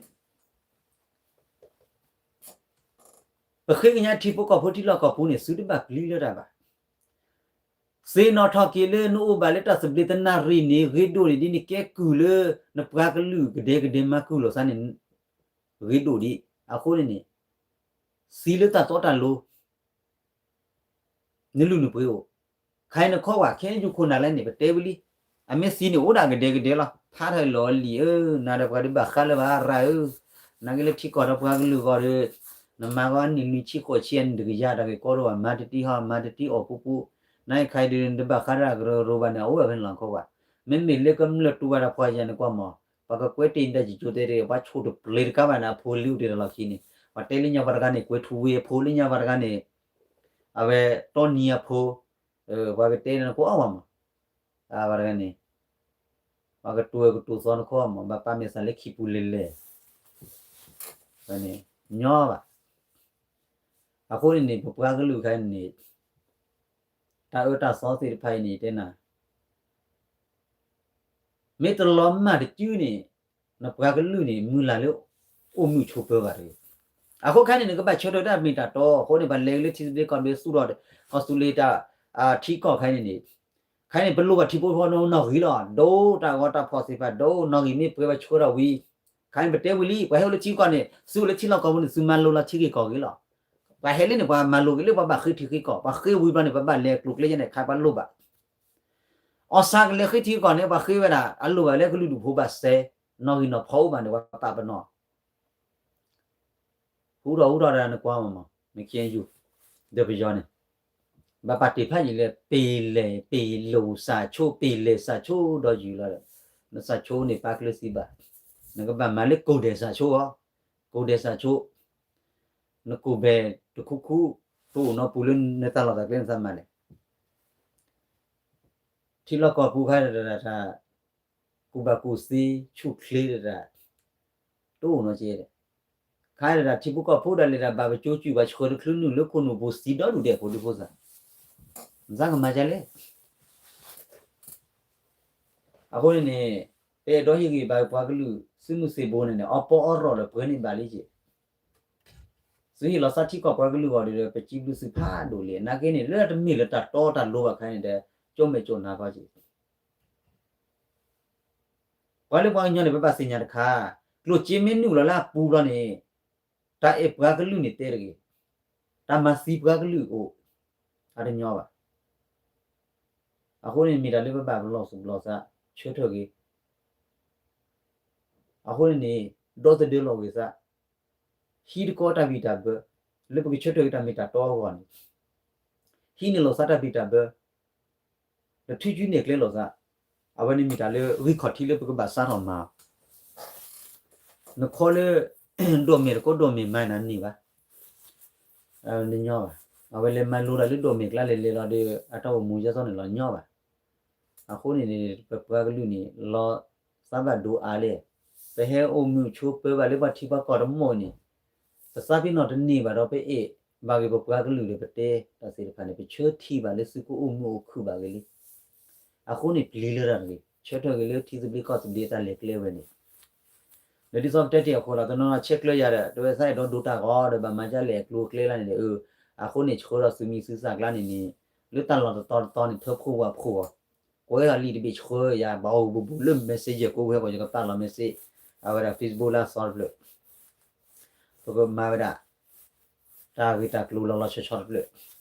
ပဃ့ကညးထံဖိကီၢ်ဖိထံလီၢ်ကီၢ်ပူၤန့ၣ် သုတဘၣ်ပျံၤလၢတၢ်ဘၣ်. စ့နီၣ်ထီၣ်က့ၤလၢနအိၣ်ဘၣ်လၢတၢ်သဘျ့သနၣ်ရံၣ်န့ၣ် ဂ့ၤဒိၣ်န့ၣ်ဒ်နကဲကုၢ်လၢ နပှၤကလုာ်ကဒဲကဒဲမၤကုၢ်လိာ်သးန့ၣ် ဂ့ၤဒိၣ်ဒံး. အဃိန့ၣ်န့ၣ် သံလၢတၢ်တီတၢ်လိၤ နလုၢ်နပှ့ၤအိၣ်, ခဲအံၤနခီဝဲ ခဲအံၤယူၤခိၣ်နၢ်လဲၣ်န့ၣ် ပတဲဝံၤလံ, အမ့ၢ်သံန့ၣ်အိၣ်ဒၣ်ကဒဲကဒဲလီၤ, ဖးထီၣ်လီၤလံဧၢ, နၤဒီးပှၤဒုးဘၣ်ဃးလၢၤဘၣ်ရၤဧၢ, နာ်က့လၢထံကီၢ်ဒီးပှၤကလုာ်ဂီၢ်ဒီး နမၤဂီၢ်နံၣ်နွံဆံဃိးဆံအနံၣ်တကယၤတၢ်ဂ့ၢ်ကီဒိၣ်ဘၣ် မၤတတံဟီ မၤတတံအီၣ်ပူပူ, နာ်က့ခဲအံၤဒုး နတဘၣ်ဃးတၢ်ကရၢကရိဘၣ်န့ၣ် အအိၣ်ဝဲဖဲန့ၣ်လီၤခီဝဲ, မ့မ့ၢ်လၢကမျၢၢ်တူၢ်ဘၣ်တၢ်ဖှီၣ်ယာ်န့ၣ်ကွၢ်မး, ပှၤကကွဲးတ့ၢ်နတၢ်စံၣ်ကၠိတဲတ့ၢ် ပှၤဆိၣ်တပျ့ၤတကးဘၣ်န့ၣ် အဖိလံအိၣ်တ့ၢ်ဒီးလီၢ်ခံန့ၣ် ပှၤတဲလၢညါပှၤတဂၤန့ၣ် ကွဲးထူဝ့အဖိ လၢညါပှၤတဂၤန့ၣ် အဝဲတီနံၤအဖိ, ပှၤကတဲန့ၣ်နကိးအီၣ်ဝဲမး, ပှၤတဂၤန့ၣ် ပှၤကတိၤကတိၤသီနခီမး ဘၣ်ပာ်မဲာ်သးလၢခံပူၤလဲၢ်လဲၢ်, ဝဲန့ၣ် ညီဘၣ်. အဃိန့ၣ်န့ၣ် ပပှၤကလုာ်ခဲအံၤန့ၣ် တၢ်အၢတၢ်သီသ့ၣ်တဖၣ်အံၤန့ၣ် တဲနၤ မ့ၢ်တလီၤမၢ်တစုန့ၣ် နပှၤကလုာ်န့ၣ် မုၢ်လၢ်လၢ အိၣ်မုာ်ဆိးပၢၤဘၣ်တဂ့ၤ. အဃိခဲအံၤန့ၣ် နကဘၣ်ဆၢထၢၣ်တၢ်မ့ၢ်တၢ်တီ, အဃိန့ၣ် ပှၤလဲၤက့ၤလၢထံသဘျ့ကီၢ်သဘျ့သူၣ်ထီၣ် ကီၢ်သူလ့ၤတၢ် ထံကီၢ်ခဲအံၤန့ၣ်န့ၣ်, ခဲအံၤန့ၣ် ပလိၣ်ဘၣ်ထံဖိကီၢ်ဖိနီၣ်ဂံၢ်လီၤ, ဒိတၢ်ဂီၤတၢ်ဖီၣ်သ့ၣ်တဖၣ် ဒိနီၣ်ဂံၢ်မ့ၢ်ပှဲၤဘၣ်ဆှၢထီၣ်ဝံၤ, ခဲအံၤန့ၣ် ပတဲဝံၤလံ ပှၤဟဲအိၣ်လၢထံကီၢ်န့ၣ် သုအိၣ်လၢထံလီၢ်ကီၢ်ပူၤန့ၣ် သုမၤလိလီၤထံဂ့ၢ်ကီၢ်ဂ့ၢ်လီၤ. ပှၤဟဲလၢန့ၣ် ပှၤမၤလိက့ၤလၢပှၤဘၣ်ဃ့ထံဃ့ကီၢ်, ပှၤဃ့ဝံၤဘျီန့ၣ် ပဘၣ်လဲၤကျိၤကျဲယဲန့ၣ် ခါပှၤလိၣ်ဘၣ် အီၣ်ဆၣ်ကလဲၤဃ့ထံကီၢ်န့ၣ် ပှၤဃ့ဝဲဒၣ် အလိၣ်ဘၣ်လၢကလုာ်ဒူၣ်ဖိဘၣ်စဲး, နီၣ်ဂံၢ်နီၣ်ဖီအိၣ်ဘၣ်န့ၣ် ပှၤပာ်ပနီၣ်, ဟူထီၣ်ဟူထီၣ်ဒီးနကွၢ်မးမး နခ့ယုၢ်, ဒီးပယီၤန့ၣ် ဘၣ်ပာ်တ့ၢ်ဖးယံာ်လၢ ပ့ၤလဲၤပ့ၤလိာ်စၢ်ဆိ ပ့ၤလဲၤစၢ်ဆိဒီးယုၢ်လီၤဒီး နစၢ်ဆိန့ၣ်ပာ်ကျၢၤသံဘၣ်, နကဘၣ်မၤလၢကိၣ်ဒဲးစၢ်ဆိအီၤ, ကိၣ်ဒဲးစၢ်ဆိ, နကိၣ်ဘဲၣ်တခူခူ, တအိၣ်နီပူၤလၢနတၢ်လီၢ်တၢ်ကျဲနသးမၤလဲၣ် ထံလီၢ်ကီၢ်ပူၤခါဒၣ် ကူၣ်ဘၣ်ကူၣ်သ့ ဆူၣ်ချ့ဒၣ် တအိၣ်နီတကဲဒီး, ခါဒၣ်ထံဖိကီၢ်ဖိဒၣ်လဲာ်ဒၣ် ဘၣ်ပကၠိကၠူၣ်ဘၣ်ဆှၢတချုးနုာ်လၢခိၣ်နူာ်ပူၤသံဒီဒူၣ်ဒဲးဖိဒုဖိသၣ်, နသးကမၤဒ်လဲၣ်. အဃိန့ၣ်န့ၣ် ပအဲၣ်ဒိးဟ့ၣ်ဂံၢ်ဘါပှၤကလုာ် သုးမုၢ်သံၣ်ဘိန့ၣ်န့ၣ် အီပီအီရီၣ်ဒီးပှဲၤန့ၢ်ဘၣ်လံက့ၤ သုဟ့ၣ်လီၤသးထံကီၢ်ပှၤကလုာ်ဂီၢ်ဒီး ပစံးဘျုးသုဖးဒိၣ်လံ. နာ်က့န့ၣ် လၢတမ့ၢ်လၢတၢ်တီတၢ်လိၤဘၣ်ခါန့ၣ်ဒီး ကၠိမဲာ်ကၠိနါကီက့ၤ ပှၤလၢပှၤကညီန့ၣ် ပဘၣ်သ့ၣ်ညါတခါ, ကျိၣ်စ့မ့ၢ်နုာ်လီၤလၢအပူၤဘျီန့ၣ် တၢ်အဲၣ်ပှၤကလုာ်န့ၣ်တဲတဂ့ၤ, တၢ်မၤသံပှၤကလုာ်အိၣ် အတညီဘၣ်. အဃိန့ၣ်မ့ၢ်တၢ်လၢပဘၣ်ပလီၢ်သူၣ်ပလီၢ်သး ဆၢထၢၣ်ဂ့ၤ. အဃိန့ၣ်န့ၣ် ဒီသဒၢလီၤဂ့ၤသး, ဟံးတကီတၢ်ဘံၣ်တၢ်ဘၢ, လၢပကဆၢထၢၣ်ဂ့ၤတၢ်မ့ၢ်တၢ်တီအဂီၢ်န့ၣ်, ဟံးန့ၢ်လီၤသးတၢ်ဘံၣ်တၢ်ဘၢ, ဒီးထုးစုနဲၣ်ကျဲလိာ်သး, အဝဲန့ၣ်မ့ၢ်တၢ်လၢဂံၢ်ခီၣ်ထံးလၢပကဘၣ်စးထီၣ်မၤ နခီလၢ ဒိၣ်မဲာ်တကိးဒိၣ်မဲာ်မၤနၤန့ၢ်ဘၣ်, တညီဘၣ်. အဝဲလဲၤမၤလိတၢ်လၢဒိၣ်မဲာ်ကျါလဲၤလဲၤလီၤဒီး အတၢ်အိၣ်မူယါသီန့ၣ်လီၤညီဘၣ်. အဃိန့ၣ်န့ၣ် ပပှၤကလုာ်န့ၣ် လီၤသးဘၣ်ဒိအါလဲၣ်, ပဟဲအိၣ်မုာ်ဆိးပၢၤဘၣ်လၢပှၤထံပှၤကီၢ်တမီၢ်န့ၣ်, ပသးပ့ၤနီၣ်တန့ၢ်ဘၣ်ဒီးပအဲၣ်ဘၣ်ဂ့ၤပပှၤကလုာ်ဒီးပတဲတၢ်သ့ၣ်တဖၣ်န့ၣ် ပဆၢထံၣ်ဘၣ်လၢသုကအိၣ်မုာ်အိၣ်ခုၣ်ဘၣ်ဂ့ၤလံ. အဃိန့ၣ်ပျံၤလၢတၢ်တဂ့ၤ, ဆၢထၢၣ်ဂ့ၤလၢထံသဘျ့ကီၢ်သဘျ့တၢ်လဲၤကျဲဝဲန့ၣ် လၢဒ်သိးပတဲတ့ၢ်အဃိလီၤ, တနီၤနီၤဆဲးကျၢယၤဒီး တဝဲသးအဲၣ်ဒိးဒိတၢ်ဂီၤဒီး ဘၣ်မၤဒ်လဲၣ်အကျိၤအကျဲလၢန့ၣ်ဒီး အဃိန့ၣ်ဆှၢဒီးသုးမံၤသုးသၣ်ကျါန့ၣ်န့ၣ် လၢတၢ်လီၢ်တတီၤတတီၤန့ၣ် ထၢဖှိၣ်ဝၣ်ဖှိၣ်အီၤ, ကွဲးအီၤလံတဘ့ၣ်ဆှၢယၤ ဘၣ်အိၣ်ဘူးဘူးလၢ messenger ကိးဝဲဃီ ယကပာ်လီၤ message အဝဲဒၣ် Facebook လၢအသီတဖျၢၣ် ပကမၤဝဲဒၣ် တၢ်ဂ့ၢ်တၢ်ကျိၤလီၤလီၤဆီဆီတဖျၢၣ်,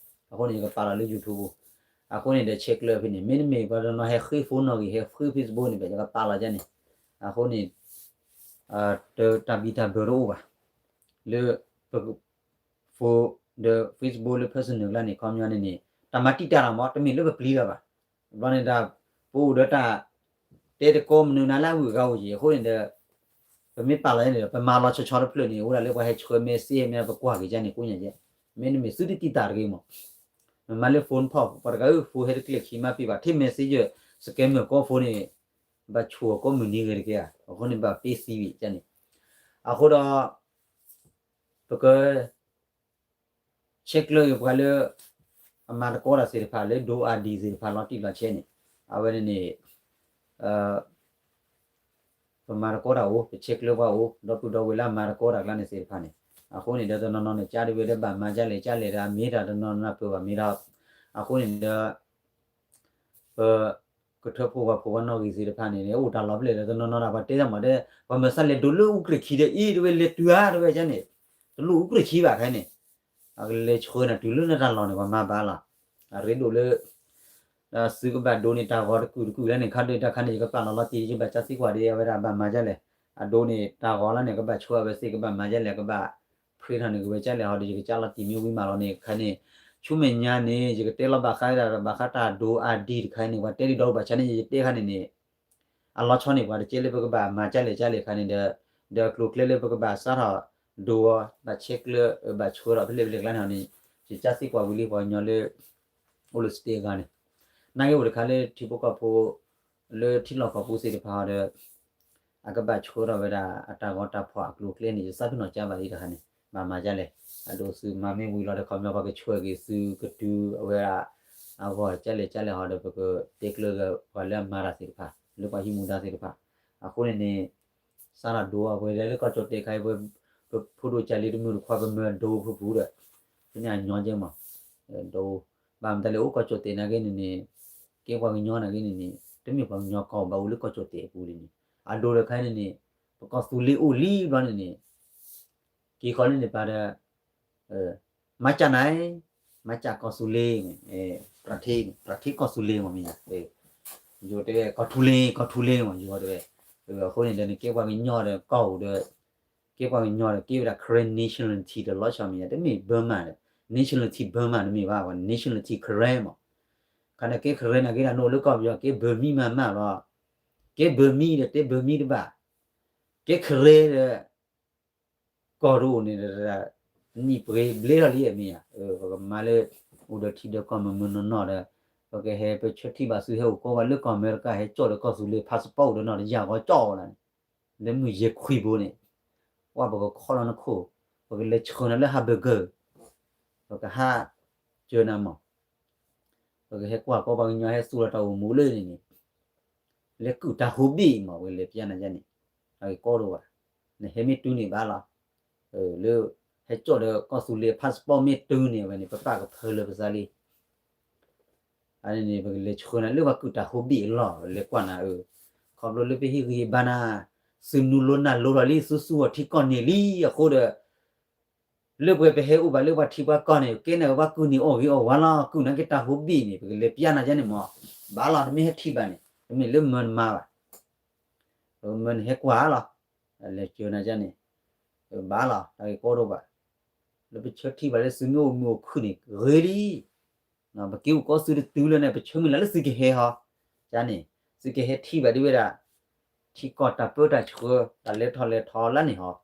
အဃိန့ၣ် ယကပာ်လီၤလၢ YouTube ပူၤ, အဃိန့ၣ်ဒီးဆဲးကျၢဖဲန့ၣ် မ့တမ့ၢ်ပှၤတနီၤဟဲဃ့ phone နီၣ်ဂံၢ် ဟဲဃ့ Facebook န့ၣ် ပကပာ်လီၤဒ်န့ၣ်, အဃိန့ၣ် တၢ်ဘံၣ်တၢ်ဘၢတအိၣ်ဘၣ်, လၢပ phone ဒီး Facebook လၢ personal လၢန့ၣ် ခီပညီန့ၣ်န့ၣ် တၢ်မၤတံာ်တာ်လီၤမး တမ့ၢ်လၢပပျံၤလၢၤဘၣ်, ဘျီန့ၣ်ဒီး ပအိၣ်ဒီးတၢ် တဲတကိးမနုၤနၤလၢအဂုၤအဂၤအိၣ်က့ၤ အဃိန့ၣ်ဒီး ပမ့ၢ်ပာ်လီၤန့ၣ်ဒီး ပမၤလီၤဆီဆီတဖျၢၣ်န့ၣ် အိၣ်ဒၣ်လၢပှၤဟဲဆှၢ message မ့ၢ်ပကွၢ်က့ၤကန့ၣ် ကိးညါကဲ, မ့တမ့ၢ်သုတတံာ်တာ်တဂ့ၤမး, မ့မၤလၢ phone ဖီၣ် ပှၤတဂၤအု phone ဟဲတကျဲခံမးပ့ၤဘၣ် ထဲ messenger scammer ကိး phone န့ၣ် ဘၣ်ဆိၣ်အီၤကိးမုၢ်နံၤဂ့ၤတက့ၢ်ဧါ, အဃိန့ၣ်ဘၣ်ပ့သံဝံၤကန့ၣ်, အဃိဒီး ပက ဆဲးကျၢက့ၤပှၤလၢ အမၤတကီတၢ်သ့ၣ်တဖၣ်လၢ ဒိအါဒံးသ့ၣ်တဖၣ်လီၤတံၢ်လီၤဆဲးန့ၣ်, အဝဲန့ၣ်န့ၣ် ပမၤတကီတၢ်အိၣ် ပဆဲးကျၢပှၤအိၣ် ဒီပုၢ်ဒီဝဲၢ်လၢအမၤတကီတၢ်ကျါန့ၣ်သ့ၣ်တဖၣ်န့ၣ်, အဃိန့ၣ်ဒီးတနီၤနီၤန့ၣ် ကၢ်ဒ်ဝဲဒီးဘၣ်မၤဒ်လဲၣ်ကၢ်လဲၣ်ဒီး အမ့ၢ်တၢ်တနီၤနီၤပၢၢ်ဘၣ်မ့ၢ်ဒီး, အဃိန့ၣ်ဒီး ပကထၢဖှိၣ်ပှၤဖိပှၤနီၣ်ဂံၢ်သ့ၣ်တဖၣ်န့ၣ် အိၣ်တၢ်လီၤဖဲလဲၣ်ဒီး တနီၤနီၤဒၣ်ပှၤတဲတၢ်မၤဒီး ပှၤမၤစၢ်လဲၤဒိးလၢအူကြ့ၢ်ခံဒီးအံၤ တဝဲလဲၤတုၤဧါ တဝဲကန့ၣ် တလိၣ်အူကြ့ၢ်ခံဘၣ်ခဲန့ၣ် အကလဲၤဆှၢနၤတုၤလၢနတၢ်လီၢ်န့ၣ် ပှၤမၤဘၣ်လီၤ. အရ့ဒိၣ်လၢ ဒီးသုကဘၣ်ဒိးန့ၢ်တၢ်ဂီၤတကုာ်တကုာ်လၢန့ၣ် ခါဒုးတၢ်ခါန့ၣ် ယကပာ်လီၤလီၤတံၢ် ယဘၣ်ကၢ်သံကွၢ်ဒ်အဝဲဒၣ်ဘၣ်မၤဒ်လဲၣ်, အဒိးန့ၢ်တၢ်ဂီၤလၢန့ၣ် ကဘၣ်ဆှၢအဝဲသ့ၣ် ကဘၣ်မၤဒ်လဲၣ် ကဘၣ် print ထီၣ်န့ၣ် ကဝဲဒ်လဲၣ်ဟီဒီး ယကကၢ်လီၤတံၢ်မ့ၢ်ဝံၤမးလီၤန့ၣ် ခါန့ၣ် ဆူမဲာ်ညါန့ၣ် ယကတဲလီၤဘၣ်ဃးဒၣ် ဘၣ်ဃးတၢ်ဒိးအါဒံတခါန့ၣ် ပှၤတဲဒ်ဒီးဘၣ်ဆၣ်န့ၣ် ယတဲခါန့ၣ်န့ၣ် အလီၤဆီန့ၣ် ပှၤတကဲလၢပကဘၣ်မၤဒ်လဲၣ်ဒ်လဲၣ်ခါန့ၣ်ဒီး ဒီးအကျိၤအကျဲလၢပကဘၣ်စးထီၣ်ဒိးအီၤ ဘၣ်ဆဲးကျၢ ဘၣ်ဆှၢထီၣ်ဖဲလဲၣ်ဖဲလဲၣ်ကျါန့ၣ်ဟီန့ၣ် ယကၢ်သံကွၢ်ဝံၤလံပှၤကညီလၢ အိၣ်လၢ state အဂၤန့ၣ် နာ်က့အိၣ်တခါလၢထံဖိကီၢ်ဖိ လၢထံလီၢ်ကီၢ်ပူၤသ့ၣ်တဖၣ်ဟီဒီး အကဘၣ်ဆှၢထီၣ်ဝဲဒၣ်အတၢ်ဂီၤတၢ်ဖီၣ်အကျိၤအကျဲန့ၣ် ယသးပ့ၤနီၣ်ကၢ်ဘၣ်လံတခါန့ၣ် ဘၣ်မၤဒ်လဲၣ် အဒိးသုမၤမ့ၢ်ဝံၤလီၤဒီး ခီပညီပှၤကဆှၢက့ၤသုကတုၤအဝဲဒၣ် အဂီၢ်ဒ်လဲၣ်ဒ်လဲၣ်ဟီဒီး ပကတဲကျၢၤဂ့ၤပှၤလၢအမၤတၢ်သ့ၣ်တဖၣ် လၢပှၤဟံးမူဒါသ့ၣ်တဖၣ် အဃိန့ၣ်န့ၣ် စးထီၣ်ဒိးအဝဲဒၣ်လၢကီၢ်ကၠီၣ်တဲာ်ခါအံၤ ပဖိဒိၣ်ကၢ်လံတမုၢ်တခွါ ပမၢဒိးပပူၤဒီး ဖဲန့ၣ်အညီကဲမး ဒိး ဘၣ်မတၤလဲၣ်အိၣ်ကီၢ်ကၠီၣ်တဲာ်နာ်က့န့ၣ်န့ၣ် ကဲပှၤကညီနာ်က့န့ၣ်န့ၣ် တမ့ၢ်ပှၤကညီကီၢ်ဘၣ်အိၣ်လၢကီၢ်ကၠီၣ်တဲာ်အပူၤဒ်န့ၣ် အဒိးဒီးခါန့ၣ်န့ၣ် ပကီၢ်သူလ့ၤအိၣ်လံဘျီန့ၣ်န့ၣ် က့ၤဃီလၢန့ၣ်ပာ်ဒီး မၤကၢ်နၤ မၤကၢ်ကီၢ်သူလ့ၤ ပြၤထ့ ပြၤထ့ကီၢ်သူလ့ၤမ့ၢ်မ့ၢ် ယိၤတဲဝဲ ကီၢ်သူလ့ၤ ကီၢ်သူလ့ၤမ့ၢ် ယိၤတဲဝဲ အဃိန့ၣ်ဒီး နကဲပှၤကညီဒီးကီၢ်အိၣ်ဒီး ကဲပှၤကညီဒီး က့ၤဝဲဒၣ် Karen nationality ဒီးလီၤဆီမ့ၢ်ယါ တမ့ၢ် Burma ဒီး nationality Burma တမ့ၢ်ဘၣ် nationality Karen မး ခါန့ၣ်ကဲ Karen နာ်က့ဒၣ် နအိၣ်လၢကီၢ်ပယီၤ ကဲ Burmese မးမးလီၤ ကဲ Burmese ဒီးတဲ Burmese တဘၣ် ကဲ Karen ဒီး ကီၢ်တအိၣ်န့ၣ် နံၣ်ပှ့ၤဘျ့ထီၣ်လံမ့ၢ်ဧါ ပကမၤလၢ အိၣ်ဒီးထံဒီးကီၢ်မုၢ်မုၢ်နီၢ်နီၢ်ဒီး ပကဟဲပဆၢထံၣ်ဘၣ်သုဟဲအိၣ်ကီးဝဲလၢကီၢ်အမဲရကၤ ဟဲကၠီၣ်ဒီးကီၢ်သူလ့ၤ passport ဒီးနီၢ်တယၢ်ဂီၤကၠီၣ်လၢန့ၣ် လၢမုၢ်ယဲၢ်ခွံဘိန့ၣ် ဝဲပကခီလီၤနခိၣ် ပကလဲၤဆှၢနၤလၢ Harbour ပကဟးစၢၤနၤမး ပကဟဲကွၢ်ကီးပှၤကညီဟဲသူၣ်လီၤတၢ်အိၣ်မူလၢန့ၣ်န့ၣ် လဲၤကုၢ်တၢ်ဟိဘ့ၣ်မး ပကလဲၤပျါနၤယါန့ၣ် တၢ်ဂ့ၢ်ကီတအိၣ်ဘၣ် နဟဲမ့ၢ်တုၤန့ၣ်ဘၣ်လီၤ လၢ ဟဲကၠီၣ်ဒီးကီၢ်သူလ့ၤ passport မ့ၢ်တုၤန့ၣ် အဝဲန့ၣ် ပပာ်ကဖၢလၢပသးလံ အန့ၣ်န့ၣ် ပကလဲၤဆှၢနၤလၢပှၤကုၢ်တၢ်ဟိဘ့ၣ်အလီၢ် လဲၤကွၢ်နၤအၢ ခီဖျိလၢပဟ့ၣ်ဂံၢ်ဟ့ၣ်ဘါနၤ သုးနူလိနၢ်လိထီၣ်လံ သုသူအီၤထံကီၢ်န့ၣ်လံ အဃိဒီး လၢပှဲၤပဟဲအိၣ်ဘၣ်လၢပှၤထံပှၤကီၢ်န့ၣ် ကဲန့ၣ်ပှၤကုၢ်န့ၣ်အီၣ်ဂ့ၤအီၣ်ဝါလီၤ ကုၢ်နာ်က့တၢ်ဟိဘ့ၣ်န့ၣ် ပကလဲၤပျါနၤယါန့ၣ်မး ဘၣ်လီၤ နမ့ၢ်ဟဲထံၣ်ဘၣ်န့ၣ် တမ့ၢ်လၢမၢနမါဘၣ် မၢနဟဲကွၢ်လီၤ လဲၤစၢၤနၤယါန့ၣ် ဘၣ်လီၤ တၢ်ဂ့ၢ်ကီတအိၣ်ဘၣ် လၢပဆၢထံၣ်ဘၣ်လၢသုမ့ၢ်အိၣ်မုာ်အိၣ်ခုၣ်န့ၣ် ဂ့ၤလံ ပက့ၤအိၣ်ကီးသုတတုၤလၢန့ၣ် ပဆၢမုၢ်လၢ်လၢသုကဟဲဟီ ယါန့ၣ် သုကဟဲထံၣ်ဘၣ်ဒ်ဝဲဒၣ် ထံကီၢ်တၢ်ပၢတၢ်ဆှၢ တၢ်လဲၤထီၣ်လဲၤထီလၢန့ၣ်ဟီ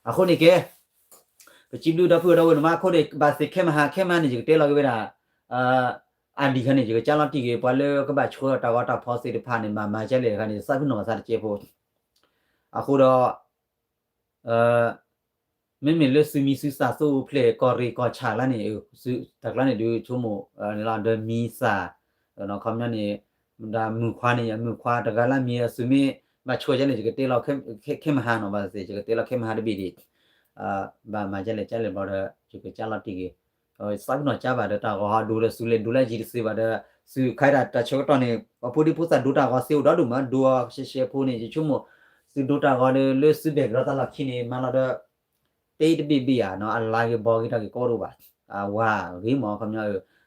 အဃိန့ၣ်ကဲ ပစံးဘျုးဒီပုၢ်ဒီဝဲၢ်န့ၣ်မး အဃိန့ၣ် ဘၣ်သ့ၣ်ခဲမဟါခဲမဟါန့ၣ် ယကတဲလီၤက့ၤဝဲဒၣ် အါဒံးခါန့ၣ် ယကစၢ်လီၤတံၢ်က့ၤ ပှၤလၢကဘၣ်ဆှၢတၢ်ဂီၤတၢ်ဖီသ့ၣ်တဖၣ်န့ၣ် ဘၣ်မၤဒ်လဲၣ်တခါန့ၣ် သးပ့ၤနီၣ်သးတကဲဖိ အဃိဒီး မ့မ့ၢ်လၢသုမံၤသုသၣ်သူဖျဲၣ်ကီၢ်ရ့ၣ်ကီၢ်ဆၣ်လၢန့ၣ် တၢ်ကျါန့ၣ်ဒုးဆိကမိၣ် ဒီးမံၤသၣ် ခီပညီန့ၣ် ဒ်မုၣ်ခွါန့ၣ် မုၣ်ခွါတဂၤလၢမံၤ သုမ့ၢ်ဘၣ်ဆှၢဒ်န့ၣ် ယကတဲလီၤခဲမဟါနီၤ ဘၣ်သ့ၣ် ယကတဲလီၤခဲမဟါတဘ့ၣ်ဒံး ဘၣ်မၤဒ်လဲၣ်ဒ်လဲၣ်ဘျီဒီး ယကစၢ်လီၤတံၢ်က့ၤ သးပ့ၤနီၣ်ကၢ်ဘၣ်ဒီးတၢ်ဂီၤဟးဒိးဒီးသုလဲၤဒိးလၢယံၤတသ့ဘၣ်ဒီး သုခါဒၣ်တၢ်ဆၢကတီၢ်န့ၣ် ပှၤဖိဒံဖိသၣ်ဒိတၢ်ဂီၤသ့အိၣ်ဒီဒူၣ်မး ဒိအီၤရှဲရှဲဖိန့ၣ် ယဆိကမိၣ် သုဒိတၢ်ဂီၤဒီးလၢသုဘဲၣ်ကရီသးလီၢ်ခံန့ၣ် မၤလီၤဒီး တဲတဘ့ၣ်ဘ့ၣ်ဧါနီၤ အလါဂ့ၤဘီဂ့ၤတၢ်ဂ့ၢ်ကီတအိၣ်ဘၣ် အဝၤဂ့ၤမး ခီပညီ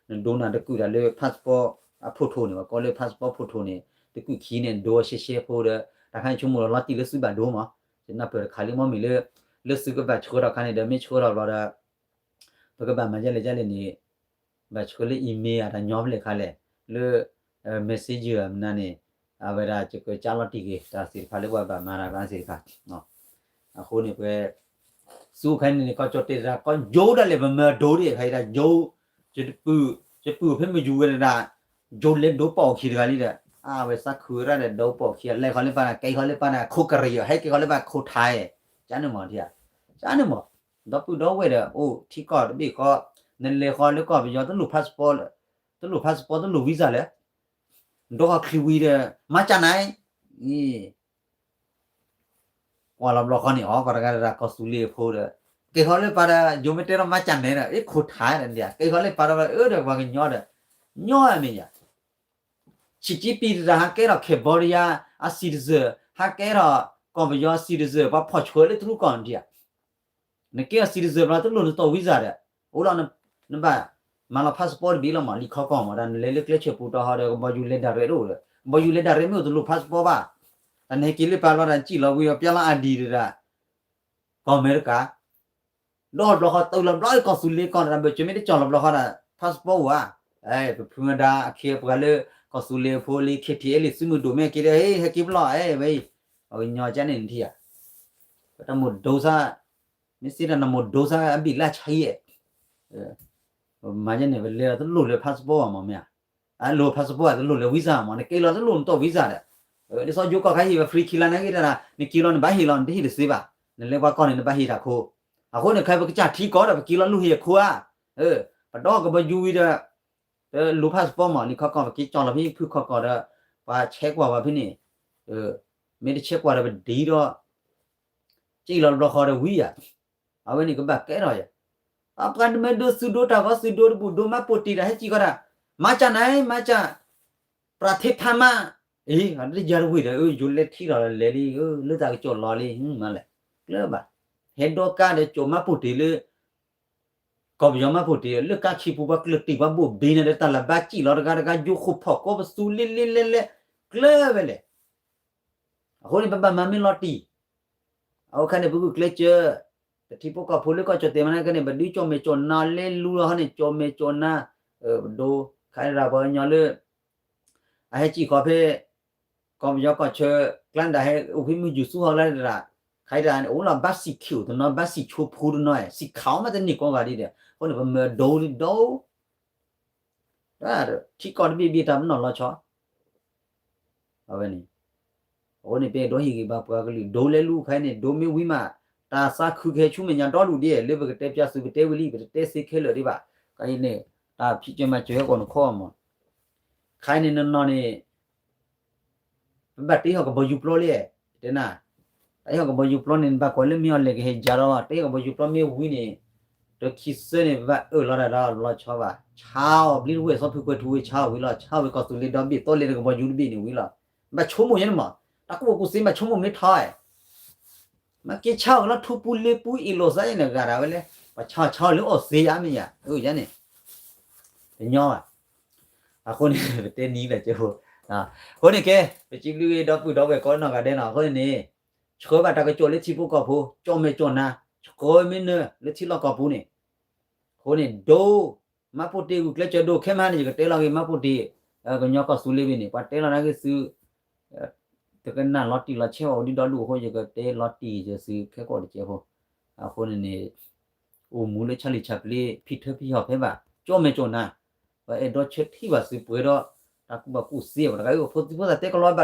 နဒိနၤတကုၢ်တၢ်လၢ passport အ photo န့ၣ် ပကိးလၢ passport photo န့ၣ် တကုၢ်ခံန့ၣ် ဒိရှဲရှဲဖိဒီး တၢ်ခါန့ၣ်ဆိကမိၣ်လီၤတံၢ်လၢသုဘၣ်ဒိမး ယနၢ်ပၢၢ်တခါလံမ့မ့ၢ်လၢ လၢသုကဘၣ်ဆှၢထီၣ်ခါန့ၣ်ဒီး မ့ၢ်ဆှၢထီၣ်ဘျီဒီး ပကဘၣ်မၤဒ်လဲၣ်ဒ်လဲၣ်န့ၣ် ဘၣ်ဆှၢလၢ email အတၢ်ညီဖဲလဲၣ်ခါလဲၣ် လၢ messenger မနုၤန့ၣ် အဝဲဒၣ်ယကစၢ်လီၤတံၢ်က့ၤ တၢ်သ့ၣ်တဖၣ်လၢပှၤဘၣ်မၤတၢ်ဘၣ်သ့ၣ်တဖၣ် အဃိန့ၣ်ပှဲၤ ဆူခါန့ၣ်န့ၣ် ကီၢ်ကၠီၣ်တဲာ်တၢ် ကီၢ်ယိဒၣ်လဲာ် ပမၢဒိဒ်ခါအံၤဒၣ် ယိ ယပုၢ်ဖဲမယူၤဝဲဒၣ် ယိလဲၤဒိပိာ်ခံတဂၤလံဒီး အဝဲသးခုရၣ်ဒီးဒိပိာ်ခံ လဲၤဃီလၢပၢ်န့ၣ် ကဲဃီလၢပၢ်န့ၣ် ခိၣ်ကရံၣ် ဟဲကဲဃီလၢပၢ်ခိၣ်ထါ ကန့ၣ်မး ကန့ၣ်မး ဒီပုၢ်ဒီဝဲၢ်ဒီး အိၣ်ထံကီၢ်တဘ့ၣ်ဃီ နလဲၤဃီလၢကီၢ်ပယီၤ တလိၣ် passport တလိၣ် passport တလိၣ် visa လဲၣ် ဒိဃီချံဝံၤဒီး မၤကၢ်နၤ ကွၢ်လီၤဘျီဃီန့ၣ် အီၤ ပှၤတဂၤတဂၤ ကီၢ်သူလ့ၤဖိဒီး ကဲဃီလၢပၢ်ဒီး ယိၤမ့ၢ်တဲထီၣ်မၤကၢ်နဲဒီး အ့ၣ်ခိၣ်ထါဒီး ကဲဃီလၢပၢ်ဒီး အၢဒီးပှၤကညီဒီး ညီအမ့ၢ်ယၤ ဆံးကံပံၤတတၢ်ဟးကဲထီၣ် Cambodia အ citizen ဟးကဲထီၣ် ကီၢ်ပယီၤ citizen ပှၤဖီၣ်ဆှၢလၢတရူးကီၢ်န့ၣ်ဧါ. နကဲထီၣ် citizen ဘျီတလိၣ်နတီၢ် visa ဒီး အိၣ်လီၤ နဘၣ်မၤလီၤ passport တဘ့ၣ်လီၤမး လံာ်ခီကီၢ်မး တၢ်နလဲၤလၢကျဲဆၢပူၤတီၤဟီဒီး ကဘီယူၤလဲၤ direct တအိၣ်ဒီး ကဘီယူၤလဲၤ direct မ့ၢ်အိၣ်တလိၣ် passport ဘၣ်. တၢ်နဟဲက့ၤလၢပာ်ဘျီတၢ်နစံၣ်လီၤဝံၤဒီး ပျဲလီၤ ID တဒၣ် ကီၢ်အမဲရကၤ ဒီးဘျီဃီတုၤလီၤဘျီ ကီၢ်သူလ့ၤကီၢ်တၢ်ဘၢၣ်စၢၤမ့ၢ်တကၠီၣ်လီၤဘျီဃီဒီး passport ဝဲဧါ. ပဖုမဒါအခ့အပှၤလၢ ကီၢ်သူလ့ၤဖိလံ KTLA သုးမုၢ်ဒိၣ်မ့ၢ်က့ၤဒီး ဟဲက့ၤပလီၢ် အဲ ဝဲအံၤ ပှၤကညီကန့ၣ်နထံၣ်ဧါ. ပတၢ်မိၢ်ဒိသၣ် မ့ၢ်စ့တၢ်နမိၢ်ဒိသၣ်အဘံၣ်လၢဆါအံၤ မၤယဲန့ၣ် ပလဲၤလီၤတလိၣ်လၢ passport ဘၣ်မးမ့ၢ်ဧါ. အလိၣ် passport တလိၣ်လၢ visa မး နက့ၤလီၤတလိၣ်နတီၢ် visa ဒီး ဒ်သိးယိၤကီၢ်ခါဟ့ၣ်ဝဲ free ခံလါ နာ်က့တၢ် နက့ၤလီၤနဘၣ်ဟ့ၣ်လီၤ နတဟ့ၣ်တသ့ဘၣ်. နလဲၤပှၤကီၢ်န့ၣ် နဘၣ်ဟ့ၣ်တၢ်ခိ အဃိန့ၣ် ခဲပကစၢ်ထံကီၢ်ဒီး ပက့ၤလီၤလူၤဟ့ၣ်အခိဧါ. ပဒီကဘီယူၤဝံၤဒီး ပလိၣ် passport မး လံာ်ခီကီၢ် ပက့ၤကၠီၣ်လီၤဖဲဖုခီကီၢ်ဒီး ပှၤဆဲးကွၢ်ဝဲဖဲန့ၣ် မ့ၢ်တဆဲးကွၢ်ဒီးပဒံးဒီး က့ၤလီၤတဘျီဃီဒီးဝံၤဧါ. အဝဲန့ၣ်ကဘၣ်ကဲထီၣ်ယၤ အပှၤနမ့ၢ်ဒိသုဒိတၢ်ဂီၤသုဒိတဘူၣ်ဒိမၤပိာ်တံၢ်ဒီး ဟဲက့ၤကီးတၢ် မၤစၢ်နၤ မၤစၢ် ပြထေးဖးမး အံၤ တယၤတဝံၤဒီး ယိၤလဲၤထံၣ်လီၤလဲၤလံ လၢတၢ်ကစီၣ်လီၤလံ မၤလဲၣ် ကျၢၤဘၣ် ဟဲဒိကါဒီးကၠိမၤပိာ်တံၢ်လၢ ကီၢ်ပယီၤမၤပိာ်တံၢ် လၢကါခံပူၤ ပှၤကျၢၢ်တံၢ်ပှၤဘိၣ်ဘ့ၣ်န့ၣ်ဒီး တၢ်လၢဘါစံၣ်လီၤတဂၤတဂၤ ယိၤဃိာ်ဖီၣ်ကိးပသူလ့လ့လဲလဲ ကျၢၤဝဲလဲၣ်. အဃိန့ၣ် ပဘၣ်မၤမ့ၢ်လီၤတံၢ် အဝဲခါန့ၣ် ပဂုာ်ကျဲးစၢး ပထံဖိကီၢ်ဖိလၢကီၢ်ကၠီၣ်တဲာ်မးန့ၣ်ကဲန့ၣ် ပဒုးကၠီၣ်မဲာ်ကၠီၣ်နါလဲလူလီၤဟီန့ၣ် ကၠီၣ်မဲာ်ကၠီၣ်နါ ပဒိ ခါရၤပှၤကညီလၢ အဟဲစံၣ်ဃီၤဖဲ ကီၢ်ပယီၤကီၢ်ဆၢ ကျါဒၣ်ဟဲအိၣ်ဖဲမုၢ်ယူၤဆူဟီၣ်လၢဒၣ် ခါဒၣ်န့ၣ် အိၣ်လီၤဘၣ်စံၣ်ခ့ၣ်အိၣ်တနီၤ ဘၣ်စံၣ်ဆိဖူတနီၤ စံၣ်ခးအီၣ်မးတန့ၢ်ကိးဂၤဒဲးဒီး အဃိန့ၣ် ပမၢဒိလံဒိ ထံကီၢ်တဘ့ၣ်ဘ့ၣ်တၢ်ပနီၣ်လီၤဆီ အဝဲန့ၣ် အဃိန့ၣ် ပအဲၣ်ဒိးဟ့ၣ်ဂံၢ်ဘါပှၤကလုာ် ဒိလဲလူခါအံၤန့ၣ် ဒိမ့ၢ်ဝံၤမး တၢ်သးခုကဟဲဆူမဲာ်ညါဒီဒူၣ်ဒ် လၢပကတဲပၠးသုးပတဲဝံၤလံ ပတတဲသ့ခဲလၢာ်ဒံးဘၣ်. ခါအံၤန့ၣ် တၢ်ဖံးကၢမၤစၢၤဟဲကီးနခီမး ခါအံၤန့ၣ် နီၢ်နီၢ်န့ၣ် ပဘၣ်တ့ဟီၣ်ကဘီယူၤပျီလံ တဲနၤ တ့ဟီၣ်ကဘီယူၤပျီန့ၣ် နဘၣ်ကွၢ်လၢမ့ၢ်အီၤလဲၣ်ကဟဲယၤလီၤ တ့ဟီၣ်ကဘီယူၤပျီမ့ၢ်ဝံၤန့ၣ် တခံဆၢန့ၣ် ပဘၣ်အၢၣ်လီၤတၢ်ဒီးလီၤဆီဘၣ် ဆါအီၤဘျံတဝဲၢ် စီဖုကွဲၤထူဝ့ဆါအီၤဝံၤလီၤ ဆါအီၤဝံၤကီၢ်သူလ့ၤဒီဘ့ၣ် သိလ့ၤတကဘီယူၤတဘ့ၣ်န့ၣ်ဝံၤလီၤ ဘၣ်ဆိကမိၣ်ယဲန့ၣ်မး တၢ်ကူၣ်ဘၣ်ကူၣ်သ့ဘၣ်ဆိကမိၣ်မ့ၢ်ထီ မ့ၢ်က့ၤဆါအီၤလၢထူပူၤလ့ပူၤအ့ၣ်လိာ်သးယဲန့ၣ် ဂၤဒၣ်ဝဲလဲၣ် ပှၤဆါအီၤဆါအီၤလၢအီၣ်သ့ယါမ့ၢ်ယါ အၢ ယါန့ၣ် တညီဘၣ် အဃိန့ၣ် ပတဲနံၤလၢကဲဖိ အဃိန့ၣ်ကဲ ပစံးဘျုးဂ့ၤဒီပုၢ်ဒီဝဲၢ်ကိးနီၢ်ဂၤဒဲးနီၤ အဃိန့ၣ်န့ၣ် ဆှၢဘၣ်တၢ်ကစီၣ်လၢထံဖိကီၢ်ဖိ ကၠီၣ်မဲာ်ကၠီၣ်နါ ဆှၢမ့ၢ်နၢၤလၢထံလီၢ်ကီၢ်ပူၤန့ၣ် အဃိန့ၣ် ဒိ မၤပိာ်တ့ၢ်ဂုာ်ကျဲးစၢးဒိၣ်ခဲမးန့ၣ် ယကတဲလီၤဂ့ၤ မၤပိာ်တ့ၢ် ကညီကီၢ်သူလ့ၤဘ့ၣ်န့ၣ် ပှၤတဲလီၤနာ်က့သု တကနၣ်လီၤတံၢ်လီၤဆဲးအီၤဒ်ဒီဒူၣ်အဃိ ယကတဲလီၤတံၢ်ယသုခဲကိာ်တကဲဖိ အဃိန့ၣ်န့ၣ် အိၣ်မူလၢ Charlie Chaplin ဖံထၢဖံဟီၣ်ဖဲဘၣ် ကၠီၣ်မဲာ်ကၠီၣ်နါ ပှၤအဲၣ်ဒိးဆၢထံၣ်ဘၣ်သုပှဲၤဒီး တၢ်ကူၣ်ဘၣ်ကူၣ်သ့ ပှၤတဂၤအံၤ ဖိသံဖိသၣ်တဲကလီၤဘၣ်ဒီဒူၣ်လံ တဲကလီၤ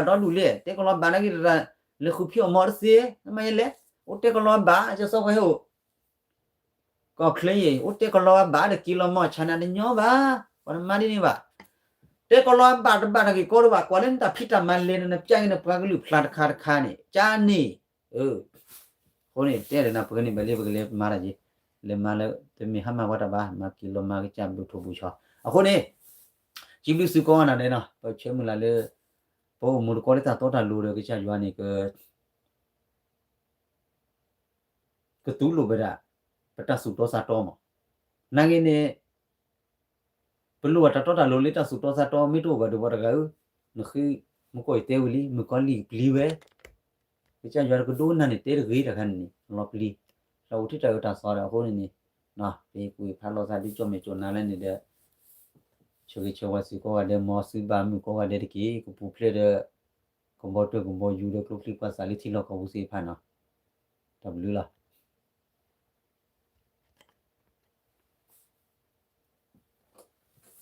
ဘၣ်နာ်က့တရၣ် လဲၤဃုဖံးအီၣ်မီတသ့ မ့ၢ်ယဲလဲၣ် အိၣ်တဲကလီၤဘၣ် ကစီၣ်ပှၤဟဲအိၣ် ကီၢ်ချၢအံၤ အိၣ်တဲကလီၤဘၣ်ဒီးက့ၤလီၤမီၢ်ဆါနၤတညီဘၣ် ပှၤတမၤဒ်န့ၣ်ဘၣ် တဲကလီၤဘၣ်တဘၣ်တၢ်ဂ့ၢ်ကီတဘၣ် ကွၢ်လၢနတၢ်ဖံးတၢ်မၤလဲၣ် နပျၢ်က့ၤနပှၤကလုာ်ဖျါတခါတခါန့ၣ် ကန့ၣ် အဃိန့ၣ် တဲဒီးနၢ်ပှဲၤန့ၣ် ဘၣ်လံပကလဲၤမၤတၢ်က့ၤ လဲၤမၤလၢ တမ့ၢ်ဟါမၢ်ဝဲတၢ်ဘၣ် မၤက့ၤလီၤမၤကစၢ်ဘုထိၣ်ဘုဆီ အဃိန့ၣ် စံးဘျုးသုကိးဂၤဒဲးနီၤ ပဆၢမုၢ်လၢ်လၢ ပအိၣ်မူတကိးလၢတၢ်တီတၢ်လိၤဒီးကစၢ်ယွၤန့ၣ် က ကသူလိာ်ဝဲဒၣ် ပတၢ်သူၣ်တီသးတီမး. နာ်ဂ့ၤန့ၣ် ပလိၣ်ဘၣ်တၢ်တီတၢ်လိၤလၢတၢ်သူၣ်တီသးတီ မ့ၢ်တအိၣ်ဘၣ်ဒီးပှၤတဂၤဧၢ, နဃု မုၢ်ကီၢ်အံၤတဲဝံၤလံ မုၢ်ကီၢ်လံၢ်ကပျံၤဝဲ, ကစၢ်ယွၤတကဒိကနၣ်န့ၣ် တဲတဂ့ၤတခါန့ၣ်န့ၣ် လီၤပျံၤ, လီၤအိၣ်ထံၣ်တၢ်အၢတၢ်သီဒီး အဃိန့ၣ်န့ၣ် ပဟ့ၣ်ကူၣ်ဟ့ၣ်ဖးလိာ်သးဒ်ကၠီၣ်မဲာ်ကၠီၣ်နါလဲၣ်န့ၣ်ဒီး ဆၢဂ့ၤဆၢဝါသုကိးဂၤဒဲး မ်သုဘၣ်မုာ်ကိးဂၤဒဲးတက့ၢ်, ကပူၤဖျဲးဒီး ကဘီတၢၢ်ကဘီယူၤဒီးကျိချံမျိာ်သၣ်လၢထံလီၢ်ကီၢ်ပူၤသ့ၣ်တဖၣ်နီၤ, တၢ်ဘျုးလီၤ.